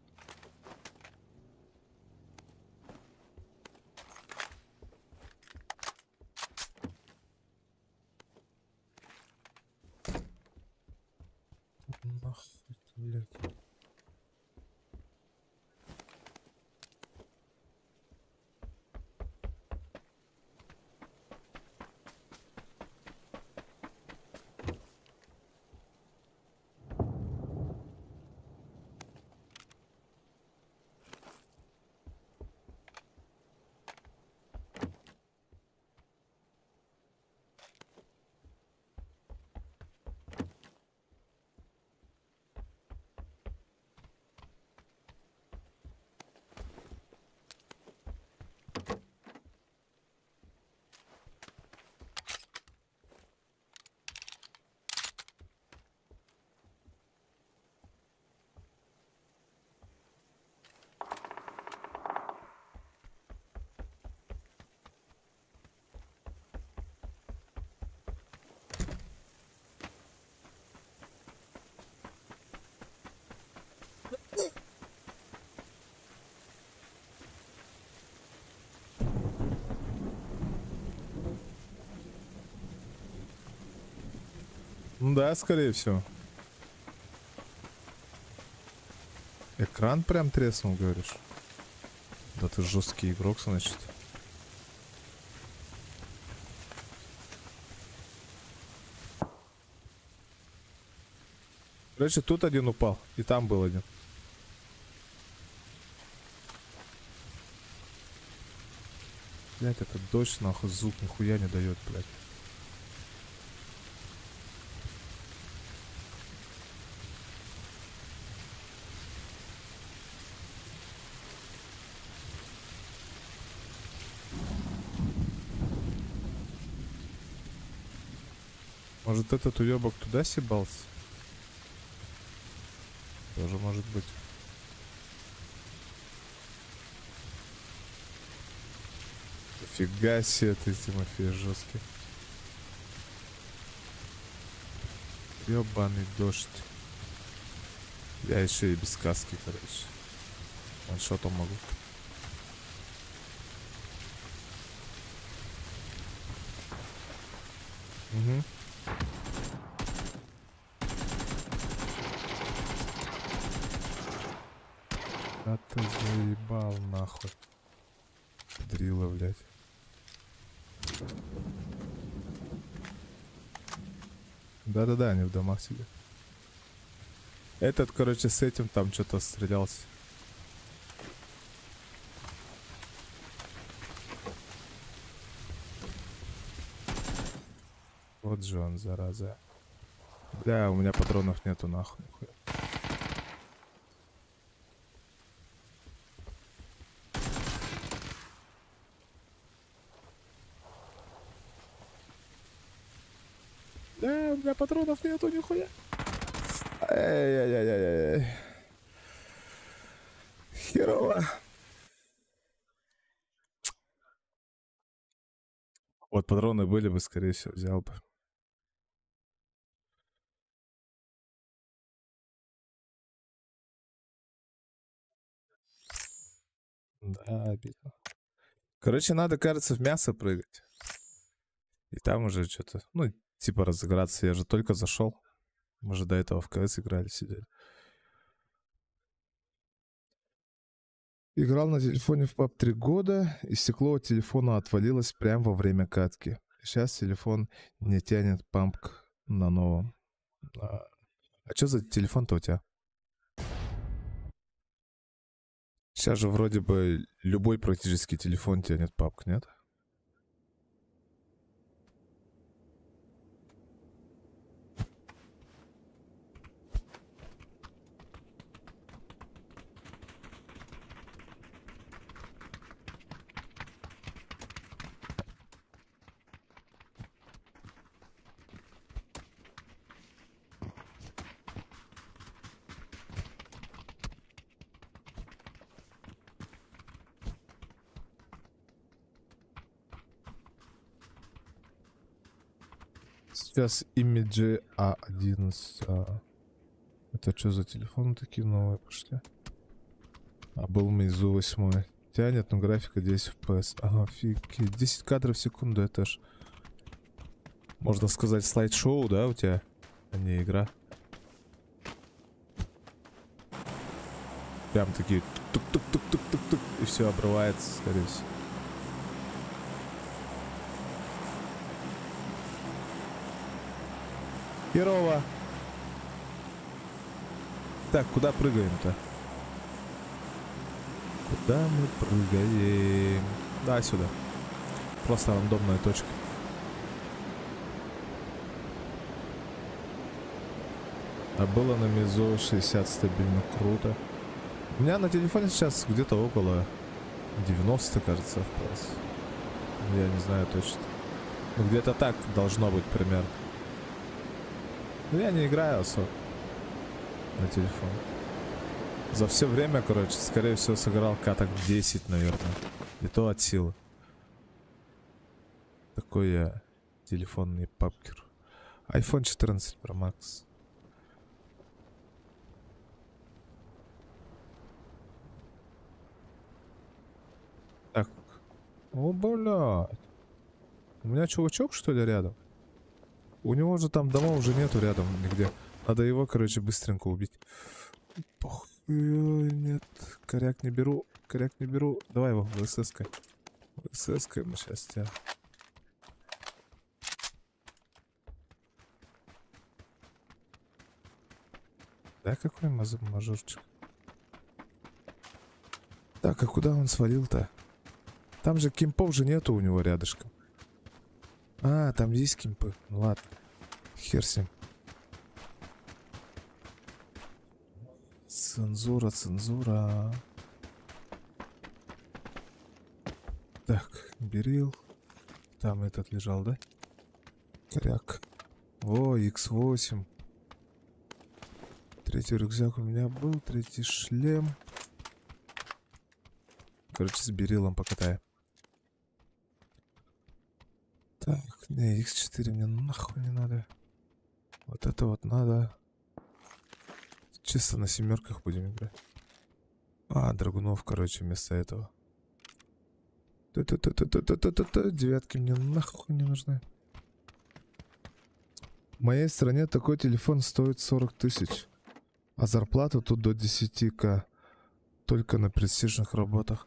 Нахуй, блядь. Ну да, скорее всего. Экран прям треснул, говоришь? Да ты жесткий игрок, значит. Короче, тут один упал, и там был один. Блять, этот дождь, нахуй, звук нихуя не дает, блять. Может, этот уебок туда съебался? Тоже может быть. Фига себе ты, Тимофей, жесткий. Ёбаный дождь. Я еще и без каски, короче. Ваншотом могу. Угу. Да ты заебал нахуй. Дрила, блядь. Да-да-да, они в домах сидят. Этот, короче, с этим там что-то стрелялся. Вот же он, зараза. Бля, у меня патронов нету нахуй. Нихуя. Да, у меня патронов нету нихуя. Ай-яй-яй-яй-яй. Херово. Вот патроны были бы, скорее всего, взял бы. Да, обидно. Короче, надо, кажется, в мясо прыгать. И там уже что-то, ну, типа разыграться. Я же только зашел. Мы же до этого в КС играли, сидели. Играл на телефоне в паб 3 года, и стекло от телефона отвалилось прямо во время катки. Сейчас телефон не тянет памп на новом. А что за телефон-то у тебя? Сейчас же вроде бы любой практически телефон тянет папк, нет? Сейчас имиджи А11. А. Это что за телефоны такие новые пошли? А был Meizu 8. Тянет, но графика 10 FPS. Ага, офигеть. 10 кадров в секунду, это ж... Можно сказать, слайд-шоу, да, у тебя? А не игра. Прям такие тук-тук-тук-тук-тук-тук. И все обрывается, скорее всего. Херово. Так, куда прыгаем-то? Куда мы прыгаем? Да, сюда. Просто рандомная точка. А было на Meizu 60 стабильно круто. У меня на телефоне сейчас где-то около 90, кажется, FPS. Я не знаю точно. Но где-то так должно быть примерно. Но я не играю особо на телефон. За все время, короче, скорее всего, сыграл каток 10, наверное. И то от силы. Такой я телефонный папкер. iPhone 14 Pro Max. Так. О, блядь. У меня чувачок, что ли, рядом? У него же там дома уже нету рядом нигде. Надо его, короче, быстренько убить. Похуй, нет. Коряк не беру. Коряк не беру. Давай его в СС-кой. В СС-кой мы сейчас тебя. Да, какой мажорчик. Так, а куда он свалил-то? Там же кемпов же нету у него рядышком. А, там есть кемпы. Ну ладно. Хер с ним. Цензура, цензура. Так, берил. Там этот лежал, да? Коряк. О, X8. Третий рюкзак у меня был, третий шлем. Короче, с берилом покатаем. Так, не, X4 мне нахуй не надо. Вот это вот надо. Чисто на семерках будем играть. А, Драгунов, короче, вместо этого. Т-т-т-т-т-т-т-т. Девятки мне нахуй не нужны. В моей стране такой телефон стоит 40 тысяч. А зарплата тут до 10к. Только на престижных работах.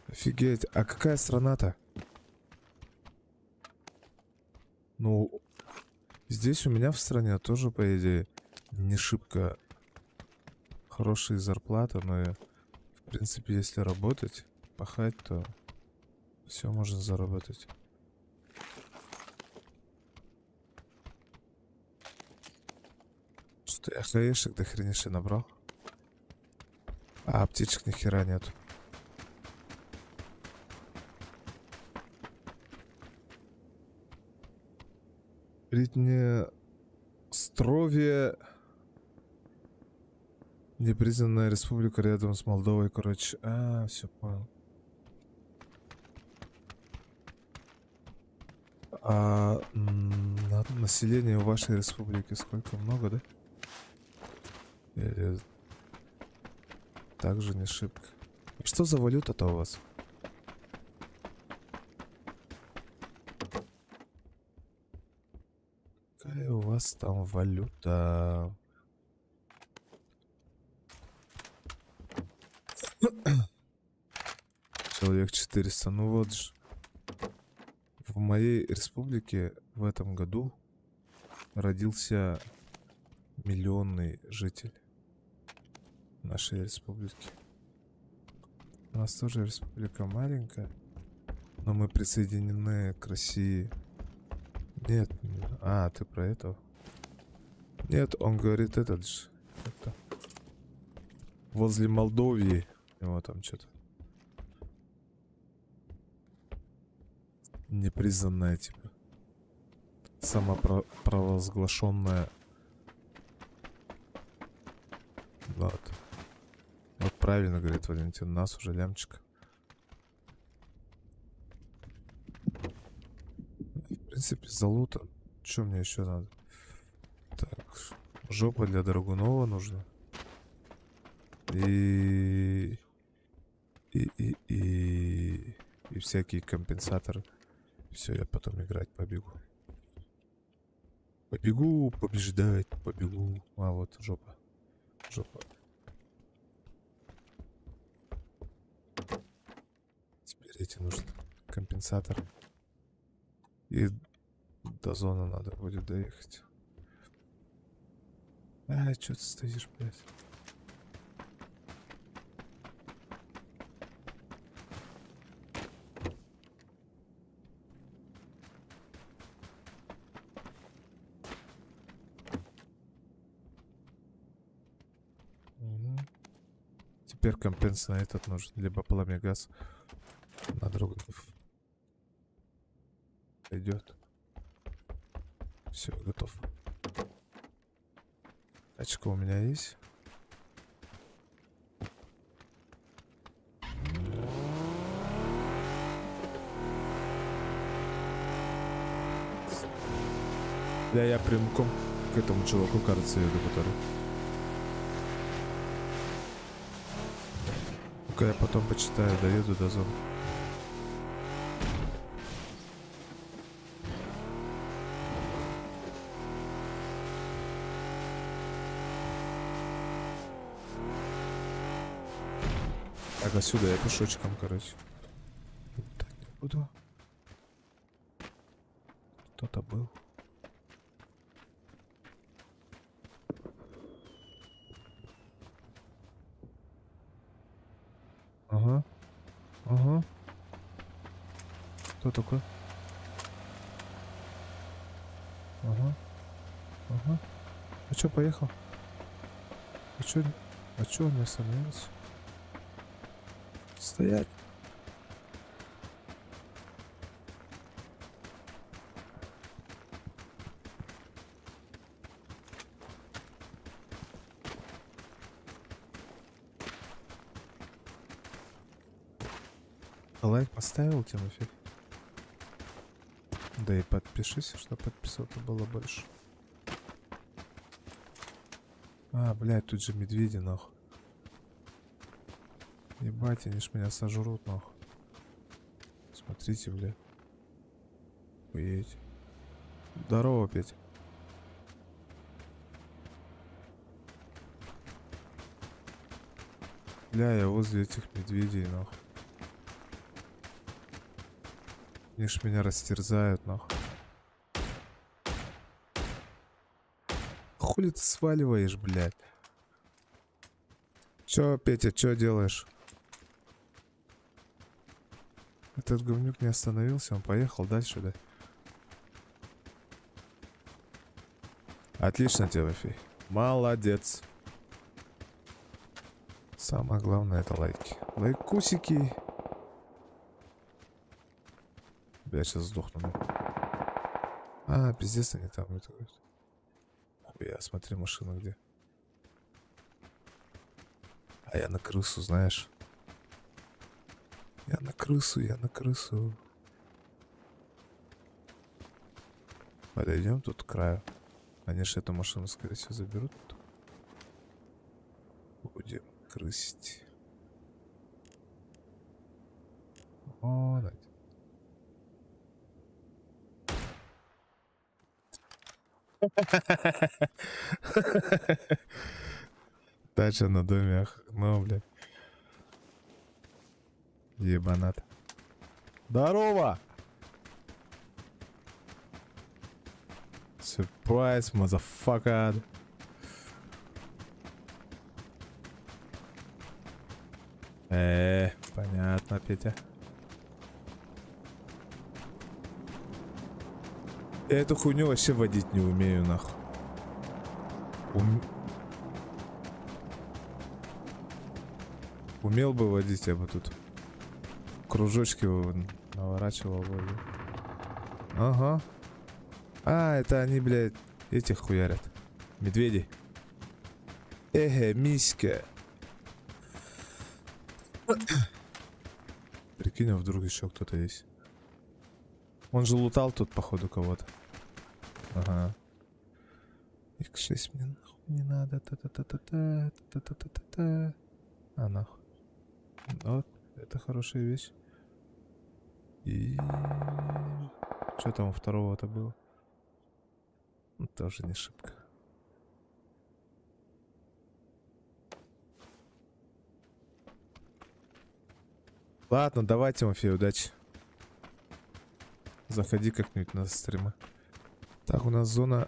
Офигеть, а какая страна-то? Ну, здесь у меня в стране тоже, по идее, не шибко хорошие зарплаты, но, в принципе, если работать, пахать, то все можно заработать. Что-то я хаешек до хрениши набрал. А аптечек ни хера нет. Приднестровье. Непризнанная республика рядом с Молдовой, короче. А, все понял. А население в вашей республике сколько? Много, да? Или также не шибко. Что за валюта-то у вас? Какая у вас там валюта? Человек 400. Ну вот же. В моей республике в этом году родился миллионный житель нашей республики. У нас тоже республика маленькая, но мы присоединены к России. Нет, а, ты про этого? Нет, он говорит этот же. Это. Возле Молдовии. У него там что-то. Непризнанная, типа. Самопровозглашенная. Вот. Вот правильно говорит Валентин, нас уже лямчик. В принципе, залутан. Что мне еще надо? Так, жопа для Драгунова нужна. И всякие компенсаторы. Все, я потом играть побегу. Побегу, побеждать, побегу. А вот жопа. Жопа. Теперь эти нужны компенсаторы. И до зоны надо будет доехать. А, чё ты стоишь, блядь? Угу. Теперь компенс на этот нужен, либо пламегаз на другов. Идет. Все, готов. Тачка у меня есть. Да, я прямиком к этому чуваку, кажется, еду, который. Ну-ка, я потом почитаю, доеду до зоны. Так, отсюда я пешочком, короче. Так, не буду. Кто-то был. Ага. Ага. Кто такой? Ага. Ага. А чё, поехал? А чё он не остановился? Стоять. Лайк поставил, Тимофей? Да и подпишись, чтобы подписок было больше. А, блядь, тут же медведи, нахуй. Ебать, они ж меня сожрут, нахуй. Смотрите, блядь. Охуеть. Здорово, Петя. Бля, я возле этих медведей, нахуй. Они ж меня растерзают, нахуй. Хули ты сваливаешь, блядь? Чё, Петя, чё делаешь? Этот говнюк не остановился, он поехал дальше, да? Отлично, Тимофей. Молодец. Самое главное это лайки. Лайкусики. Бля, сейчас сдохну. А, пиздец, они там. Это... Хуя, смотри, машина где. А я на крысу, знаешь. Я на крысу, я на крысу. Подойдем тут к краю. Они же эту машину, скорее всего, заберут. Будем крысить. О, да. Дача на доме, ах, ну, блядь. Ебанат. Здорово! Surprise, motherfucker. Понятно, Петя. Я эту хуйню вообще водить не умею, нахуй. Умел бы водить, я бы тут кружочки наворачивал бы. Ага. А, это они, блядь, этих хуярят. Медведи. Эхе, миська. Прикинь, а вдруг еще кто-то есть. Он же лутал тут, походу, кого-то. Ага. X6 мне нахуй не надо. Та-та-та-та-та. Та-та-та-та-та. А, нахуй. Вот, это хорошая вещь. И... Что там у второго-то было? Ну, тоже не шибко. Ладно, давай, Тимофей, удачи. Заходи как-нибудь на стримы. Так, у нас зона...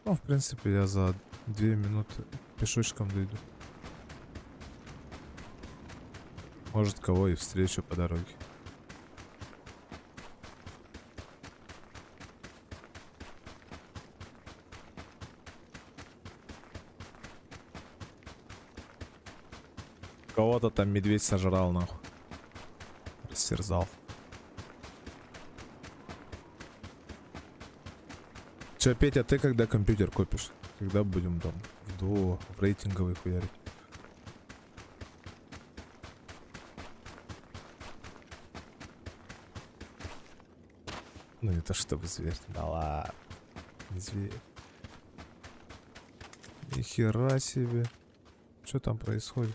Ну, в принципе, я за 2 минуты пешочком дойду. Может, кого и встречу по дороге. Кого-то там медведь сожрал, нахуй. Растерзал. Че, Петя, ты когда компьютер купишь? Когда будем там в дуо, в рейтинговый хуярить? Ну не то чтобы зверь. Да ладно. Не зверь. Нихера себе. Что там происходит?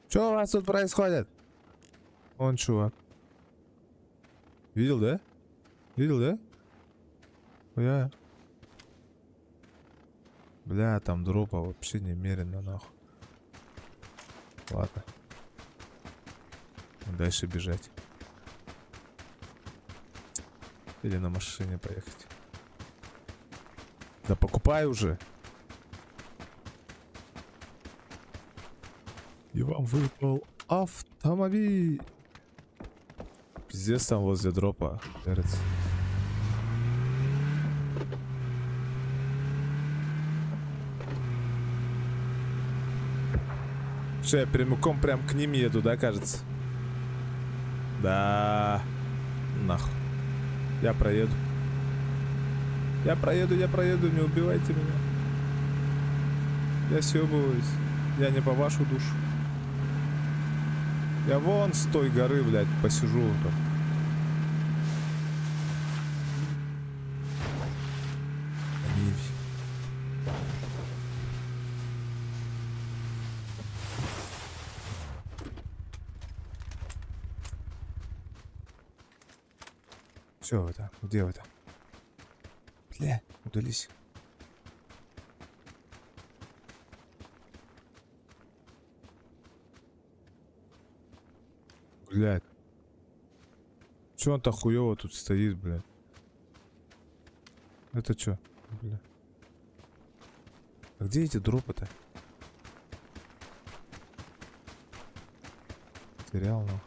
Что у вас тут происходит? Он чувак. Видел, да? Видел, да? Хуя. Бля, там дропа вообще немерено, нахуй. Ладно. Дальше бежать. Или на машине поехать. Да покупай уже. И вам выпал автомобиль. Пиздец, там возле дропа. Перец. Все, я прямиком прям к ним еду, да, кажется? Да. Нахуй. Я проеду. Я проеду, не убивайте меня. Я съебываюсь. Я не по вашу душу. Я вон с той горы, блядь, посижу там. Все вы там? Где вы там? Бля, удались. Блядь. Чё он так хуёво тут стоит, блядь? Это чё? Бля. А где эти дропы-то? Терял, нахуй.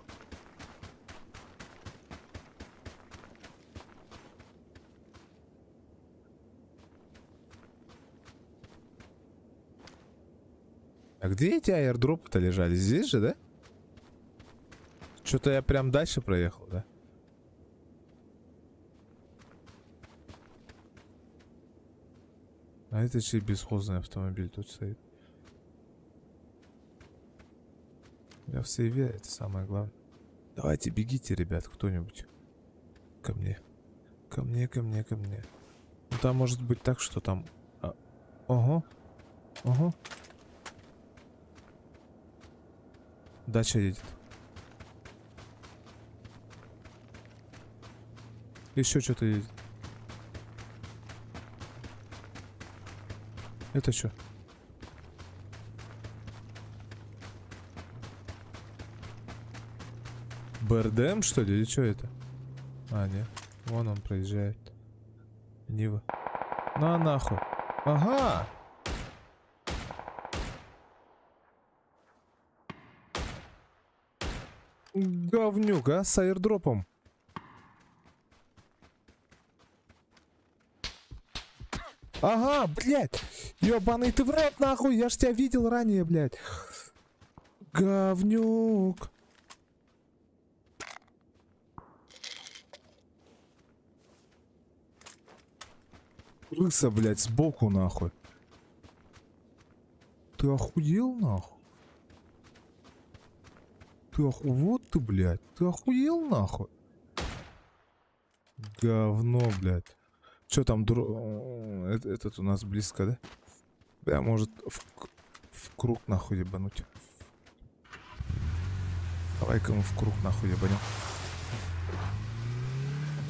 А где эти аирдропы-то лежали? Здесь же, да? Что-то я прям дальше проехал, да? А это чей бесхозный автомобиль тут стоит? Я в сейве, это самое главное. Давайте, бегите, ребят, кто-нибудь. Ко мне. Ко мне, ко мне, ко мне. Ну, там может быть так, что там... А, ого. Ого. Дача едет. Еще что-то едет. Это что? БРДМ, что ли? Или что это? А, нет. Вон он проезжает. Нива. На нахуй. Ага! Говнюк, а? С аирдропом. Ага, блядь! Ёбаный ты в рот, нахуй! Я ж тебя видел ранее, блядь. Говнюк. Крыса, блядь, сбоку, нахуй. Ты охуел, нахуй? Ты вот ты, блядь. Ты охуел, нахуй? Говно, блядь. Чё там, этот у нас близко, да? Бля, может в круг нахуй ебануть. Давай-ка мы в круг нахуй ебанем.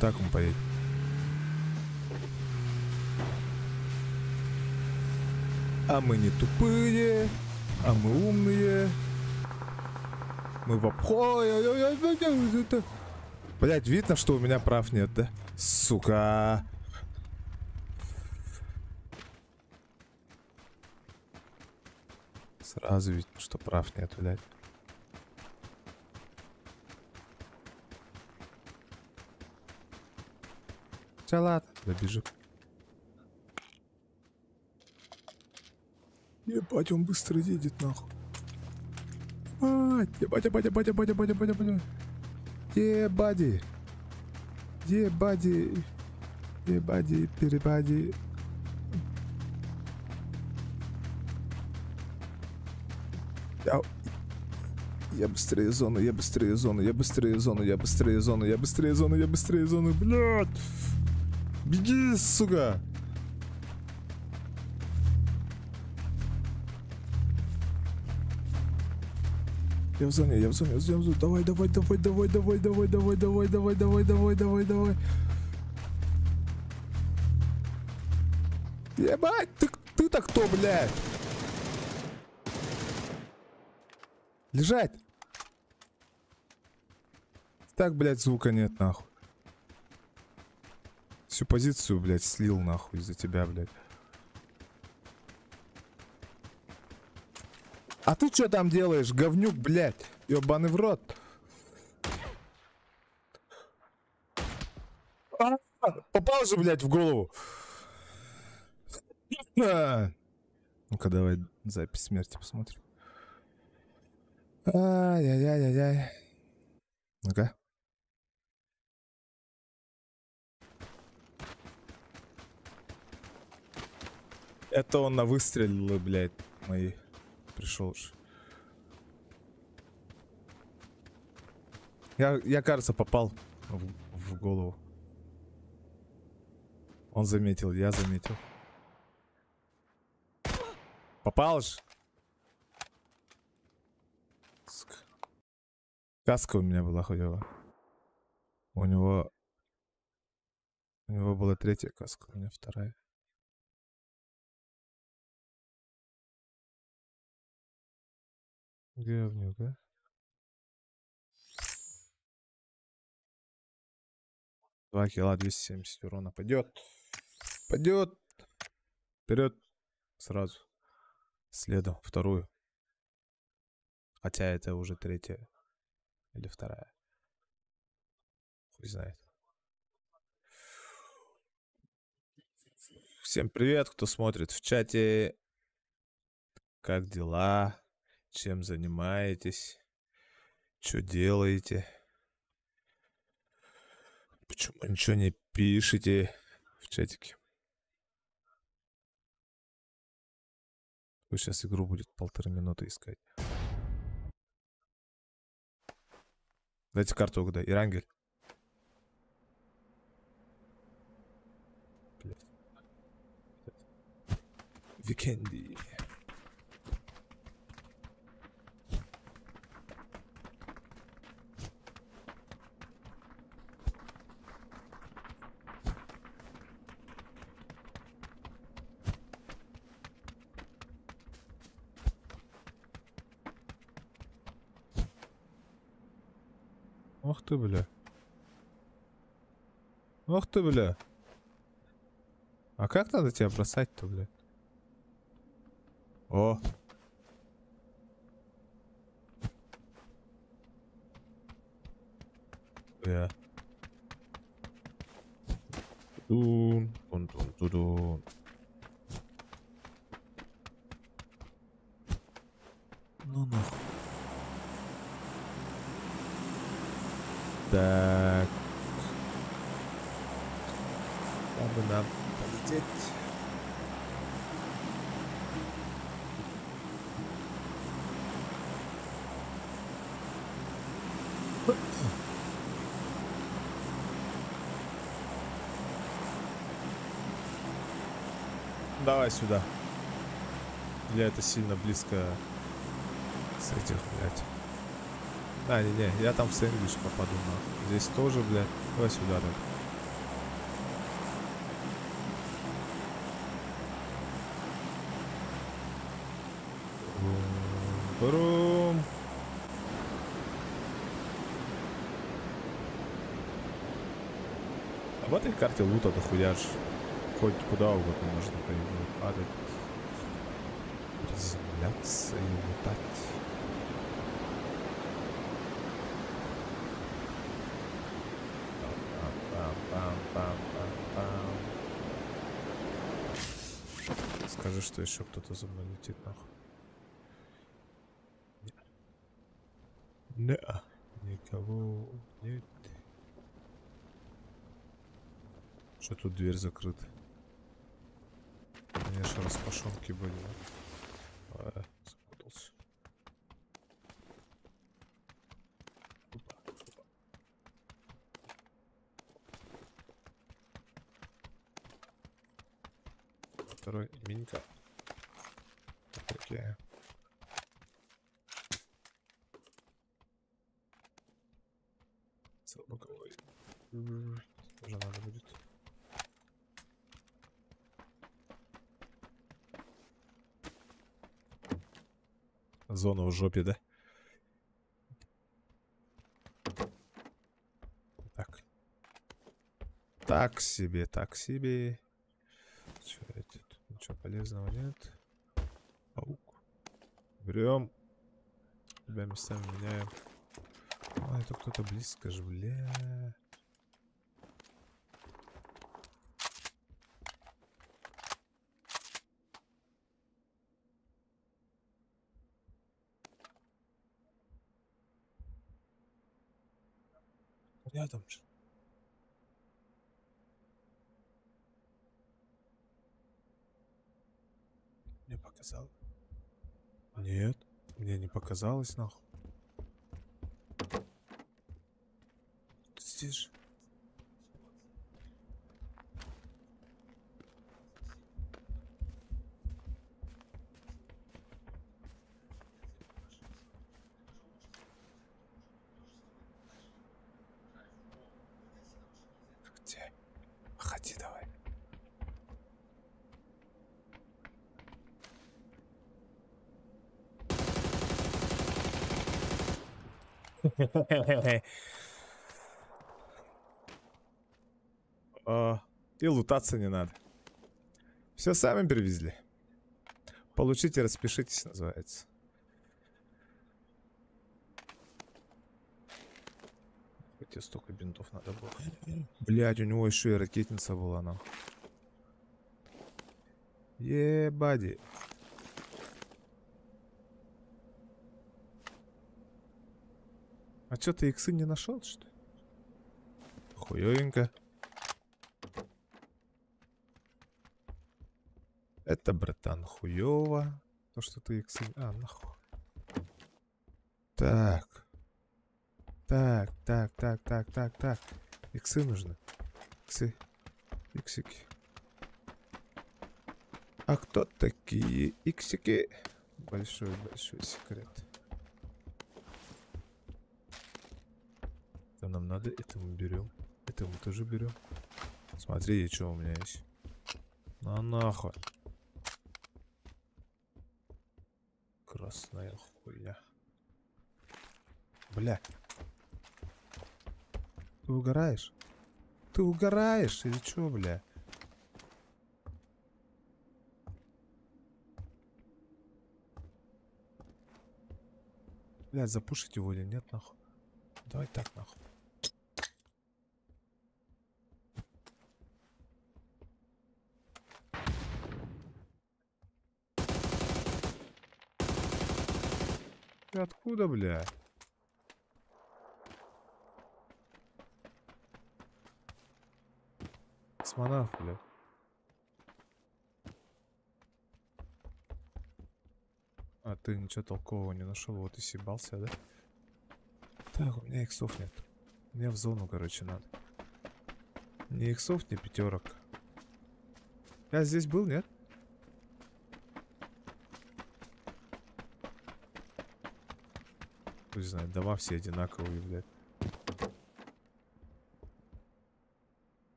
Так он поедет. А мы не тупые, а мы умные. Мы в обход. Блять, видно, что у меня прав нет, да? Сука. Сразу видно, что прав нет, блядь. Всё, ладно, добежим. Ебать, он быстро едет, нахуй. Ебать, ебать, ебать, ебать, ебать, ебать, ебать. Ебади. Ебади. Ебади, перебади. Я быстрее зоны, я быстрее зоны, я быстрее зоны, я быстрее зоны, я быстрее зоны, я быстрее зоны, блядь. Беги, сука. Я в зоне, я в зоне, я в зоне. Давай, давай, давай, давай, давай, давай, давай, давай, давай, давай, давай, давай, давай. Ебать, ты-то кто, блядь? Лежать! Так, блядь, звука нет, нахуй. Всю позицию, блядь, слил, нахуй, из-за тебя, блядь. А ты что там делаешь, говнюк, блядь? Ёбаный в рот. Попал же, блядь, в голову. Ну-ка, давай запись смерти посмотрим. Ай-яй-яй-яй-яй. Ну-ка. Это он на выстрелы, блядь, мои. Пришел уж. Я, кажется, попал в голову. Он заметил, я заметил. Попал же? Сука. Каска у меня была хуёвая. У него была третья каска, у меня вторая. Говнюк, а? 2 кило 270 урона. Пойдет. Пойдет. Вперед. Сразу. Следом. Вторую. Хотя это уже третья. Или вторая. Хуй знает. Всем привет, кто смотрит в чате. Как дела? Чем занимаетесь? Что делаете? Почему ничего не пишете в чатике? Пусть сейчас игру будет 1,5 минуты искать. Дайте карту угадай. Ирангель. Блядь. Викенди. Ох ты, бля. Ох ты, бля. А как надо тебя бросать-то, бля? О. Бля. Тун, тун, тун, тун, тун. Ну нахуй. Так. Надо нам полететь. Давай сюда. Или это сильно близко с этих, блядь. А, не-не, я там в сэндвич попаду, нахуй. Здесь тоже, блядь. Давай сюда, так. Брум. А в этой карте лута дохуя ж. Хоть куда угодно можно падать. Приземляться и лутать. Пам-пам-пам-пам. Скажи, что еще кто-то за мной летит, нахуй. Не, никого нет. Что тут дверь закрыта? Конечно, распашонки были. Да? Запутался. Опа, опа. Второй минька. Такие. Боковой. Тоже надо будет. Зона в жопе, да? Так. Так себе, так себе. Чё это? Тут ничего полезного нет. Паук. Берем. Тебя местами меняем. А, это кто-то близко же, бля. Рядом же. Мне показалось. Нет, мне не показалось, нахуй. Здесь же. Где? Ходи давай. И лутаться не надо. Все сами привезли. Получите, распишитесь, называется. Хотя столько бинтов надо было. Блять, у него еще и ракетница была, нахуй. Ебади. А чё ты иксы не нашел, что ли? Хуёвенько. Это, братан, хуёво. То, что ты иксы... А, нахуй. Так. Так, так, так, так, так, так. Иксы нужны. Иксы. Иксики. А кто такие иксики? Большой-большой секрет. Это нам надо, это мы берем. Это мы тоже берем. Смотри, что у меня есть. На нахуй. Красная хуйня. Бля. Ты угораешь? Ты угораешь или чё, бля? Бля, запушить его или нет, нахуй? Давай так, нахуй. Ты откуда, бля? Космонавт, бля. А ты ничего толкового не нашел, вот и съебался, да? Так, у меня иксов нет. Мне в зону, короче, надо. Ни иксов, ни пятерок. Я здесь был, нет? Хуй знает, дома все одинаковые, блядь.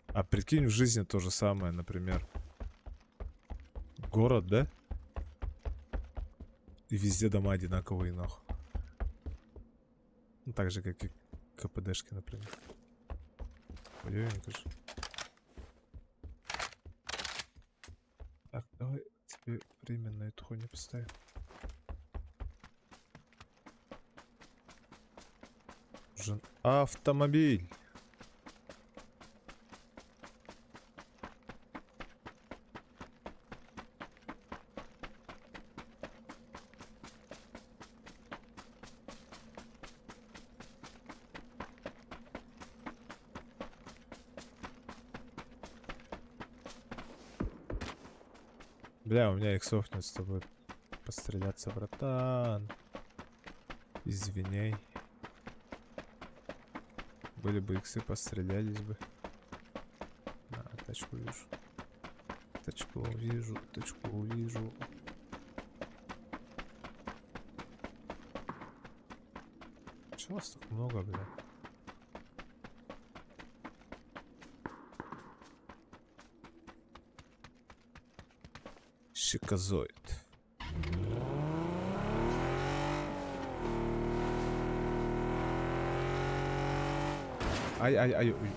А прикинь, в жизни то же самое, например. Город, да? И везде дома одинаковые, нахуй. Ну, так же, как и КПДшки, например. Хуёвенько же. Так, давай тебе временно эту хуйню поставим. Нужен автомобиль. Бля, у меня иксов нет с тобой постреляться, братан. Извиняй. Были бы иксы, пострелялись бы. А, тачку вижу. Тачку вижу, тачку вижу. Чего вас так много, бля? Шиказоид. Ай, ай, ай, ой.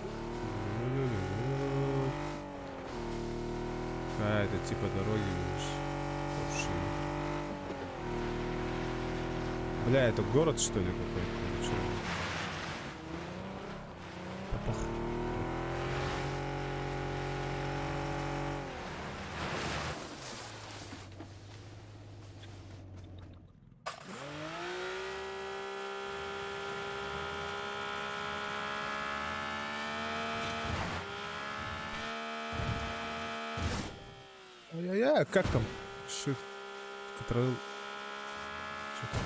А, это типа дороги, видишь. Бля, это город, что ли, какой-то? Да похуй. Ай-яй-яй, как там? Shift, Ctrl. Что там?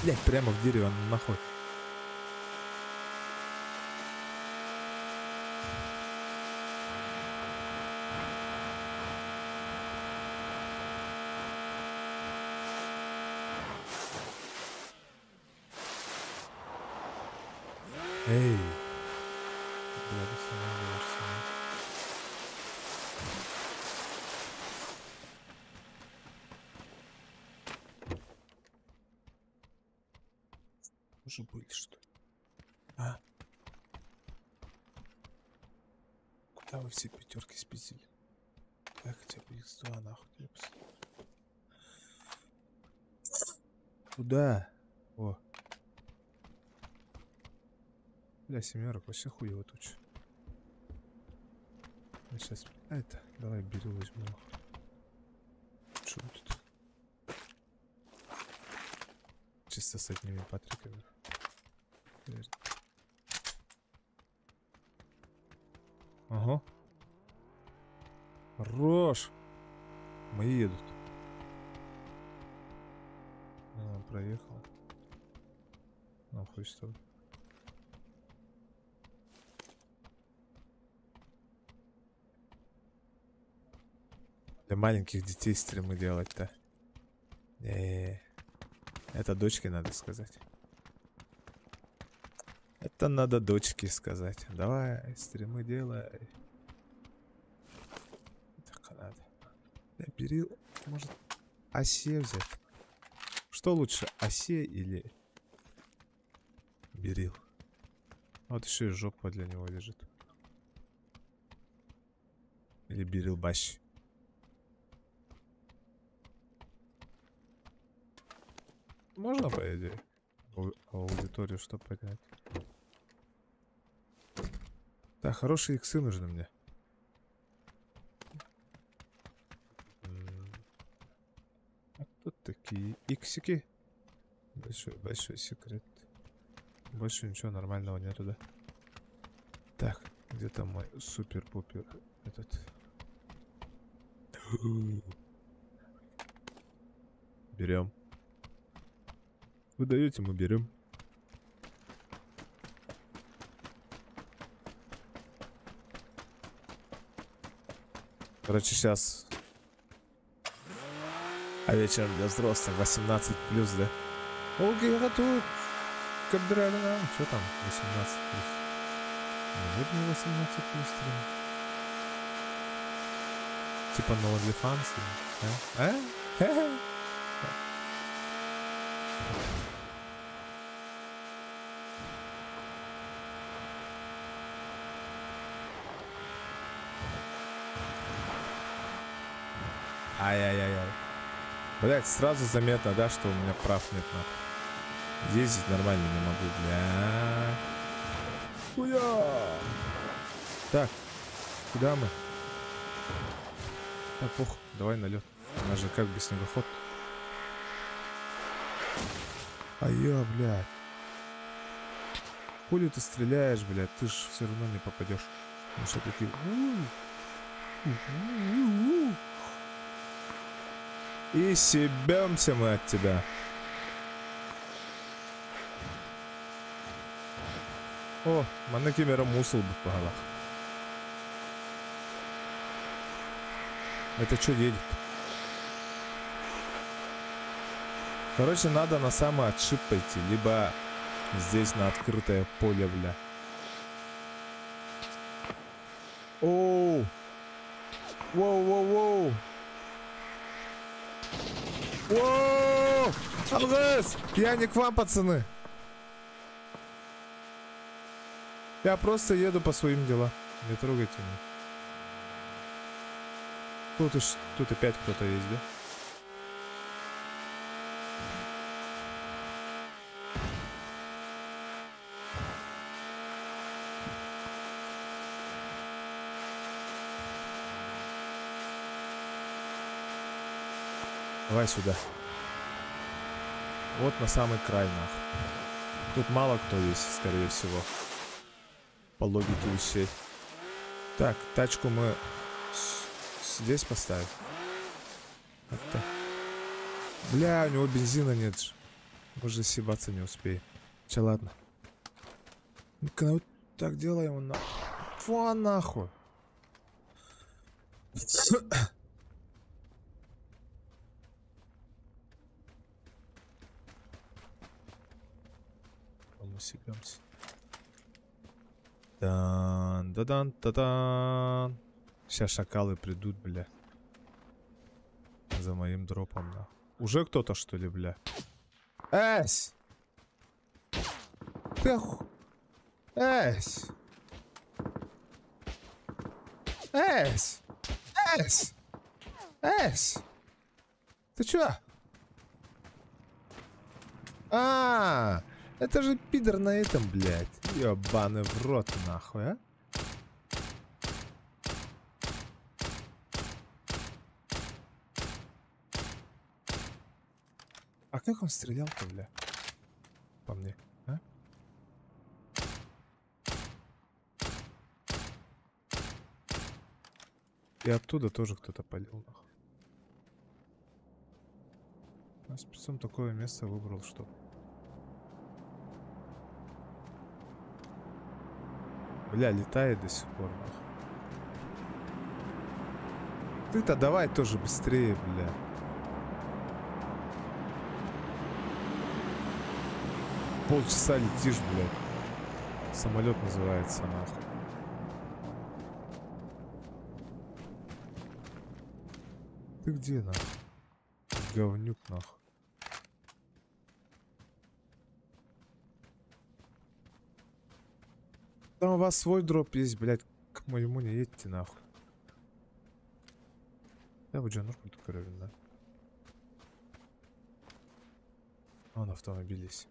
Блять, прямо в дерево, нахуй. Эй! Бля, ты останавливаешься. Уже были, что ли? А? Куда вы все пятерки спиздили? Я хотя бы x2 нахуй тебе поставлю. Куда? О. Бля, семерок, вообще хуево туча. Сейчас, это, давай беру, возьму. Что тут? Чисто с одними патриками. Ага. Хорош! Мои едут. А, проехал. Ну, хуй с тобой. Для маленьких детей стримы делать-то. Не, это дочке надо сказать. Это надо дочке сказать. Давай, стримы делай. Так надо. Я берил, может, осе взять. Что лучше, осе или берил? Вот еще и жопа для него лежит. Или берил бащ. Можно, по идее, аудиторию что поднять? Так, хорошие иксы нужны мне. А тут такие иксики. Большой, большой секрет. Больше ничего нормального нету, да? Так, где там мой супер-пупер этот? Берем. Вы даете, мы берем. Короче, сейчас. А вечером для взрослых 18+, да? Окей, я тут. Что там? 18+. Может, не 18+ стрим? Типа на OnlyFans? А? А? Ай-яй-яй-яй. Блять, сразу заметно, да, что у меня прав нет, нахуй. Ездить нормально не могу, бля. Хуя! Так, куда мы? Так, пох, давай на лед. У нас же как бы снегоход. А я, блядь. Хули ты стреляешь, блядь, ты ж все равно не попадешь. Мы все такие. И себемся мы от тебя. О, манекемера мусол бы по головах. Это что едет? Короче, надо на самый отшиб пойти, либо здесь на открытое поле, бля. Оу! Воу-воу-воу! Воу! Алгас! Я не к вам, пацаны! Я просто еду по своим делам. Не трогайте меня. Тут опять кто-то есть, да? Давай сюда. Вот на самый край, нахуй. Тут мало кто есть, скорее всего. По логике вещей. Так, тачку мы здесь поставим. Вот так. Бля, у него бензина нет же. Мы же съебаться не успеем. Че, ладно. Ну-ка, вот так делаем, на... Фу, нахуй. Мы съебемся. Дан-да-дан-та-дан. Сейчас шакалы придут, бля. За моим дропом, да. Уже кто-то, что ли, бля? Эсь! Ты оху... Эсь! Эсь! Эсь! Эсь! Ты чё? А! Это же пидор на этом, блядь. Ёбаный в рот, нахуй, а? А как он стрелял-то, бля? По мне, а? И оттуда тоже кто-то палил, нахуй. А спецом такое место выбрал, что... Бля, летает до сих пор, нахуй. Ты-то давай тоже быстрее, бля. Полчаса летишь, блядь. Самолет называется, нахуй. Ты где, нахуй? Говнюк, нахуй. Там у вас свой дроп есть, блядь. К моему не едьте, нахуй. Я бы Джанурку тут да? Он автомобиль есть.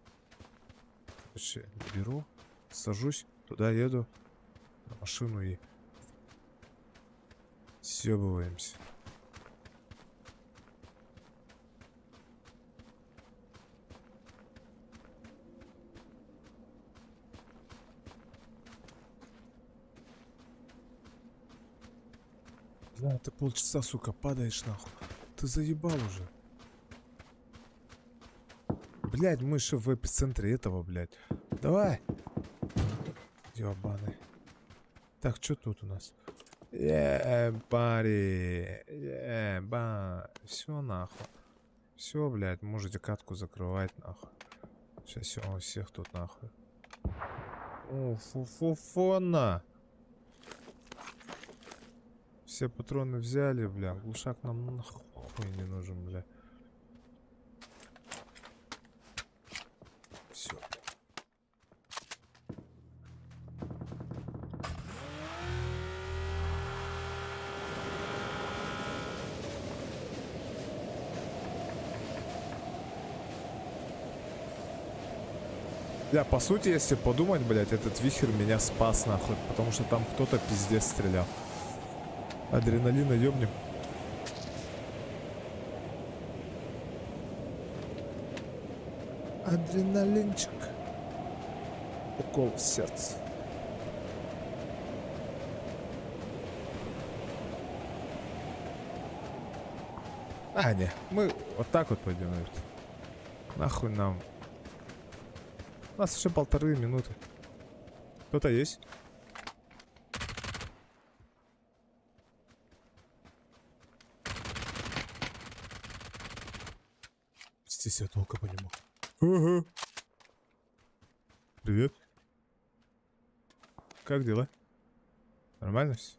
Короче, беру, сажусь, туда еду, на машину и съебываемся. Да, ты полчаса, сука, падаешь нахуй. Ты заебал уже. Блядь, мы еще в эпицентре этого, блядь. Давай. Ёбаный. Так, что тут у нас? Пари. Еба. Все нахуй. Все, блядь, можете катку закрывать нахуй. Сейчас я всех тут нахуй. О, фу-фу-фу, на. Все патроны взяли, бля. Глушак нам нахуй не нужен, бля. Все. Бля, по сути, если подумать, блядь, этот вихрь меня спас, нахуй. Потому что там кто-то пиздец стрелял. Адреналина ёбнем. Адреналинчик. Укол в сердце. А, не. Мы вот так вот пойдем, наверное. Нахуй нам. У нас еще 1,5 минуты. Кто-то есть? Здесь я толка по нему. Ага. Привет. Как дела? Нормально все?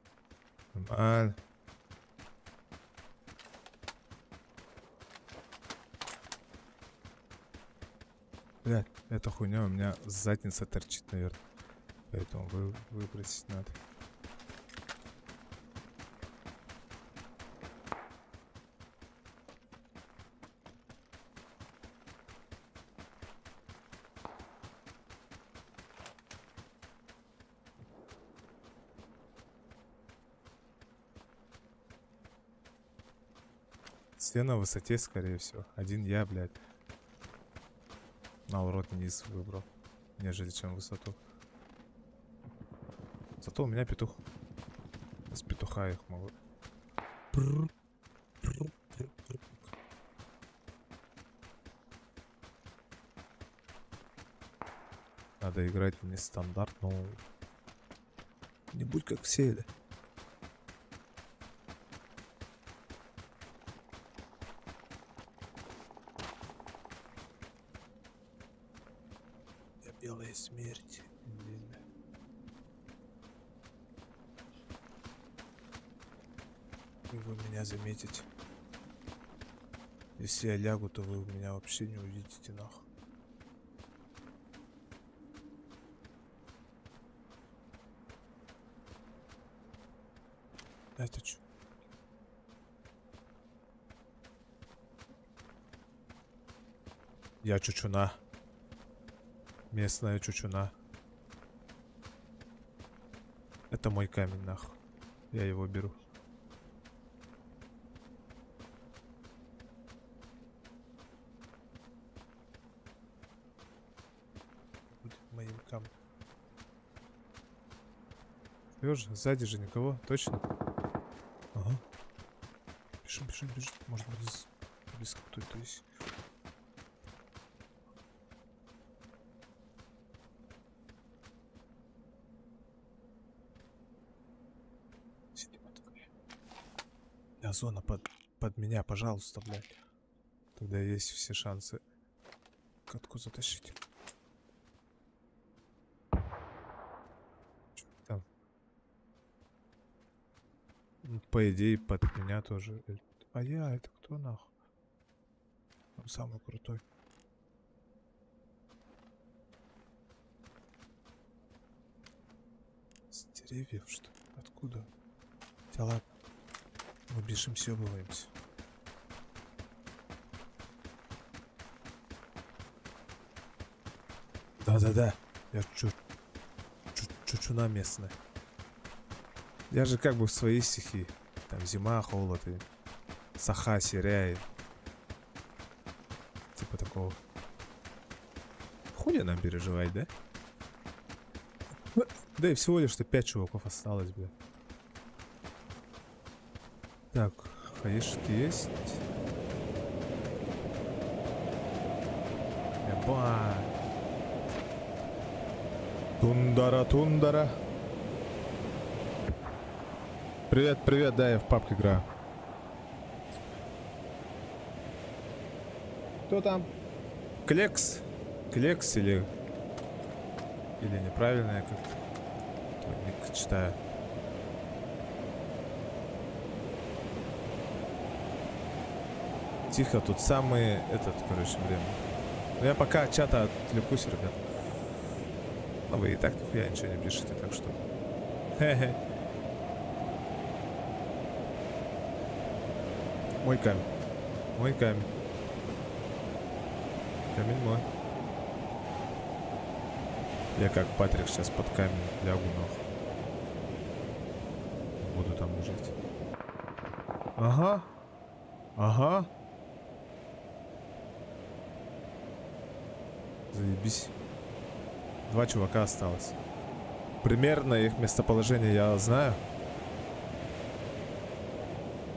Нормально. Блядь, эта хуйня у меня задница торчит, наверное. Поэтому выбросить надо. Все на высоте, скорее всего. Один я, блядь, наоборот низ выбрал, нежели чем высоту. Зато у меня петух. С петуха их могу. Надо играть нестандарт, но не будь как все, или? Белая смерть. И вы меня заметите. Если я лягу, то вы меня вообще не увидите, нахуй. Это чё? Я чучуна. Местная чучуна. Это мой камень, нахуй. Я его беру. Будет моим камнем. Лёша, сзади же никого, точно? Ага. Бежим, бежим, бежим. Может быть, близко кто-то есть. Бля, зона под меня, пожалуйста, блядь. Тогда есть все шансы катку затащить. Чё там? Ну, по идее, под меня тоже. А я, это кто нахуй? Он самый крутой. С деревьев, что ли? Откуда? Да ладно. Мы бежим, съебываемся. Да-да-да. Я чучуна местная. Я же как бы в своей стихии. Там зима, холод и саха, серя и типа такого. Хули нам переживать, да? Да и всего лишь что 5 чуваков осталось, бля. Так, хаешки есть. Еба. Тундара, тундара. Привет, привет, да, я в папке играю. Кто там? Клекс? Клекс или неправильно я как-то ник читаю. Тихо, тут самый этот, короче, время. Но я пока от чата отвлекусь, ребят. Но вы и так нихуя ничего не пишете, так что. Хе-хе. Мой камень. Мой камень. Камень мой. Я как Патрик сейчас под камень лягу нахуй. Буду там лежать. Ага. Ага. Заебись. 2 чувака осталось. Примерно их местоположение я знаю.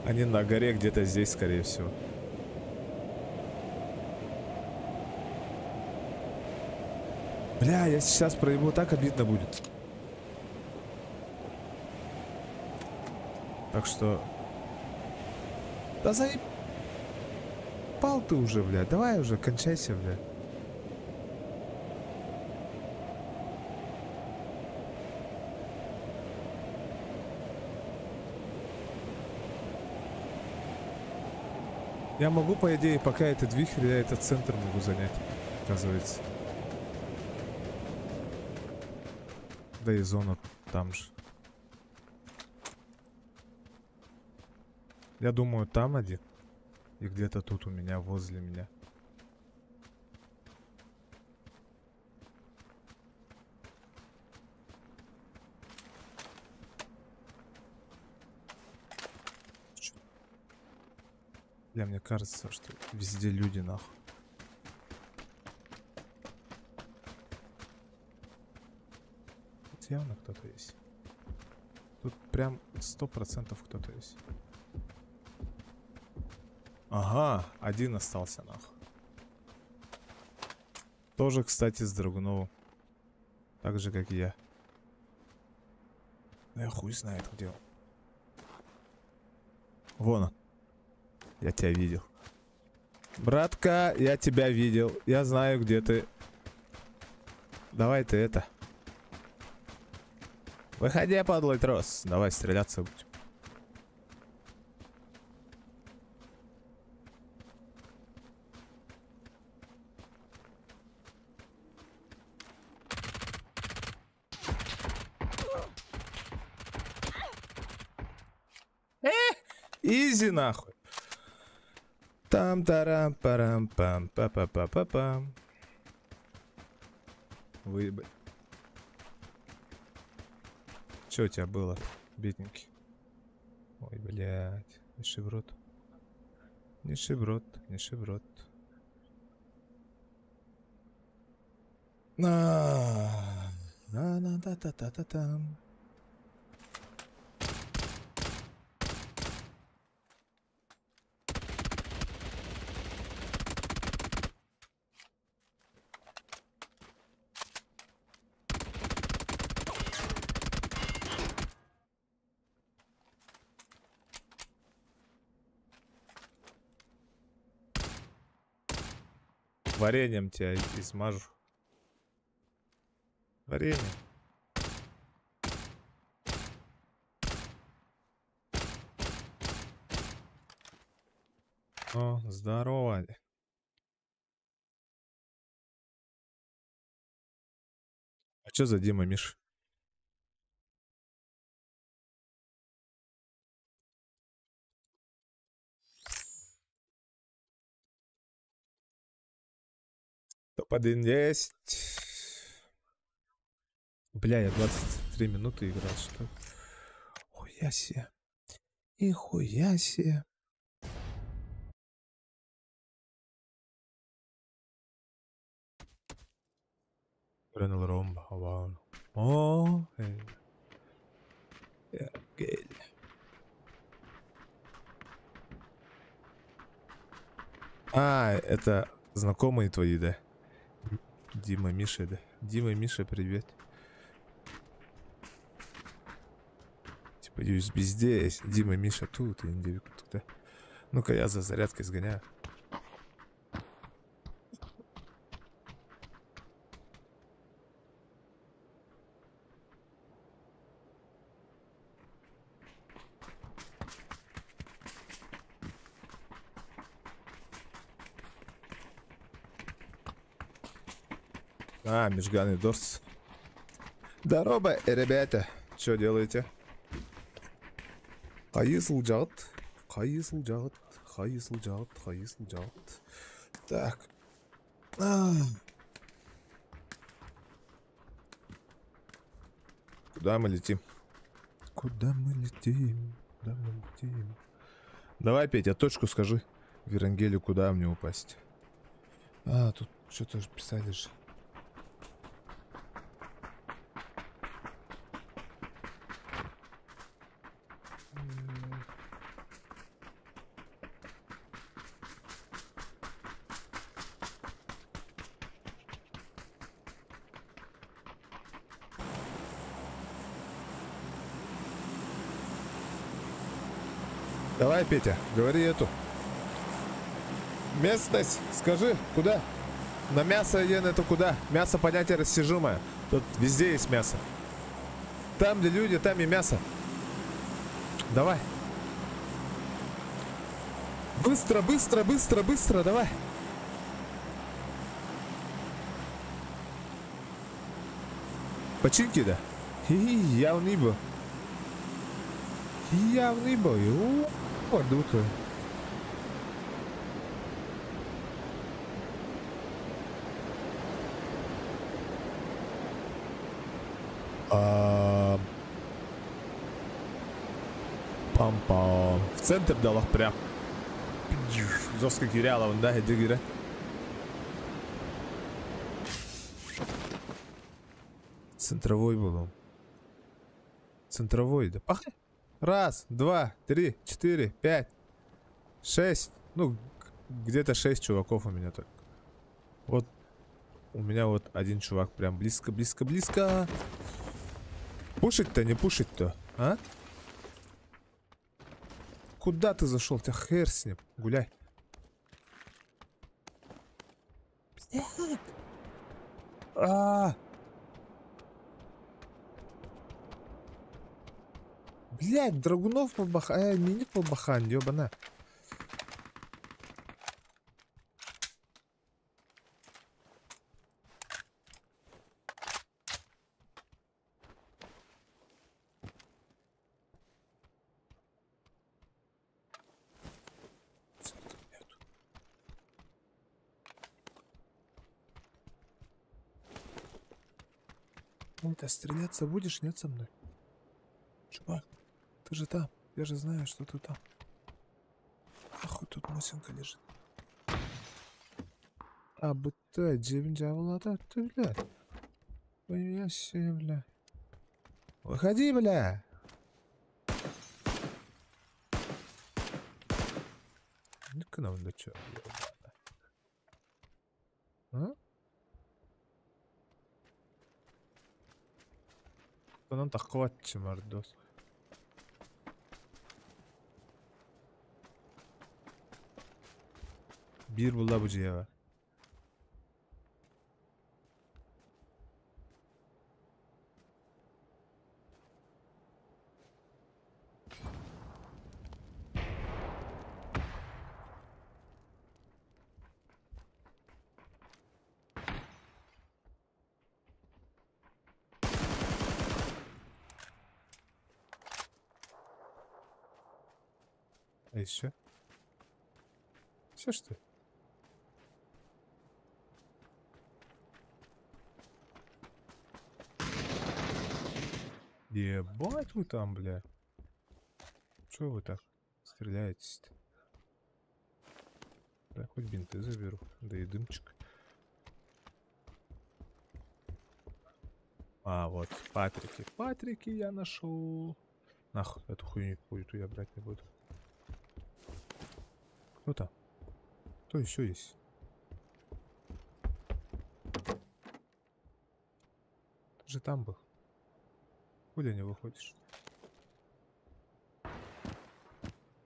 Они на горе где-то здесь, скорее всего. Бля, я сейчас проебу, так обидно будет. Так что... Да заебал ты уже, бля. Давай уже, кончайся, бля. Я могу, по идее, пока этот вихрь, я этот центр могу занять, оказывается. Да и зона там же. Я думаю, там один. И где-то тут у меня, возле меня. Бля, мне кажется, что везде люди, нахуй. Тут явно кто-то есть. Тут прям 100% кто-то есть. Ага, один остался, нахуй. Тоже, кстати, с Драгуновым. Так же, как и я. Но я хуй знает, где он. Вон он. Я тебя видел. Братка, я тебя видел. Я знаю, где ты. Давай ты это. Выходи, подлый трос. Давай стреляться будем. Изи нахуй. Там тарам парам пам па па па па пам. Выебать. Что у тебя было, бедненький? Ой, блядь. Нищеброд. Нищеброд, нищеброд. На, на, на, та, та, та, та, там. Вареньем тебя измажу. Варенье. О, здорово. А чё за Дима, Миш? Топ-1 есть. Бля, я 23 минуты играл, что? Хуя себе. И хуя себе. Бреннел Ромба, вау. О, гель. А, это знакомые твои, да? Дима, Миша, да? Дима, Миша, привет. Типа USB здесь, Дима, Миша тут, и туда. Ну-ка я за зарядкой сгоняю. А, Межган и Дорс. Здорово, ребята. Что делаете? Кайысыл жагыт. Кайысыл жагыт. Кайысыл жагыт. Кайысыл жагыт. Так. Куда мы летим? Куда мы летим? Куда мы летим? Давай, Петя, точку скажи. Верангелю, куда мне упасть? А, тут что-то же писали же. Давай, Петя, говори эту местность, скажи, куда? На мясо один это куда? Мясо понятие растяжимое. Тут везде есть мясо. Там, где люди, там и мясо. Давай. Быстро, быстро, быстро, быстро, давай. Починки, да? Явный был. Явный был. Дута. Пам-пам. В центр дала прям. Жестко киряла, он, да, иди гиря. Центровой был он. Центровой, да. Пахай. Раз, два, три, 4, 5, 6. Ну, где-то 6 чуваков у меня только. Вот у меня вот один чувак прям близко, близко, близко. Пушить-то, не пушить-то, а? Куда ты зашел? Тебя хер с ним. Гуляй. А! Блядь, драгунов побаха... миник побахан, ёбана. Это стреляться будешь, нет со мной? Чувак, ты же там. Я же знаю, что ты там. Нахуй тут мусинка лежит. А, будто дебин дьявола, да ты, бля. Ой, я себе, бля. Выходи, бля. Ну-ка нам да чё, А? Онон таххыбатчы мордос. Биир булла бу дьиэҕэ. А еще? Все что ли? Ебать вы там, бля. Чё вы так стреляетесь-то? Да, хоть бинты заберу, да и дымчик. А, вот, Патрики. Патрики я нашел. Нахуй, эту хуйню какую-то я брать не буду. Кто там? Кто еще есть? Ты же там был. Хули не выходишь?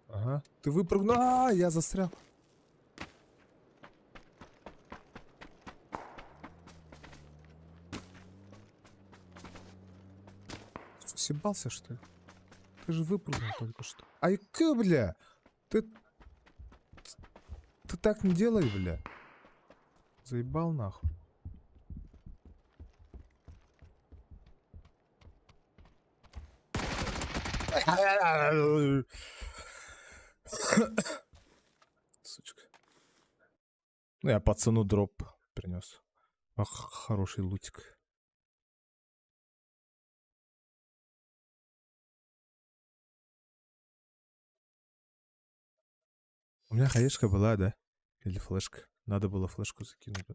Ага. Ты выпрыгнул. А, я застрял. Что, съебался, что ли? Ты же выпрыгнул только что. Ай, к, бля! Ты так не делай, бля. Заебал нахуй. Сучка. Ну, я пацану дроп принес. Ах, хороший лутик. У меня хаешка была, да? Или флешка. Надо было флешку закинуть.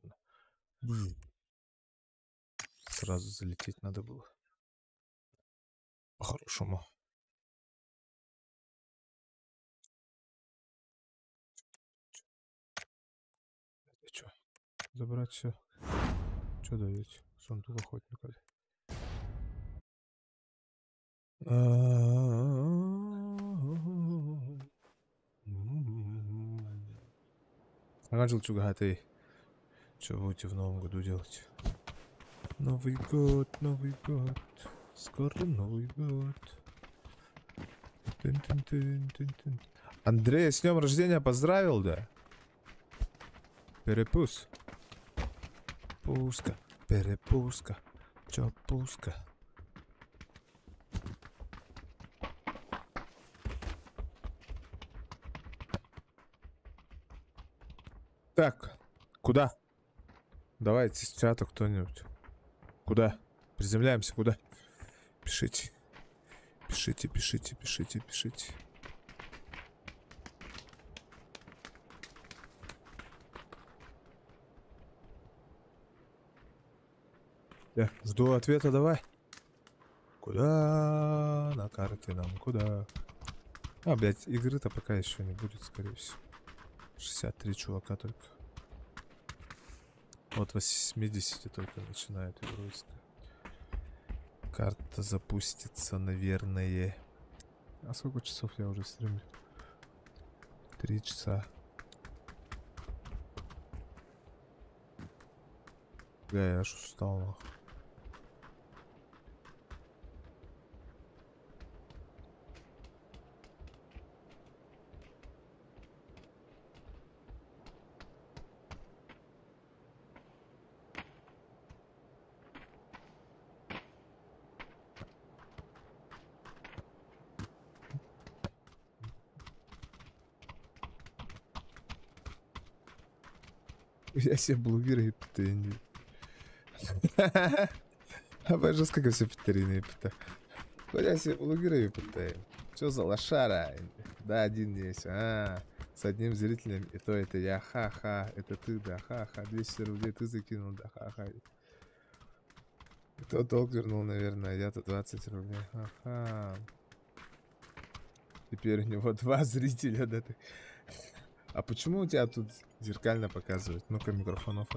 Сразу залететь надо было. По-хорошему. Это чё? Забрать все. Чё даете? Сундук охотника. Анжел Чугатый. Что будете в новом году делать? Новый год, Новый год. Скоро Новый год. Тын-тын-тын-тын-тын. Андрей, с днем рождения поздравил, да? Перепуск. Пуска, перепуска. Чё пуска? Так, куда? Давайте с чата кто-нибудь. Куда? Приземляемся, куда? Пишите. Пишите, пишите, пишите, пишите. Я жду ответа, давай. Куда? На карте нам, куда? А, блядь, игры-то пока еще не будет, скорее всего. 63 чувака только. Вот 80 только начинает игру искать. Карта запустится, наверное. А сколько часов я уже стримлю? 3 часа. Бля, я аж устал, нахуй. Я себе блогера и претендую. А жестко все петарины пита. Хуя себе блогеры питаем. Че за лошара? Да, один есть. А, с одним зрителем, и то это я, ха-ха, это ты, да, ха-ха, 200 рублей ты закинул, да, ха-ха. И то долг вернул, наверное, я-то 20 рублей, ха-ха. Теперь у него два зрителя, да ты. А почему у тебя тут зеркально показывают? Ну-ка, микрофон оф.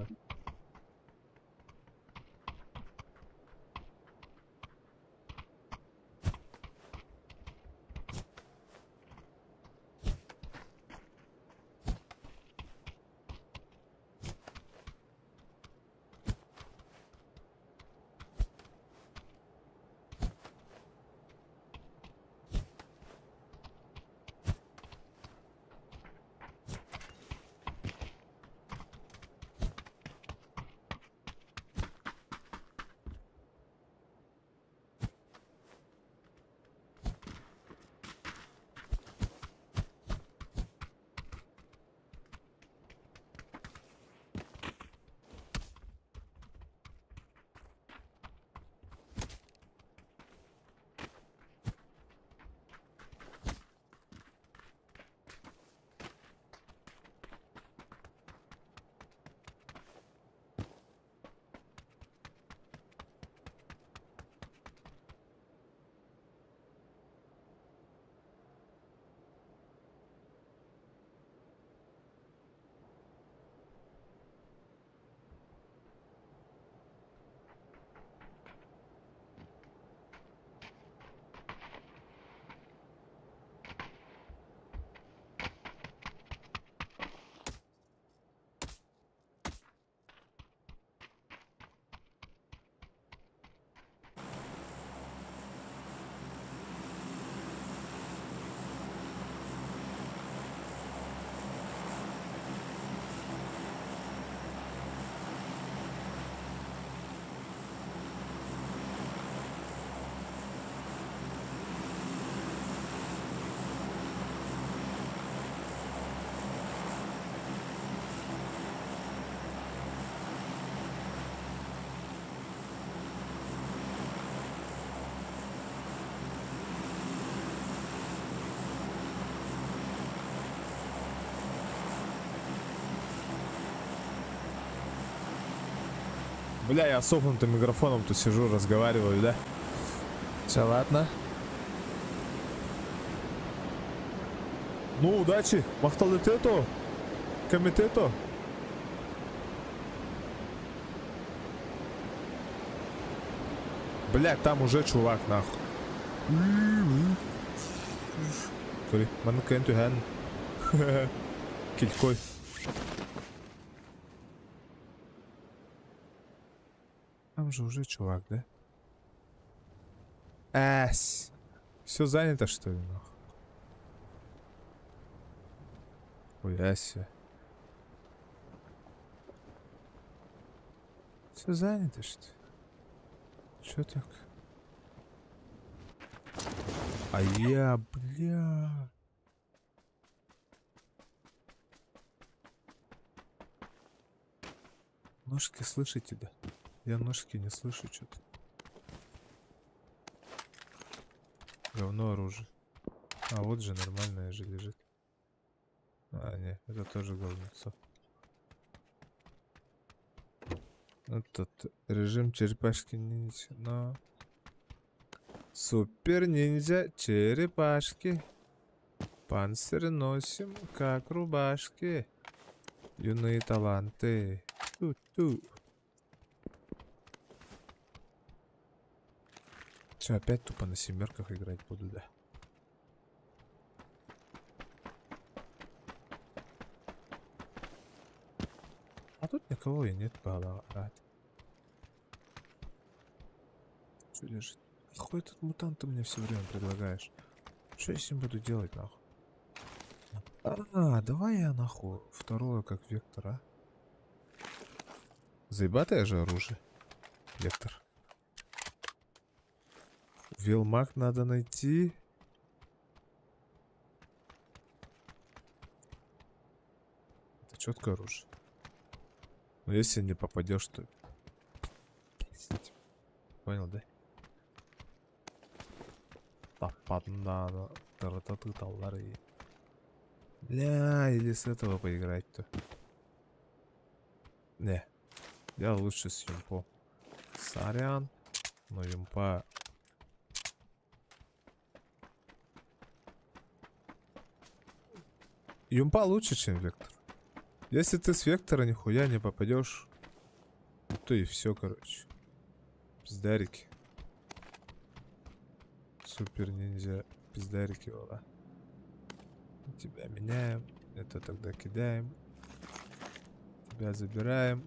Бля, я с офнутым микрофоном тут сижу, разговариваю, да? Все, ладно. Ну, удачи! Махталитету! Комитету! Бля, там уже чувак, нахуй. Sorry, манка энтүхэн. Килькой. Там же уже чувак, да? Эс. Все занято, что ли, нахуй? Хуя себе. Все занято, что ли? Че так? А я, бля. Ножки слышите, да? Я ножки не слышу что-то. Говно оружие. А вот же нормальное же лежит. А, не, это тоже говнецо. Этот режим черепашки ниндзя, но... Супер ниндзя черепашки. Панцирь носим, как рубашки. Юные таланты. Ту-ту. Все, опять тупо на семерках играть буду, да. А тут никого и нет, рад. Что лежит? Хуй этот мутант ты мне все время предлагаешь? Что я с ним буду делать, нахуй? А, давай я нахуй второе как вектор, а? Заебатое же оружие. Вектор. Велмак надо найти. Это четкое оружие. Но если не попадешь, то... Понял, да? Таппатын тырыта и... Бля, или с этого поиграть-то. Не. Я лучше с юмпом. Сорян. Но юмпа... Юмпа лучше, чем Вектор. Если ты с Вектора нихуя не попадешь, то и все, короче. Пиздарики. Супер ниндзя. Пиздарики, вола. Тебя меняем. Это тогда кидаем. Тебя забираем.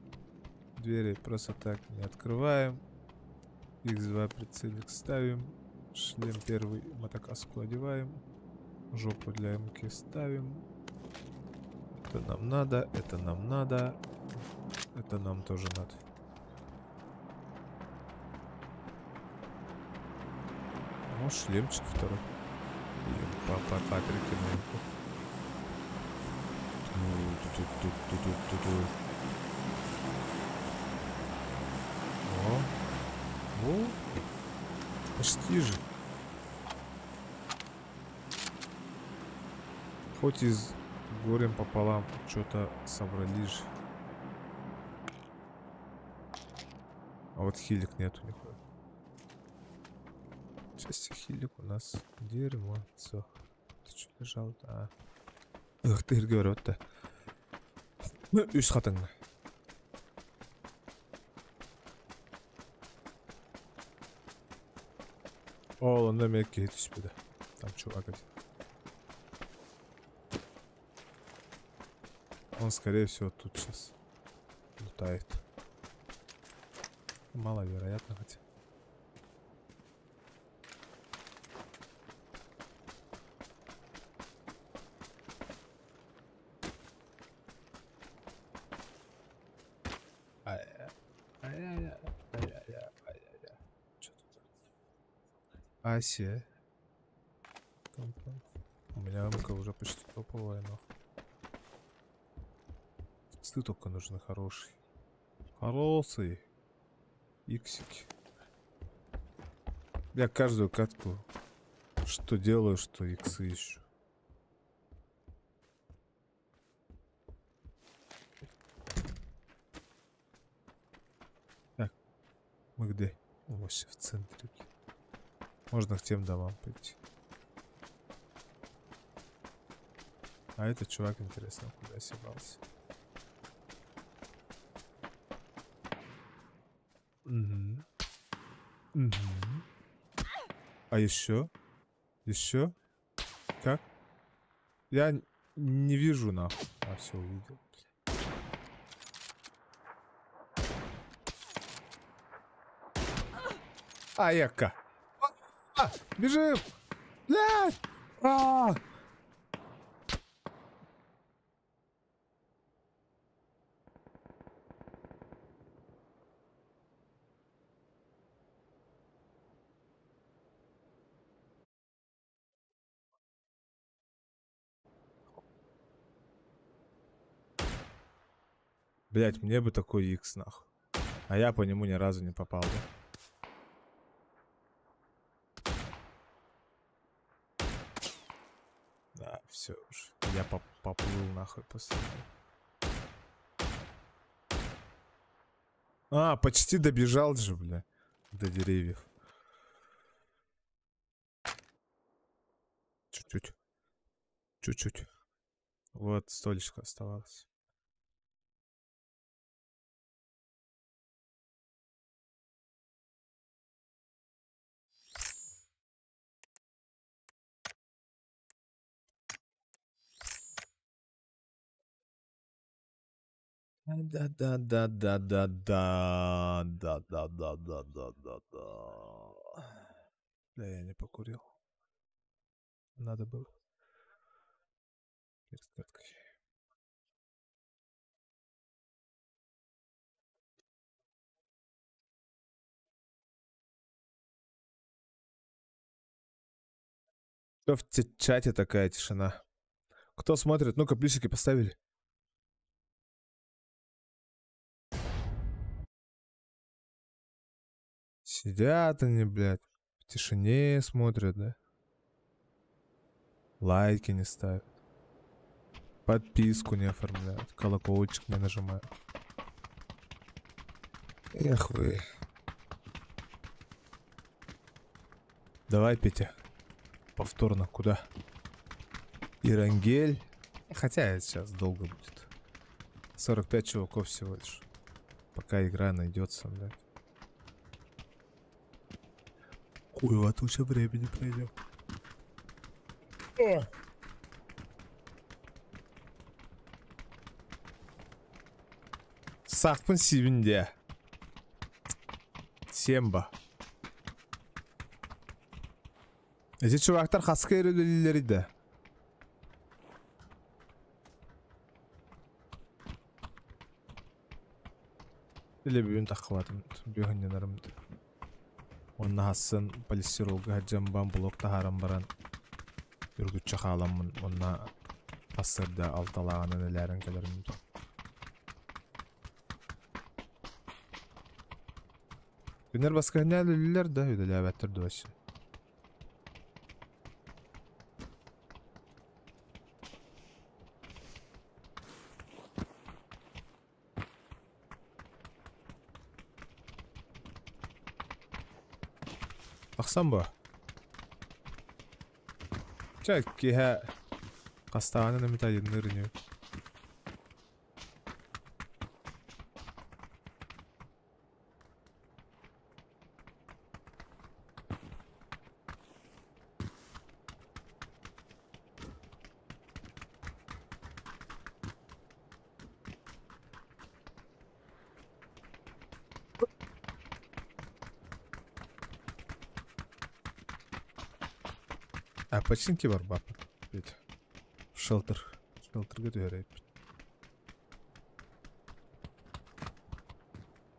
Двери просто так не открываем. Х2 прицелик ставим. Шлем первый, мотокаску одеваем. Жопу для МК ставим. Это нам надо, это нам надо. Это нам тоже надо. Ну, шлемчик второй. Папа, капельки на МК. О, о, почти же. Хоть и с горем пополам что-то собрали же. А вот хилик нету нихуя. Сейчас хилик у нас дерьмо. Все. Ты что лежал? А. Эх ты, говорю-то. Ну, үс хатыңны. О, онда мекке түспеді. Там чувак один. Он, скорее всего, тут сейчас лутает. Маловероятно, хотя. Асия. У меня МК уже почти топовая, но... Иксы только нужны хорошие. Хорошие. Иксики. Я каждую катку что делаю, что иксы ищу. Так. Мы где? Вообще в центре. Можно к тем домам пойти. А этот чувак, интересно, куда съебался. Угу. Угу. А еще? Еще? Как? Я не вижу нахуй. А, все, увидел. Аяка. А, бежим! Блядь! А! Блять, мне бы такой X нахуй. А я по нему ни разу не попал, да? Да, все уж. Я поплыл нахуй после этого. А, почти добежал же, бля. До деревьев. Чуть-чуть. Чуть-чуть. Вот столечко оставалось. Да-да-да-да-да. Да-да-да-да-да-да. Да, я не покурил. Надо было. Перед каткой. Что в чате такая тишина? Кто смотрит? Ну-ка, плюсики поставили. Сидят они, блядь, в тишине смотрят, да? Лайки не ставят. Подписку не оформляют. Колокольчик не нажимают. Эх вы. Давай, Петя. Повторно куда? Ирангель. Хотя это сейчас долго будет. 45 чуваков всего лишь. Пока игра найдется, блядь. Хуево туча времени пройдет. Сахпын сибинде. Семба. Эти чувактар хаска эрелери да. Или бүгүн таххыбатым, бүгүн Онна хассын полистиролга хаджамбан блок тахаран баран үргүтчө хааламмын онна ассырда алталааганын элээрин келерим. Күнер баска үлелер да үлелээбэттер дуоси. Тахсан бу. Чэ киһэ хастаанын эмит айынныр ини. А починки бар бапа. Ведь. Шелтер. Шелтерге түһэрэй.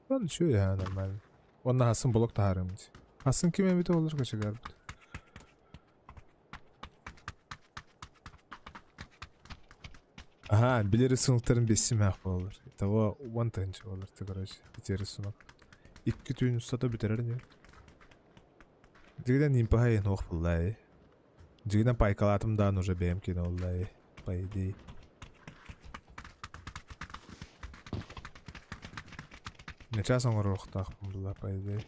Ладно, чё я нормально. Онна хасын блок тахарым. Хасын ким эбите олар качыгар. Ага, били рисуноктарын бессим ах болар. Итого one тынчы болар, ты, короче, эти рисунок. Икки түйін ұстата бүтерер не? Дигиден импахай ох буллай. Дигиден пайкалатым дан уже бэм киноллай, по идее. Нече соңыр охтах булла, по идее.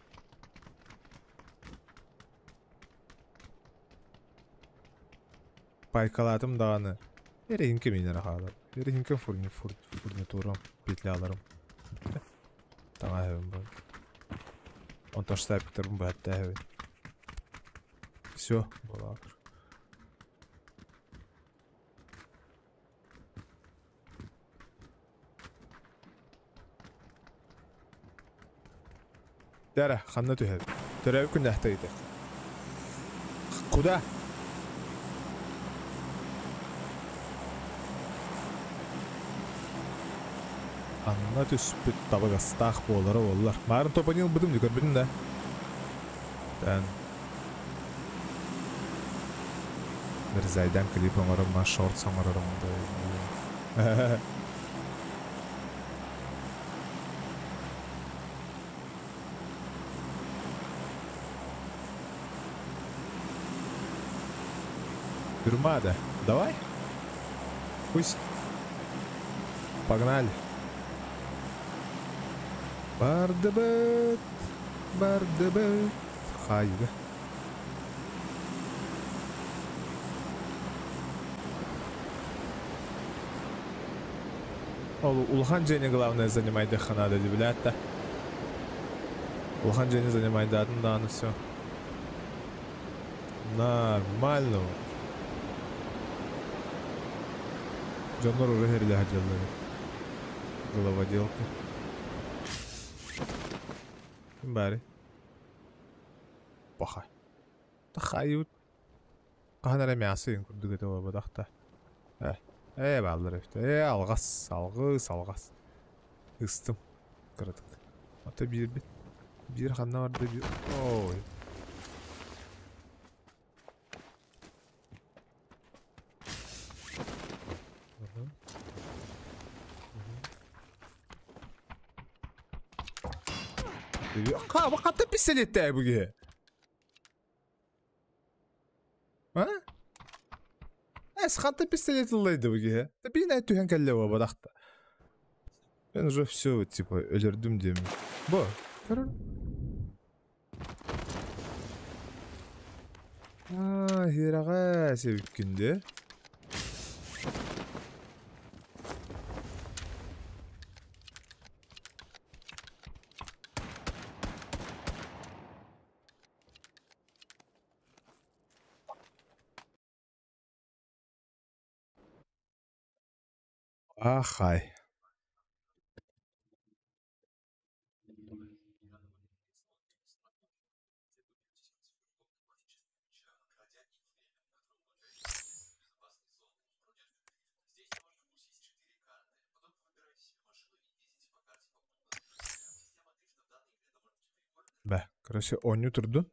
Пайкалатым даны. Эринке минер халар. Эринке фурнитурам, петляларым. Таңа хэвен был. Он тоже ставит бәтті хэвен. Все, была. Дәрі, ханна түһәд. Төрәбі күн әхті еді. Куда? Анна түспүт табагастах болары олар. Марын топанил бұдым дүкір бүтін да. Тән. Бір зайдан клип оңырым, ма шорт оңырым. Тюрьма, да. Давай. Пусть. Погнали. Бардыбыт. Бардыбыт. Хайда. Улхан Дженни главное занимай дыханада, блядь-то. Улхан Дженни занимай да, да, ну все. Нормально. Джоннор уже херля хотел, головоделка. Бари. Паха. Тахают. Кахана мясо им курдук этого бадахта. Балдар алгас, алгыс, алгас. Ыстым. Кырдык. Ата бир бит. Бир ханна барды бир. Ой. Хата пистолеттэй бу киһи? А? Эс хата пистолет ыллайды бу киһи? Да биин ай түһэн кэллэ бу бадахта. Мен уже все, типа, өлөрдүм диэм. Бу. Көрөр. Аа, хиэрэҕэ себиккин де. Ахай. Бә, короче, оонньуу турдун.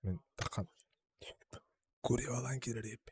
Мин тахан. Курьялан киририп.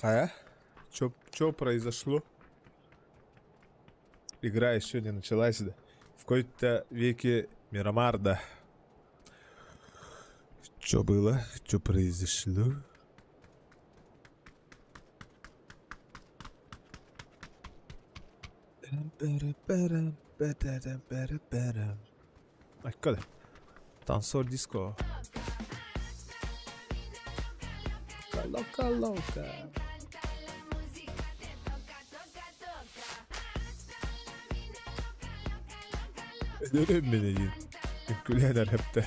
А? Чё произошло? Игра еще не началась, да? В какой-то веке Мирамарда. Чё было? Чё произошло? Айккада. Танцор диско. Лока, лока. Өлөрөм мен един. Күлэн архапта.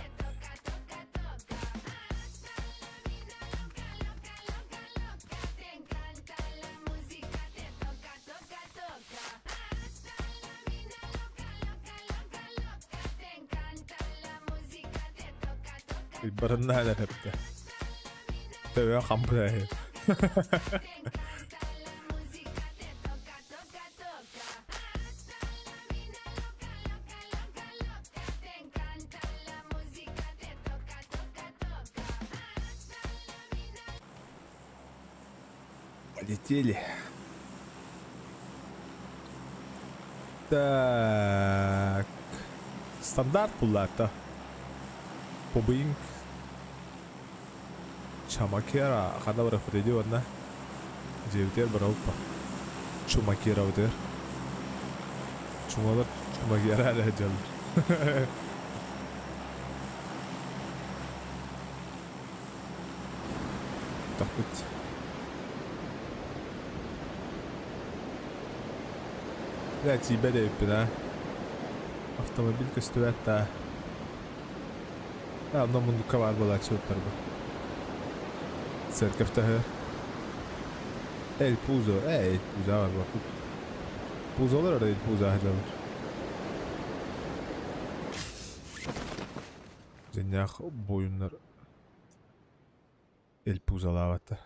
Баранна архапта. Төбө хампыда. Полетели. Так. Стандарт буллата. Побинг. Чамакера. Хана бар фреди одна. Жебитер бар алпа. Чумакера өтер. Чумалар чумакера әлі жалыр. Так бит. Да, тебе да еппин, Автомобиль көстүбэт да. Да, мына мундукка бар буолааччы ыттарбы. Церковь таһы. Эл пузо, эй, пузо бар бар. Пузолар ара пузо ахлалар. Зенях бойуннар эл пузолаабаттар.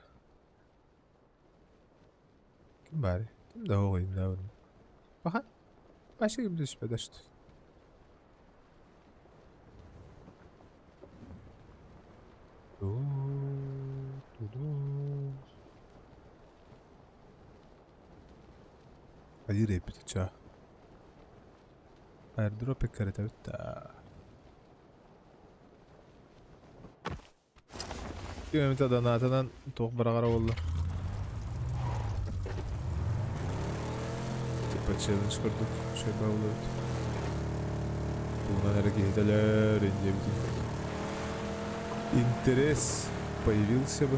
Ким баары? Ким да оҕойун да Баха. Başka kim düşmedi işte. Hayır epiti Airdrop ekkarete bitta. Ким донатынан туох барагара болду. Типа челлендж көрдүк, шөйбө болот. Тугунан эрэ киһитэлэр индиэбитин. Интерес появился бы.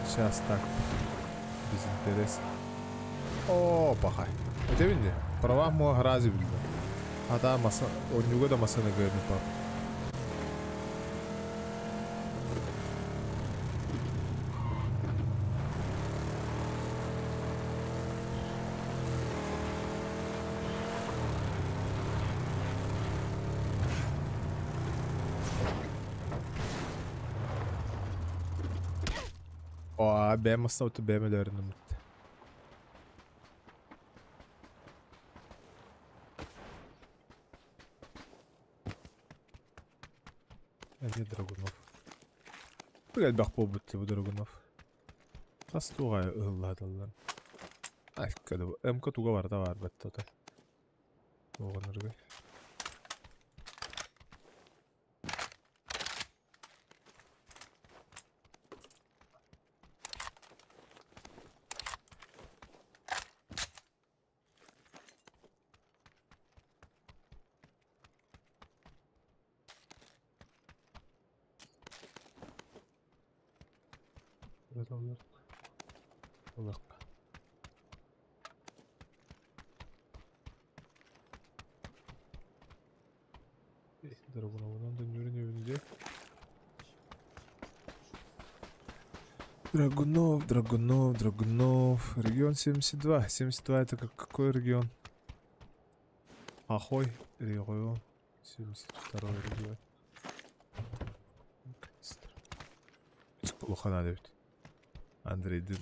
Сейчас так. Без интереса. О, пахай. Это видно? Права мой грази блин. А там маса, у него да маса на говорит, пап. О, бэм основы бэм лернем. Где Драгунов? Блядь, бах побут его Драгунов. Хастугай ылладалар. Ай, когда МК туга бар да бар бетте ота. Оғаныргай. Драгунов, Драгунов, Драгунов. Регион 72. 72 это какой регион? Ахой регион. 72 регион. Плохо надо ведь. Андрей Дын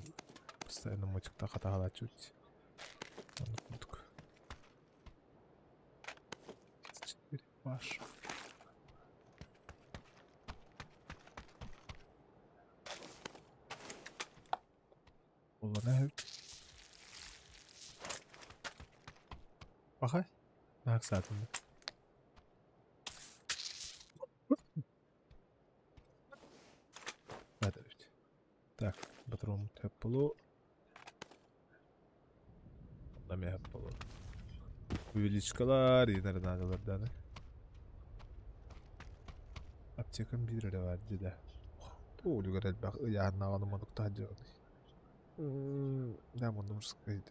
постоянно мотик так отагалачуть. 4 Паша. Боллана Пахай? Нааксаатым. Надо ведь. Так, патрон тэпполу. Намя болу. Увеличкалар, енер надалар даны. Аптекам бир эле бар деди. Туу элбэх ыйааннаҕаны мануктаан дьоҕуный. Да, муннум сказать.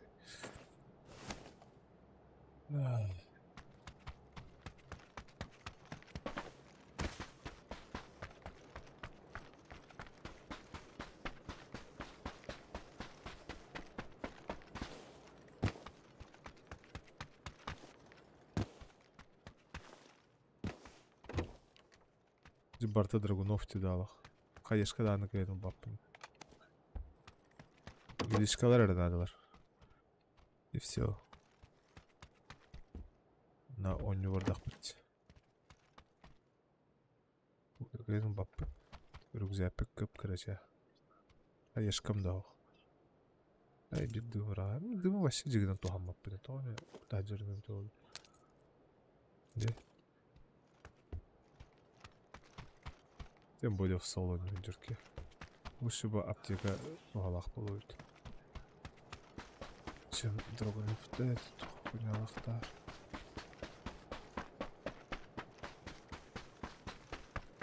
Барта Драгунов тидалах. Хаешка да аны баппын. Увеличкалар эрэ надалар. И все. На онню бардахпыт. Кэлэн баппын. Рюкзак көп короче. Хаешкам даа. Ай бир дымра. Дымы вообще жигинен тухаммаппын. Тоне тажырным тоол. Де? Тем более в соло не. Лучше бы аптека в голах получит. Чем другой этот хуйнялахтар.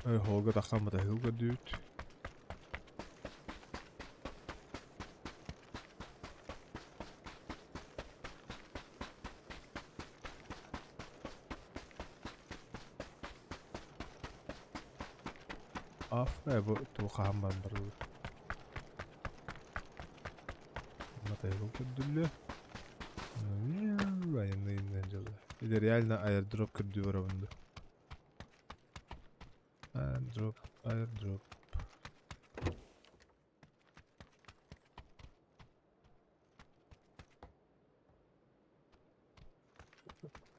Эй, холга тахамата хилга дүйт. Аф, бу туухахан бар бар. Мата хилга дүлле. Или реально аирдроп кірді барабынды. Airdrop, airdrop.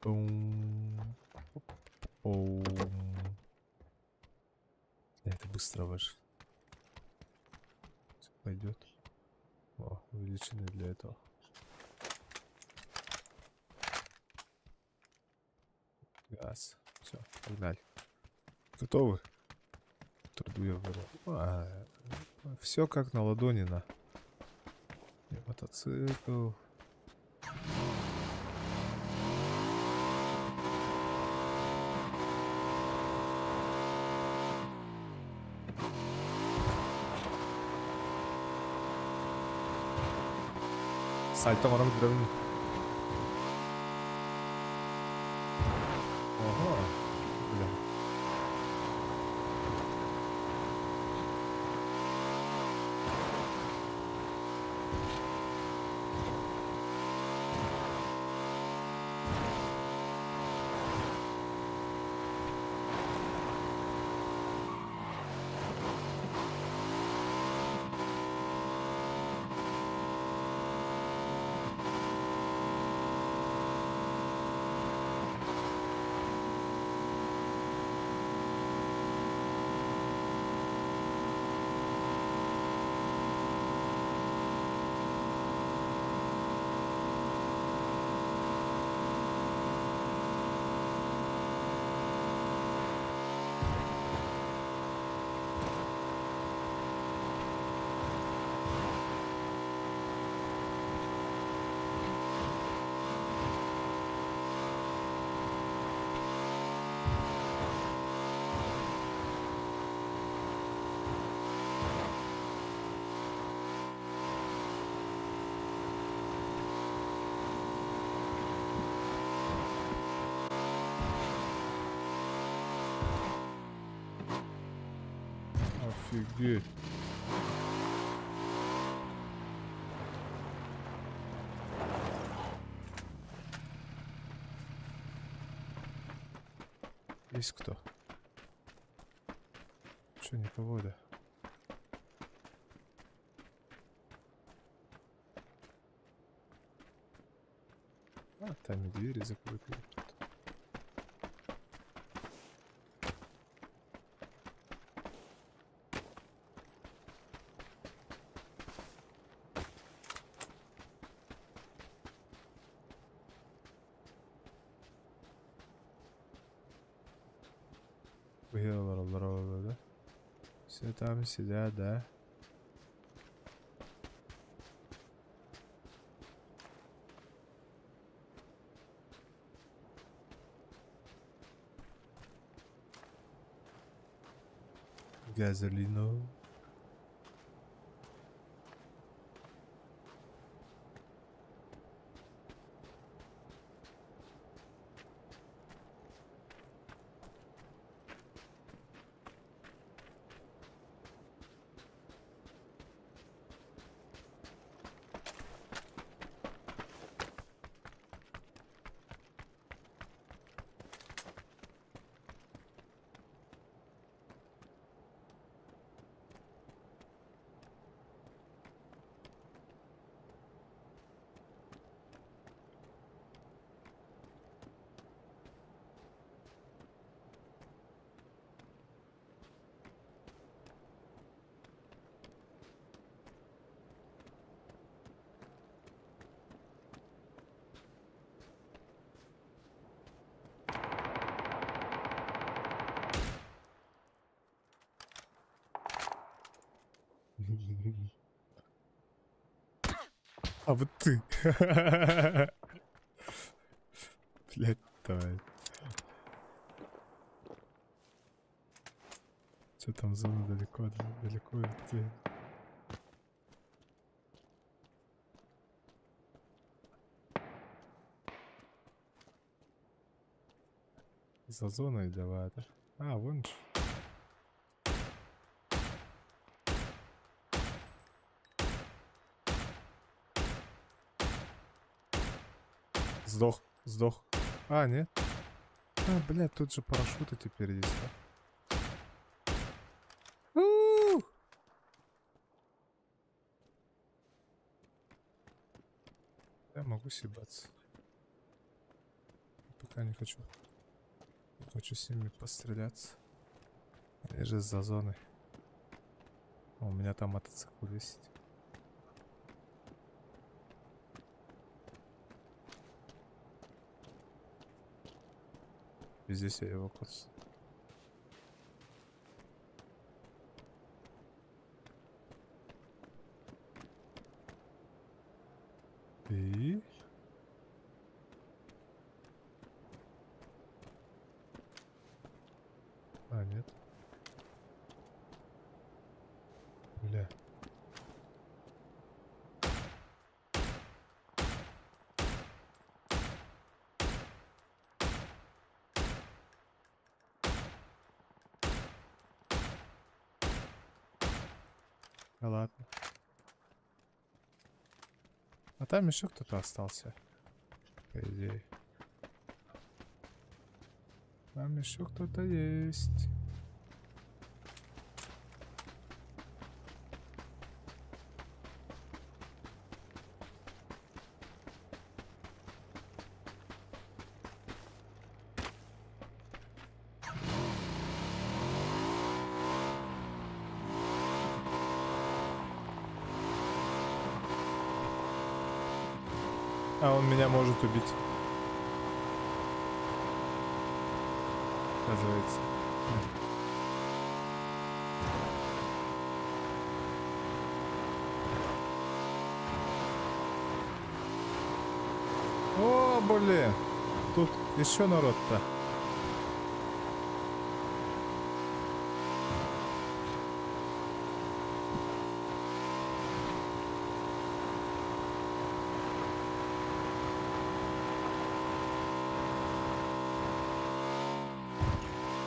Бум. Бум. Это быстро ваш. Пойдет. О, увеличенный для этого. Газ. Все, погнали. Готовы? Труду я выбрал. Все как на ладони на. И мотоцикл. Сальто марам древний. Ага. Бля. Офигеть. Есть кто? Че, никого, да? А, там и двери закрыты. Да? Все там сидят, да? Газолино. А вот ты. Блять, давай. Что там зона далеко, далеко где? За зоной давай, да? А, вон же. Сдох, сдох. А, нет. А, блядь, тут же парашюты теперь есть, да? У-у-у! Я могу съебаться. Пока не хочу. Не хочу с ними постреляться. Они же за зоной. У меня там мотоцикл висит. И здесь я его коцну. И... А, нет. Бля. Да ладно. А там еще кто-то остался. По идее. Там еще кто-то есть. А он меня может убить. Оказывается. О, блин. Тут еще народ-то.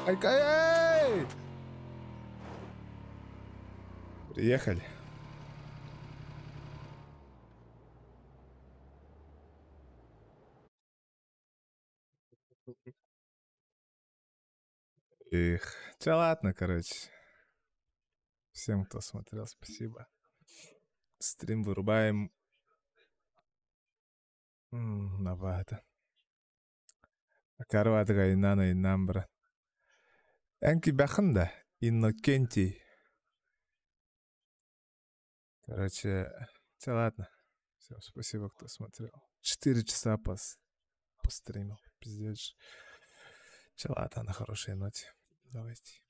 Ай-ай-ай! Приехали. Эх, да ладно, короче. Всем, кто смотрел, спасибо. Стрим вырубаем. Навата. Карватга инана инамбра. Энки баханда, Иннокентий. Короче, да ладно. Всем спасибо, кто смотрел. 4 часа постримил. Пиздец. Че ладно, на хорошей ноте. Давайте.